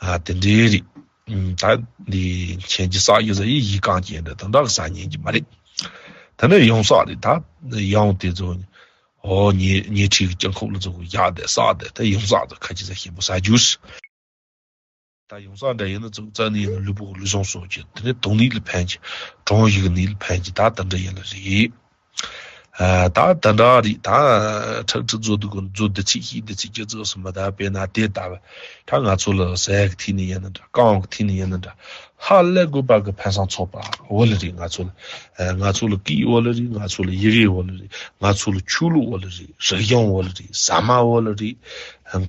ཨ་དེ་འདྲའི་རིགས། ཨུམ་ད་འདི་མཁྱེན་གྱི་ས་ཡི་ཟ་ཡི་ཡི་གང་ཅན་འདྲ་དང་འདྲ་གི་ས་ཉན་གྱི་མ་རེད། ད་ནི་ཡང་ས་རེད། ད་ཡང་དེ་ཚོ་ཨོ་ཉེ་ཉེ་ཁྲིའི་སྤྱང་ཁོག་ལ་ཚོ་ཡག་དེ་ས་དེ་ད་ཡང་ས་དེ་ཁ་ཅི་ས་ཞིམ་པོ་ཟ་རྒྱུ་ཞིག་ད་ཡང་ས་འདྲ་ཡིན་ན་ཚོ་རྩ་ནི་ཡིན་ན་ལུས་པོ་ལུས་ཟུངས་གསོ་རྒྱུ་དེ་ནི་དོན་ནི་ལ་ཕན་གྱི་གྲོང་ཡིག་ནི་ལ་ཕན་གྱི་ད་ད་འདྲ་ཡིན་ལ་རེད། ད་ད་འདྲ་རེད། ད་ཁྲག་ཁྲིག་མཛོ་འདི་གོ་མཛོ་འདི་ཚིག་ཤིག་འདི་ཚིག་སྤྱི་ཚོགས་སུ་མ་ད་དཔེར་ན་དེ་ལྟ་བུ་ད་ང་ཚོ་ལ་ཟས་ཀྱི་ཐིག་ནི་ཡིན་ན་འདྲ་རྐང་གི་ཐིག་ནི་ཡིན་ན་འདྲ་ཧ་ལས་དགོས་པ་གི་ཕན་སང་ཚོགས་པ་འོ་ལ་རེད། ང་ཚོ་ལ་ང་ཚོ་ལ་སྐད་འོ་ལ་རེད། ང་ཚོ་ལ་ཡི་གེ་འོ་ལ་རེད། ང་ཚོ་ལ་ཆོས་ལུགས་འོ་ལ་རེད། རིག་གཞུང་འོ་ལ་རེད། ཟ་མ་འོ་ལ་རེད།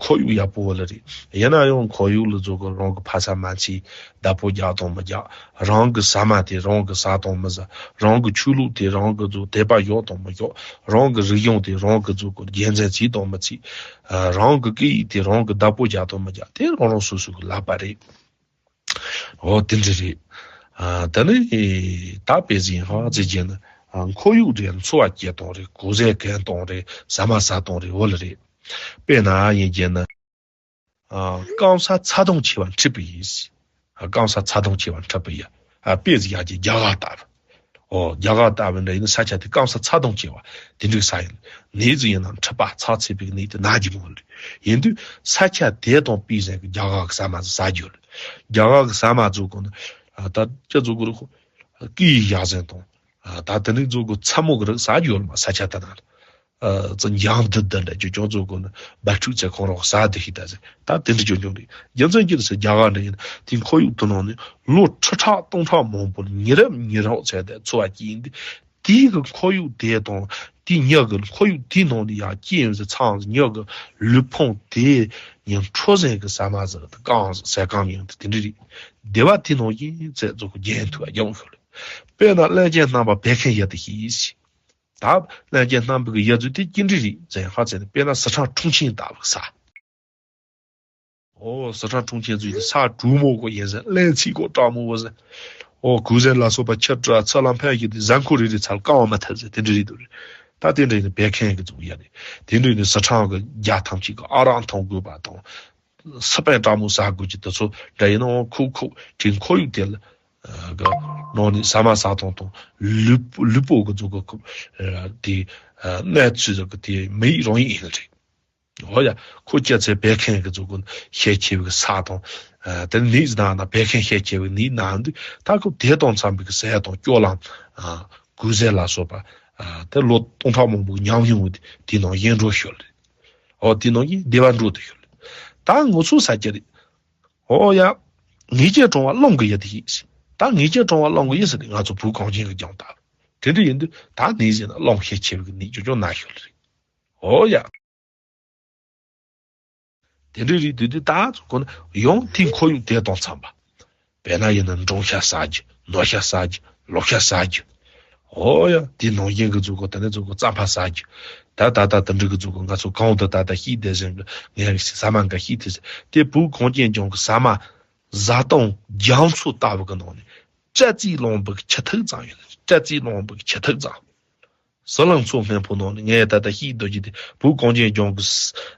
ཁོར་ཡུག་ཡག་པོ་འོ་ལ་རེད། ཡིན་ན་ཡང་ཁོར་ཡུག་ལ་འཛུལ་གི་རང་གི་ཕ་ས་མ་ཚིག་བདག་པོ་རྒྱག་དང་མི་རྒྱག་རང་གི་ཟ་མ་དེ་རང་གི་ཟ་དང་མི་ཟ། རང་གི་ཆོས་ལུགས་དེ་རང་གི་ཚོ་དད་པ་ཡོད་དང་མི་ཡོད། རང་གི་རིག་གཞུང་དེ་རང་གི་ཚོ་གི་རྒྱལ་མཚན་བརྩི་དང་མི་བརྩི། རང་གི་སྐད་ཡིག་དེ་རང་གི་བདག་པོ་རྒྱག་དང་མི་རྒྱག་དེ་རང་རང་སོ་སོ་གི་ལག་པ་རེད། འོ་དེ་འདྲ་རེད། ད་ནི་ད་དཔེ་ཟིན་ཧང་ཟེར་རྒྱུ་ན་ཁོར་ཡུག་རེད། འཚོ་བ་སྐྱེལ་སྟངས་རེད། གོས་ཟས་གོན་སྟངས་རེད། ཟ་མ་ཟ་སྟངས་རེད། འོ་ལ་རེད། དཔེར་ན་ཡིན་རྒྱུ་ན། ཨ། སྐམ་ས་ཚ་གདུང་ཆེ་བ་འཁྲུད་པ་ཡིན། ཨ། སྐམ་ས་ཚ་གདུང་ཆེ་བ་འཁྲུད་པ་ཡིན། ཨ། དཔེ་ཟིག་ཡག་གི་རྒྱ་གར་ལྟ་བུ། ཨོ། རྒྱ་གར་ལྟ་བུ་འདྲ་ཡིན་ན་ས་ཆ་དེ་སྐམ་ས་ཚ་གདུང་ཆེ་བ་དེ་འདྲའི་ས་ཡིན། ནད་ཟིག་ཡིན་ན་མཁྲིས་པ་ཚ་ཚད་པའི་ནད་དེ་ན་རྒྱུ་མོ་རེད། ཡིན་དུས་ས་ཆ་དེ་དང་དཔེ་བཞིན་གྱི་རྒྱ་གར་གྱི་ཟ་མ་ཟིག་ཟ་རྒྱུ་རེད། རྒྱ་གར་གྱི་ཟ་མ་ཟེར་གོ་ནི། ཨ། ད་ཅི་ཟེར་གོ་རེད། ཁོ་སྐད་ཡིག་ཡག་ཟིན་དང་། ཨ། ད་དེ་འདྲའི་ཟེར་གོ་ཚ་མོ་གི་རིགས་ཟ་རྒྱུ་ཡོད་མ། ས་ཆ་དེ་ན་ལ། ཨ། ཙི་འཇང་འདི་འདི་འདྲ་ཅོ་ཅོ་ཟེར་གོ་ནི་སྦ་ཕྲུག་ཚེ་ཁོང་རོགས་ཟ་དེ་ཤི་ད་ཟེར། ད་དེ་འདྲ་ཅོ་ཅོ་རེད། རྒྱུ་མཚན་ཅི་རེད་ཟེར། རྒྱ་གར་འདྲ་ཡིན་དེ་ཁོར་ཡུག་དེ་ནང་ནས་ལོ་ཁྲི་ཕྲག་སྟོང་ཕྲག་མང་པོར་ཉིན་རེ་ཉིན་རེ་བྱས་ཏེ་འཚོ་བ་སྐྱེལ་ཡིན་དུས། དེའི་གི་ཁོར་ཡུག་དེ་དང་དེ་མྱི་གི་ཁོར་ཡུག་དེའི་ནང་ནས་ཡར་སྐྱེས་ཡོང་ཟེར་ཚང་མྱི་གི་ལུས་ཕུང་དེ་ཉིད་འཕྲོད་བསྟེན་གི་ཟ་མ་ཟེར་དེ་སྐམ་ཟས་སྐམ་ཡིན་དེ་དེ་འདྲ་རེད། སྡེ་བ་དེ་ནང་བཞིན་ཚེ་གཙོ་གི་རྒྱན་ཐུ་བ་རྒྱང་ཤོར་ལ། དཔེར་ན་གླང་ཆེན་རྣམ་པ་བད་ཀན་ཡུལ་དུ་ཤི་ཡིས། ད་གླང་ཆེན་རྣམ་པ་གི་ཡུལ་ཚོ་དེ་ཅི་འདྲ་རེད་ཟེར་ཧ་ཚེ་ནི་དཔེར་ན་སི་ཁྲོན་ཁྲུང་ཆིན་ལྟ་བུ་ས། ཨོ། སི་ཁྲོན་ཁྲུང་ཆིན་ཚོ་ཡི་ས་དྲོ་མོ་གོ་ཡིན་ཟེར། གླང་ཚིག་གོ་དྲག་མོ་གོ་ཟེར། ཨོ། གོས་གཟན་ལ་སོགས་པ་ཁྱི་བྲག་ཚ་ལམ་ཕན་གྱི་དེ་གཟའ་འཁོར་རེ་རེ་ཚར་བཀང་བ་མ་ཐལ་ཟེར་དེ་འདྲ་རེད་འདུག་རེད། ད་དེ་འདྲ་ཡིན་ན་བད་ཀན་གི་ཚོ་ཡ་རེད། དེ་འདྲ་ཡིན་ན་སི་ཁྲོན་གི་རྒྱ་ཐམས་ཅད་གི་ཨ་རག་འཐུང་དགོས་པ་དང་། སི་པན་དྲག་མོ་ཟ་དགོས་ཀྱི་དེ་ཚོ་འདྲ་ཡིན་ནའང་ཁོ་ཁོ་དེ་ཁོར་ཡུག་དེ་ལ་གི་ནང་ནས་ཟ་མ་ཟ་སྟངས་དང་ལུས་ལུས་པོ་གི་ཚོ་གི་དེ་གནས་ཚུལ་ཟེར་གི་དེ་མི་ཡིག་རང་ཡིག་ཡིན་ལ་རེད། འོ་ཡ། ཁོ་སྐྱེ་ཚེ་བད་ཀན་གི་ཚོ་གི་ཤས་ཆེ་བའི་ས་དང་། དེ་ནས་ནད་ཟིག་ན་ན་བད་ཀན་ཤས་ཆེ་བའི་ནད་ན་འདུག་ད་ཁོ་དེ་དང་འཚམ་པའི་གི་ཟས་དང་སྐྱོ་ལམ། གོས་གཟན་ལ་སོགས་པ། དེ་ལོ་སྟོང་ཕྲག་མང་པོའི་ཉམས་མྱོང་དེ་ནང་བཞིན་འགྲོ་ཤོར་ལ། ཨོ། དེ་ནང་གི་སྡེ་བ་འགྲོ་དུ་ཤོར། ད་ངོ་ཚོ་ས་ཀྱ་རེད། ཨོ་ཡ། ངེས་ཅན་གྲོང་བ་རླུང་གི་ཡུལ་དུ་ཡིན། ད་ངེས་ཅན་གྲོང་བ་རླུང་གི་ཡུལ་ཟེར་ཏེ་ང་ཚོ་བོད་གངས་ཅན་གྱི་ལྗོངས་ལྟ་བུ། དེ་འདྲ་ཡིན་དུས་ད་ནས་ཟེར་ན་རླུང་ཤས་ཆེ་བའི་ནས་ཅོ་ཅོ་ན་ཤོར་རེད། ཨོ་ཡ། དེ་འདྲ་རེད་དུས་དུས་ད་ཚོ་ཁོ་ན་ཡང་དེ་ཁོར་ཡུག་དེ་དང་འཚམ་པ། དཔེར་ན་ཡིན་ན་འབྲོང་ཤ་ཟ་རྒྱུ། ནོར་ཤ་ཟ་རྒྱུ། ལོ་ཤ་ཟ་རྒྱུ། ཨོ་ཡ། དེ་ནང་བཞིན་གི་ཚོ་གི་དེ་ནས་ཚོ་གི་རྩམ་པ་ཟ་རྒྱུ། ད་ད་ད་དེ་འདྲ་གི་ཚོ་གི་ང་ཚོ་གང་དུ་ད་ད་ཤི་བསྡད་ཟིན་གི་ངས་ཟ་མ་འགའ་ཤི་དེ་ཟ། དེ་བོད་གངས་ཅན་ལྗོངས་གི་ཟ་མ་བཟའ་བཏུང་རྒྱ་མཚོ་ལྟ་བུ་གི་ནང་ནས་སྤྲ་རྩིས་ལོང་བུ་གི་ཆུ་ཐིགས་ཙམ་ཡོད། སྤྲ་རྩིས་ལོང་བུ་གི་ཆུ་ཐིགས་ཙམ། ཟི་ལིང་མཚོ་སྔོན་པོ་ནང་ནས་ངས་ད་ལྟ་ཤེས་འདོད་ཀྱི་དེ་བོད་གངས་ཅན་ལྗོངས་ཀྱི་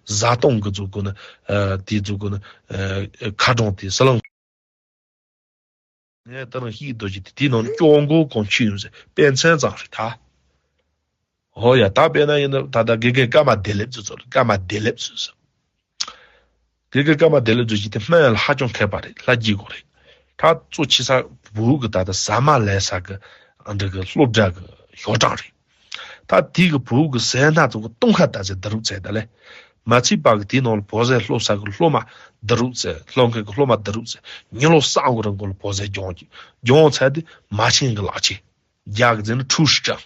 བཟའ་བཏུང་གི་ཚོ་གི་ནི། ཨ། དེ་ཚོ་གི་ནི། ཨ། མཁར་གྲོང་དེ་ཟི་ལིང་། ངས་ད་རུང་ཤེས་འདོད་ཀྱི་དེ་དེའི་ནང་ནས་སྐྱོ་མགོ་གང་ཆེ་ཡོད་ཟེར་དཔེ་མཚོན་ཙམ་རེད་ད། ཨོ་ཡ། ད་དཔེར་ན་ཡིན་ན་ད་ལྟ་དགེ་རྒན་ཀརྨ་བདེ་ལེགས་ཚོ་ཚོ་ཀརྨ་བདེ་ལེགས་ཚོ་ཚོ། དེ་གི་ཀརྨ་བདེ་ལེགས་ཚོ་ཞིག་དེ་སྨན་ལ་ཧ་ཅང་མཁས་པ་རེད། ལྷ་རྒྱལ་གོ་རེད། ད་གཙོ་ཆེ་ས་བོད་གི་ད་ལྟ་ཟ་མ་ལས་ས་གི་ཨ་འདྲ་གི་སློབ་གྲྭ་གི་ཞོ་གྲངས་རེད། ད་དེ་གི་བོད་གི་ཟས་སྣ་ཚོ་གི་སྟོན་ཁ་ད་ཟེར་བསྡུ་རུབ་ཚད་ད་ལས། མ་ཚད་པ་གི་དེའི་ནང་ལ་བོད་ཟས་སློབ་ས་གི་སློབ་མ་བསྡུ་རུབ་ཚད། སློབ་མཁན་གི་སློབ་མ་བསྡུ་རུབ་ཚད། ཉི་ལོ་གསུམ་གི་རིང་གོ་ལ་བོད་ཟས་སྦྱོང་གི་སྦྱོང་ཚད་དེ་མ་ཆེན་གི་ལག་ཆས། རྒྱ་གི་ཟེར་ན་ཁྲུའུ་ཧྲི་ཀྲང་།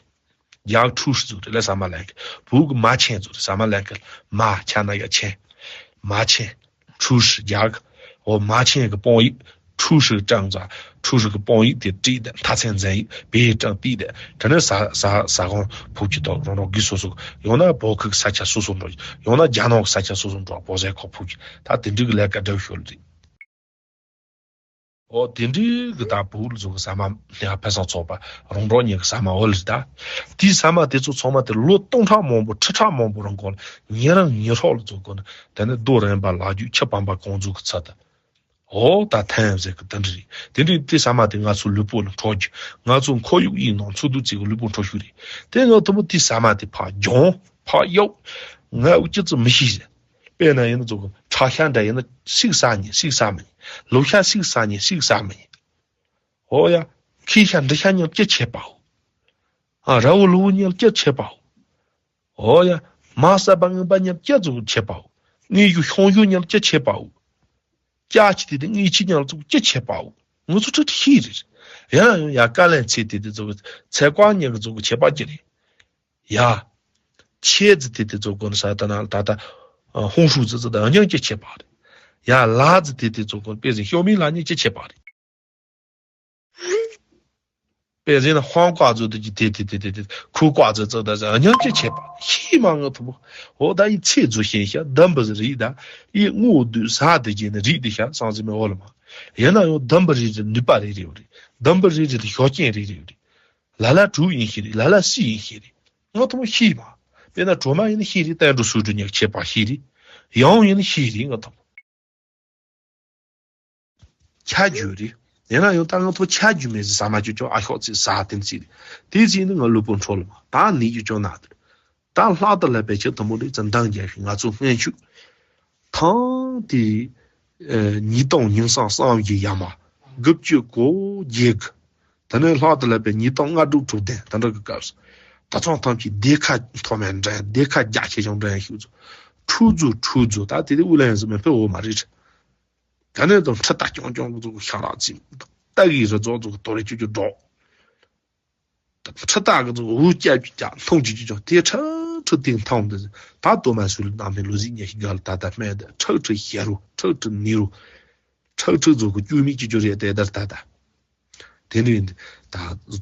རྒྱ་གི་ཁྲུའུ་ཧྲི་ཟེར་རེད་ལ་ཟ་མ་ལེན་གི། བོད་གི་མ་ཆེན་ཟེར་རེད། ཟ་མ་ལེན་གི་མ་ཆ་ན་ཡ་ཆེན། མ་ཆེན། ཁྲུའུ་ཧྲི་རྒྱ་གི། འོ་མ་ཆེན་གི་དཔང་ཡིག་ཁྲུའུ་ཧྲི་ཀྲང་ཙང་ཁྲུའུ་ཧྲི་གི་དཔང་ཡིག་དེ་བྲིས་ཏེ་མཐའ་ཚན་འཛིན་ཡིག་བེད་ཀྲང་བྲིས་ཏེ་དེ་ནས་ཟ་ཟ་ཟ་ཁང་ཕུག་གི་ཐོག་རང་རང་གི་སོ་སོ་ཡང་ན་བོད་ཁུལ་ས་ཆ་སོ་སོ་འགྲོ། ཡང་ན་རྒྱ་ནག་གི་ས་ཆ་སོ་སོ་འགྲོ། བོད་ཟས་ཁོ་ཕུག་གི་ད་དེ་འདྲའི་གི་ལས་ཀ་འདྲ་ཤོར་རེད། ཨོ་དེ་འདྲའི་གི་ད་བོད་ལ་ཚོ་གི་ཟ་མ་ནས་ཕན་སང་ཚོགས་པ་རོང་འབྲོག་གཉིས་ཀྱི་ཟ་མ་འོ་ལ་ད། དེའི་ཟ་མ་དེ་ཚོ་ཚང་མ་དེ་ལོ་སྟོང་ཕྲག་མང་པོ་ཁྲི་ཕྲག་མང་པོ་རིང་གོང་ལ་ཉེ་རིང་ཉེ་སྲོག་ལ་ཚོ་གོ་ནི་དེ་ནི་རྡོ་རིང་པ་ལག་རྒྱུག་ཆུ་སྤམ་པ་གང་ཚོ་གི་ཚུལ་དུ། ཨོ་ད་ཐན་ཟེར་གི་དེ་འདྲ་རེད། དེ་འདྲའི་དེ་ཟ་མ་དེ་ང་ཚོ་ལུས་པོ་ལ་འཕྲོད་རྒྱུ། ང་ཚོ་ཁོར་ཡུག་ཡིན་ནང་འཚོ་སྡོད་ཅིག་གི་ལུས་པོ་འཕྲོད་ཤུགས་རེད། དེ་ང་ཐུ་མོ་དེ་ཟ་མ་དེ་ཕར་སྦྱོང་ཕར་གཡོག་ང་འུ་ཅི་ཙི་མི་ཤེས་ཟེར། དཔེར་ན་ཡིན་ན་ཚོ་གི་ཁྲག་ཤ་འདྲ་ཡིན་ན་ཤིག་ཟ་ཉེ་ཤིག་ཟ་མི་ཉེ། ལོ་ཤ་ཤིག་ཟ་ཉེ་ཤིག་ཟ་མི་ཉེ། ཨོ་ཡ། ཁྱི་ཤ་འབྲི་ཤ་མཉམ་ཅི་བྱེད་པའོ། ཨ་ར་བོ་ལུ་བོ་མཉམ་ཅི་བྱེད་པའོ། ཨོ་ཡ། མ་ས་པ་ངན་པ་མཉམ་ཅི་ཚོ་བྱེད་པའོ། དངུལ་ཞུ་ཤོང་ཞུ་མཉམ་ཅི་བྱེད་པའོ། ཅག་ཅི་དེ་དེ་དངུལ་ཆི་མཉམ་ཚོ་ཅི་བྱེད་པའོ། ང་ཚོ་ཁྲི་ཁྲི་ཤི་རེད། ཡང་ཡང་ཡ་ཀ་ལན་ཚེ་དེ་དེ་ཚོ་ཚེ་ཀ་ཉག་གི་ཚོ་བྱེད་པ་ཅི་རེད། ཡ། ཆེ་ཙི་དེ་དེ་ཚོ་གོ་ནི་ས་ད་ན་ད་ད། ཧོང་ཧྲུའུ་ཙི་ཙི་ད་སྙིང་ཅི་བྱེད་པ་རེད། ཡ་ལ་ཙི་དེ་དེ་ཚོ་གོ་ནི་དཔེ་ཟིན་ཤོ་མི་ལ་ཉི་ཅི་བྱེད་པ་རེད། དཔེ་ཟིན་ན་ཧོང་ཀ་ཙི་དེ་ཅི་དེ་དེ་དེ་དེ་དེ་ཁུ་ཀ་ཙི་ཙི་ད་ཟ་སྙིང་ཅི་བྱེད་པ་ཤི་མ་ང་ཐུ་བོ། འོ་ད་ཡི་ཚེ་ཚོ་ཤེས་ཤ་འདམ་བུ་ཟི་རིག་ད་ཡི་ངོ་བདུད་ས་དེ་ཅི་ནི་རིག་དེ་ཤ་སང་ཟི་མེ་འོ་ལ་མ། ཡིན་ན་ཡང་འདམ་བུ་རིག་རིག་ནུས་པ་རིག་རིག་རེད། འདམ་བུ་རིག་རིག་ཤོག་རྐྱེན་རིག་རིག་རེད། ལ་ལ་གྲུ་ཡིན་ཤེས་རེད། ལ་ལ་སི་ཡིན་ཤེས་རེད། ང་ཐུ་མོ་ཤི་མ། དཔེར་ན་གྲོ་མ་ཡིན་ན་ཤི་རེད། ཏན་གྲོ་སུ་གྲུ་ཉག་ཆེ་པ་ཤི་རེད། ཡང་ཡིན་ན་ཤི་རེད་ང་ཐུ་མོ། ཁྱ་རྒྱུ་རེད། ཡིན་ན་ཡང་ད་ང་ཚོ་ཆ་རྒྱུས་མེད་ཟེར་ཟ་མ་ཅོ་ཅོ་ཨ་ཤོག་ཅིག་ཟ་དེ་ཅིག་རེད། དེ་ཅིག་ནི་ང་ལུས་པོ་འཕྲོ་ལ་མ་ད་ནི་ཅོ་ཅོ་ན་དེ་རེད། ད་ལྷག་ཏུ་ལ་པའི་ཆེད་དུ་མོ་འདི་ཚོ་འདང་རྒྱག་ཤིང་ང་ཚོ་སྔོན་ཆུ་ཐང་དེ་ཉིས་སྟོང་ཉིན་སང་སང་གི་ཡ་མ་དགུ་བཅུ་གོ་བརྒྱད་གི་དེ་ནས་ལྷག་ཏུ་ལ་པའི་ཉིས་སྟོང་ལྔ་དྲུག་དྲུག་བདུན་དེ་འདྲ་གི་སྐབས་སུ་ད་ཚང་ཐམས་ཅད་སྡེ་ཁ་མཐོ་དམན་འདྲ་སྡེ་ཁ་རྒྱ་ཆེ་ཆུང་འདྲ་ཡང་ཤུགས་ཚོ་ཁྲུ་ཚོ་ཁྲུ་ཚོ་ད་དེ་དེ་དབུ་ལ་ཡང་ཟི་མེད་པའི་འོ་མ་རེད། ག་ནས་དང་ཁྲི་རྟ་རྐྱང་རྐྱང་གི་ཚོ་ཤ་རག་ཅིག་རྟ་གི་རི་ཚོགས་ཚོ་གི་དོ་རེ་ཅུ་ཅུ་སྒྲོག་ཁྲི་རྟ་གི་ཚོ་འུ་སྐྱ་ཅུ་ཅག་མཐོང་ཅུ་ཅུ་ཅུ་དེ་ཁྲི་ཁྲི་སྟེང་ཐང་དུ་ད་དོ་མ་སུ་ལ་ནང་མི་ལོ་ཟིག་ཉེ་ཤི་ག་ལ་ད་ད་སྨད་ད་ཁྲི་ཁྲི་ཤེ་རུ་ཁྲི་ཁྲི་ནི་རུ་ཁྲི་ཁྲི་ཚོ་གི་ཅུ་མི་ཅུ་ཅུ་རེ་དེ་དར་ད་ད་དེ་ནི་ད་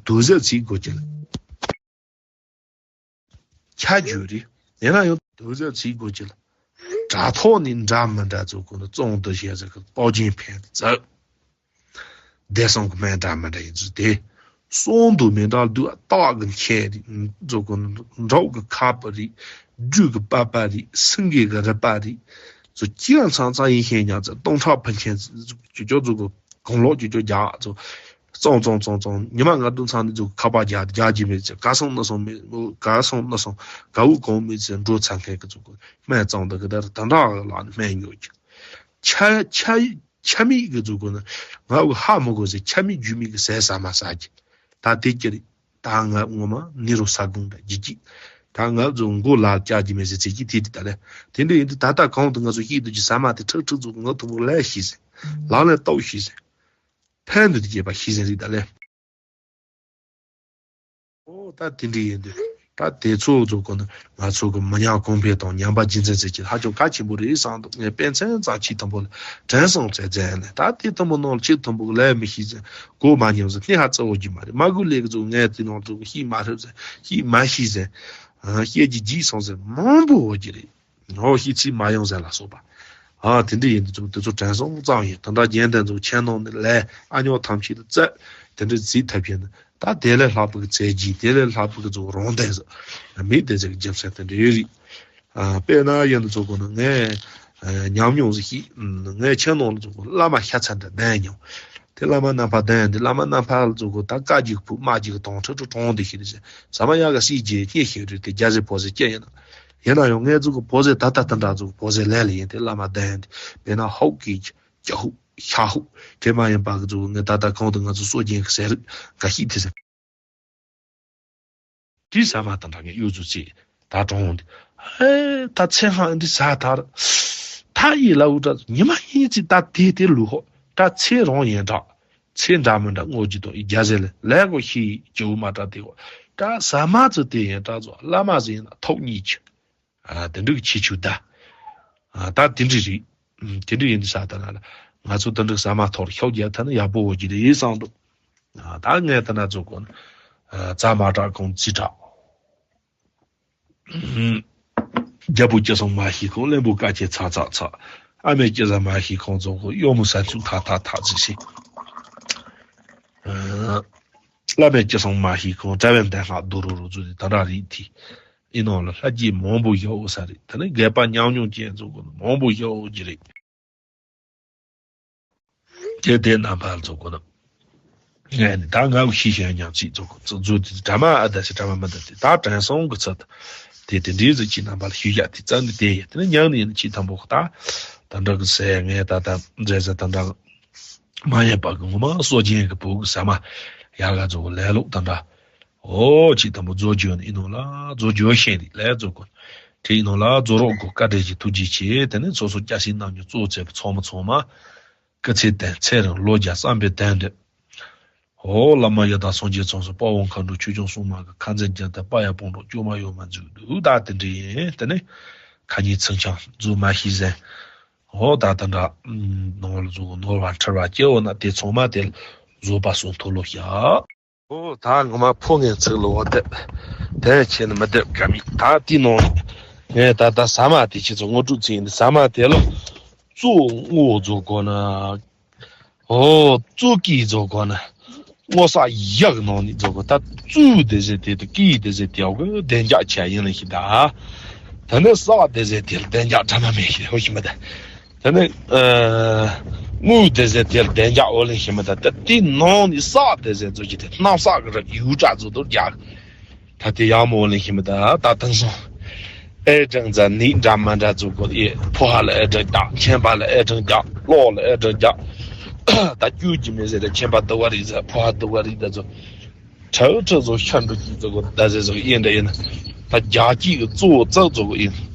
དོ་ཟ་ཚིག་གོ་ཅི་ལ། ཆ་རྒྱུས་རེད། ཡིན་ན་ཡང་དུ་ཟ་ཚིག་དགོས་ཀྱི་ལ། དྲ་ཐོག་ནས་འདྲ་མི་འདྲ་ཚོ་ཀུན་ལ་བཙོང་དུ་བྱས་ཟེར་གི་པའོ་ཅིན་ཕན་དུ་བཙག་བདེ་སྲུང་གི་སྨན་འདྲ་མི་འདྲ་ཡིན་ཚུལ་དེ། སྲུང་དུ་མི་འདྲ་འདུག་སྟག་གི་མཁན་རེད། ཚོ་ཀུན་འབྲོག་གི་ཁ་པ་རེད། སྦྲུལ་གི་པ་པ་རེད། སེང་གེ་གི་རི་པ་རེད། ཚོ་སྐྱིད་ཚང་ཚང་ཡིན་ཤེས་ཉག་ཚ་སྟོང་ཕྲག་ཕན་ཆེན་ཚོ་ཅོ་ཅོ་ཚོ་གི་གང་ལོག་ཅོ་ཅོ་རྒྱག་ཚོ། བཙོང་བཙོང་བཙོང་བཙོང་ཉི་མ་ང་དུ་ཚང་ནི་ཚོ་ཁ་པར་རྒྱག་རྒྱག་གི་མེད་ཚེ་ག་སོང་ན་སོང་མེད་ག་སོང་ན་སོང་ག་འུ་གོང་མེད་ཚེ་འགྲོ་ཚང་མཁན་གི་ཚོ་ཀུན་སྨན་བཙོང་དུ་གི་ད་ད་འདྲ་ལ་ནི་སྨན་ཉོ་གི་ཆ་ཆ་ཆ་མིག་གི་ཚོ་ཀུན་ང་འུ་ཧ་མི་གོ་ཚེ་ཆ་མིག་རྒྱུ་མིག་གི་ཟས་ཟ་མ་ཟ་གི་ད་དེ་ཀྱི་རེད། ད་ང་ངོ་མ་ནི་རུ་ས་གུང་འདྲ་ཇི་ཅི་ད་ང་ཚོ་མགོ་ལ་བཅག་གི་མེད་ཚེ་ཚེ་གི་དེ་དེ་ད་ལས་དེ་འདྲ་ཡིན་དུ་ད་ལྟ་གང་དུ་ང་ཚོ་ཤེས་དུ་ཅི་ཟ་མ་དེ་ཁྲག་ཁྲག་ཚོ་ང་ཐུ་བུ་ལས་ཤེས་ཟེར་ལག་ལས་ལྟོགས་ཤེས་ཟེར། ཕན་འདོད་དེ་བྱེད་པ་ཤེས་ཟིན་རིགས་ད་ལས། ཨོ་ད་དེ་འདྲ་ཡིན་དུས་ད་དེ་ཚོ་ཚོ་ཀུན་ང་ཚོ་གི་མི་ཉམས་གོང་འཕེལ་དང་ཉམས་པ་རྒྱུན་འཛིན་ཟེར་གྱི་ཧ་ཅང་གལ་ཆེན་པོ་རེད་བསམ་འདུག་ངས་དཔེ་མཚོན་ཙམ་ཆེས་དང་པོ་ལ་དྲན་སོང་ཚེ་མཛད་ནས་ད་དེ་དང་པོ་ནང་ལ་ཆེས་དང་པོ་གི་ལས་མི་ཤེས་ཟེར་གོ་མ་མྱོང་ཟེར་སྣེ་ཧ་ཙི་འོ་རྒྱུ་མ་རེད་མ་གུ་ལས་གི་ཚོ་ངས་དེ་ནང་ཚོ་གི་ཤེས་མ་ཧྲིབ་ཟེར་ཤེས་མ་ཤེས་ཟེར་ཤེས་ཀྱི་རྗེས་སོང་ཟེར་མང་པོ་འོ་རྒྱུ་རེད། འོ་ཤེས་ཚིག་མ་ཡོང་ཟེར་ལ་སོགས་པ། ཨ་དེ་འདྲ་ཡིན་དུས་ཚོ་དེ་ཚོ་དྲན་སོང་ཙམ་ཡིན་ད་ལྟ་རྒྱན་ལྡན་ཚོ་ཁྱེད་ནང་ནས་ལས་ཨ་ཉོག་ཐམས་ཅད་དུ་བཙལ་དེ་འདྲ་རྩིས་ཐབས་བྱས་ན་ད་དེ་ལས་ལྷག་པའི་གི་རྩལ་གྱིས་དེ་ལས་ལྷག་པའི་གི་ཚོ་རང་ལྡན་ཟེར་མི་དེ་ཚོ་གི་རྒྱབ་སེ་དེ་འདྲ་ཡོད་རེད། ཨ་དཔེར་ན་ཡིན་དུས་ཚོ་གོ་ན་ངས་ཨ་ཉམས་མྱོང་ཟིག་ཤིག་ངས་ཁྱེད་ནང་ལ་ཚོ་གོ་བླ་མ་ཤ་ཚ་འདྲ་ལྡན་མྱོང་། དེ་བླ་མ་རྣམ་པ་ལྡན་དེ་བླ་མ་རྣམ་པ་ལ་ཚོ་གོ་ད་བཀའ་བརྒྱུད་ཕུག་དམག་བརྒྱུད་གི་དོང་ཁྲི་ཁྲི་གྲོང་དེ་ཤི་རེད་ཟེར་ཟ་མ་ཡག་ག་སྲིད་རྗེས་སྐྱེ་ཤི་རེད་དེ་རྒྱ་ཟེར་ཕོ་ཟེར་སྐྱེ་ཡིན་ན། ཡིན་ན་ཡང་ངས་ཚོ་གི་ཕོ་ཟེར་ད་ལྟ་དེ་འདྲ་ཚོ་གི་ཕོ་ཟེར་ལས་ལ་ཡིན་ཏེ་བླ་མ་ལྡན་ཏེ་དཔེར་ན་ཧོག་གི་ཀྱ་ཧུ་ཤ་ཧུ་དེ་མ་ཡིན་པ་གི་ཚོ་གི་ངས་ད་ལྟ་གང་དུ་ང་ཚོ་སྲོལ་རྒྱུན་གི་ཟས་རིགས་འགའ་ཤས་དེ་ཟེར་དེ་ཟ་མ་དང་འདྲ་ངས་གཡུ་ཚོ་ཚེ་ད་གྲོང་འདི་ཨེ་ད་ཚེ་ཧང་འདི་ཟ་ཐར་ད་ཡི་ལ་འུ་ད་ཉི་མ་ཡིན་ཚེ་ད་དེ་དེ་ལུ་ཧོ་ད་ཚེ་རང་ཡིན་འདྲ། ཚེ་འདྲ་མི་འདྲ་དངོས་ཀྱི་དོན་ཡི་རྒྱ་ཟེར་ལས་ལས་གོ་ཤི་ཡི་ཇོ་བོ་མ་དྲག་དེ་གོ་ད་ཟ་མ་ཚོ་དེ་ཡིན་དྲག་ཚོ་བླ་མ་ཟེར་ཡིན་ན་ཐོག་གཉིས་ཀྱི་ཨ་དེ་འདྲ་གི་ཁྱི་ཆུ་ད་ཨ་ད་དེ་འདྲ་རེད། ཨུམ་དེ་འདྲ་ཡིན་དུས་ས་ད་ན་ལ་ང་ཚོ་དེ་འདྲ་ཟ་མ་ཐོག་ལ་ཤོག་རྒྱག་ཐ་ན་ཡག་པོ་འོ་གི་རེད་བསམ་འདུག་ཨ་ད་ངས་ད་ན་ཚོ་གོ་ན་ཨ་ཙ་མ་དྲག་གོང་ཙི་དྲག་རྒྱལ་པོ་སྐྱེ་སོང་མ་ཤེས་ཁོང་བློན་པོ་དཀའ་སྤྱད་ཚ་ཚ་ཚ། ཨ་མས་སྐྱེ་ས་མ་ཤེས་ཁོང་ཚོ་གོ་གཡོག་མོ་ས་ཚུགས་ཐག་ཐག་ཐག་ཟིག་ཤེས། བླ་མས་སྐྱེ་སོང་མ་ཤེས་ཁོང་གྲྭ་བས་འདན་ལྷག་རྡོ་རུ་རུ་ཚུགས་ཏེ་ད་ར་རིག་ཐི། ཨི་ནང་ལ་ལྷ་རྗེ་མང་པོ་ཡོད་ས་རེད་ད་ནི་རྒས་པ་ཉམས་མྱོང་ཅན་ཚོ་གོ་མང་པོ་ཡོད་ཀྱི་རེད། དེ་དེ་རྣམ་པར་རྫོགས་དགོས་ན། ངས་ནི་ད་ངའི་ཤི་ཤོན་ཉམས་ཚིག་རྫོགས་དགོས་རྫོགས་དེ་དྲ་མ་ཨ་ད་ཞེ་དྲ་མ་མ་ད་དེ་ད་དྲན་སོང་གི་ཚད། དེ་དེ་འདྲའི་གཟི་ཅི་རྣམ་པར་ཞུ་ཡ་དེ་རྩ་ནི་དེ་ཡ་དེ་ནི་ཉང་ནི་ཡིན་ཅི་དམ་པོ་ད། ད་འདྲ་གི་ཟེ་ངས་ད་ད་མཛད་ཟེ་ད་འདྲ་མ་ཡིན་པ་གི་ངོ་མ་སོ་རྒྱན་གི་བུ་གི་ཟ་མ་ཡ་ག་རྫོགས་ལས་ལོག་ད་འདྲ། ཨོ་ཅི་དམ་པོ་རྫོགས་བརྗོད་ནི་ཡིན་ནོ་ལ་རྫོགས་བརྗོད་ཤེས་རིག་ལས་རྫོགས་དགོས། དེ་ཡིན་ནོ་ལ་རྫོགས་རོགས་དགོས་བཀའ་དྲིན་གྱི་ཐུགས་རྗེ་ཆེ་དེ་ནི་སོ་སོ་སྐྱ་སེར་རྣམས་ཀྱི་གཙོ་བྱས་པའི་ཚོགས་མི་ཚང་མ། སྐུ་ཚེ་བརྟན་ཚེ་རིང་ལོ་བརྒྱ་བསམ་པའི་དོན་འགྲུབ། ཨོ་བླ་མ་ཡི་དམ་སངས་རྒྱས་ཚོགས་གསུམ་དཔའ་བོ་མཁའ་འགྲོ་ཆོས་སྐྱོང་སྲུང་མ་གི་ཁ་འཛིན་རྒྱུན་དུ་དཔའ་ཡི་སྤུན་གྲོགས་སྐྱོ་མ་ཡོང་མ་འཛུགས་འདུག་ད་དེ་འདྲ་ཡིན་དེ་ནི་ཁ་ཉིན་ཚིག་འཆང་རྫུ་མ་ཤེས་ཟན། ཨོ་ད་དེ་འདྲ་ནོར་རྫུ་ནོར་བ་ཁྲིར་བ་སྐྱེ་བོ་ན་དེ་ཚང་མ་དེ་བཟོད་པ་སོང་ཐོ་ལོ་བྱ། ཨོ་ད་ངོ་མ་ཕོ་ངན་ཚིག་ལོ་བ་དེ་དེ་ཁྱེད་ནི་མི་དེབ་ག་མི་ད་དེ་ནང་ངས་ད་ད་ཟ་མ་དེ་ཁྱེད་ཚོ་ངོ་སྤྲོད་ཚིག་ཡིན་ཟ་མ་དེ་ལོ། གཙོ་བོ་རྫོགས་དགོས་ན། ཨོ་གཙོ་གི་རྫོགས་དགོས་ན། སྔོ་སག་ཡག་ནང་ནི་རྫོགས་དགོས་ད་གཙོ་དེ་ཟེར་དེ་དུ་གི་དེ་ཟེར་དེ་ཡག་གི་བདེ་འཇགས་ཆ་ཡིན་ལ་ཤི་ད། ད་ནི་སག་དེ་ཟེར་དེ་ལ་བདེ་འཇགས་དྲ་མ་མེད་ཤི་ཧོ་ཤི་མ་ད། ད་ནི་ཨ་ དངུལ་དེ་ཟེར་དེར་བདེ་འཇགས་འོ་ལེན་ཤེས་མི་ད། ད་དེ་ནང་ནས་ས་དེ་ཟེར་ཚོ་གི་དེ་གནམ་ས་གི་རི་ཡུག་དྲག་ཚོ་དུ་རྒྱག་ད་དེ་ཡག་མོ་འོ་ལེན་ཤེས་མི་ད། ད་དེང་སང་ཨེ་ཀྲང་ཛ་ནི་འདྲ་མ་འདྲ་ཚོ་གོ་ཨེ། ཕོ་ཧ་ལ་ཨེ་ཀྲང་རྒྱག་མཁན་པ་ལ་ཨེ་ཀྲང་རྒྱག་གློག་ལ་ཨེ་ཀྲང་རྒྱག་ད་སྐྱུར་གྱི་མི་ཟེར་ད་མཁན་པ་དུ་བ་རིག་ཟེར་ཕོ་ཧ་དུ་བ་རིག་ད་ཚོ། ཁྲག་ཁྲག་ཚོ་ཤ་འགྲོ་གི་ཚོ་གོ་ད་ཟེར་ཚོ་ཡིན་འདྲ་ཡིན། ད་རྒྱག་གི་གཙོ་བོ་ཙག་ཚོ་གོ་ཡིན།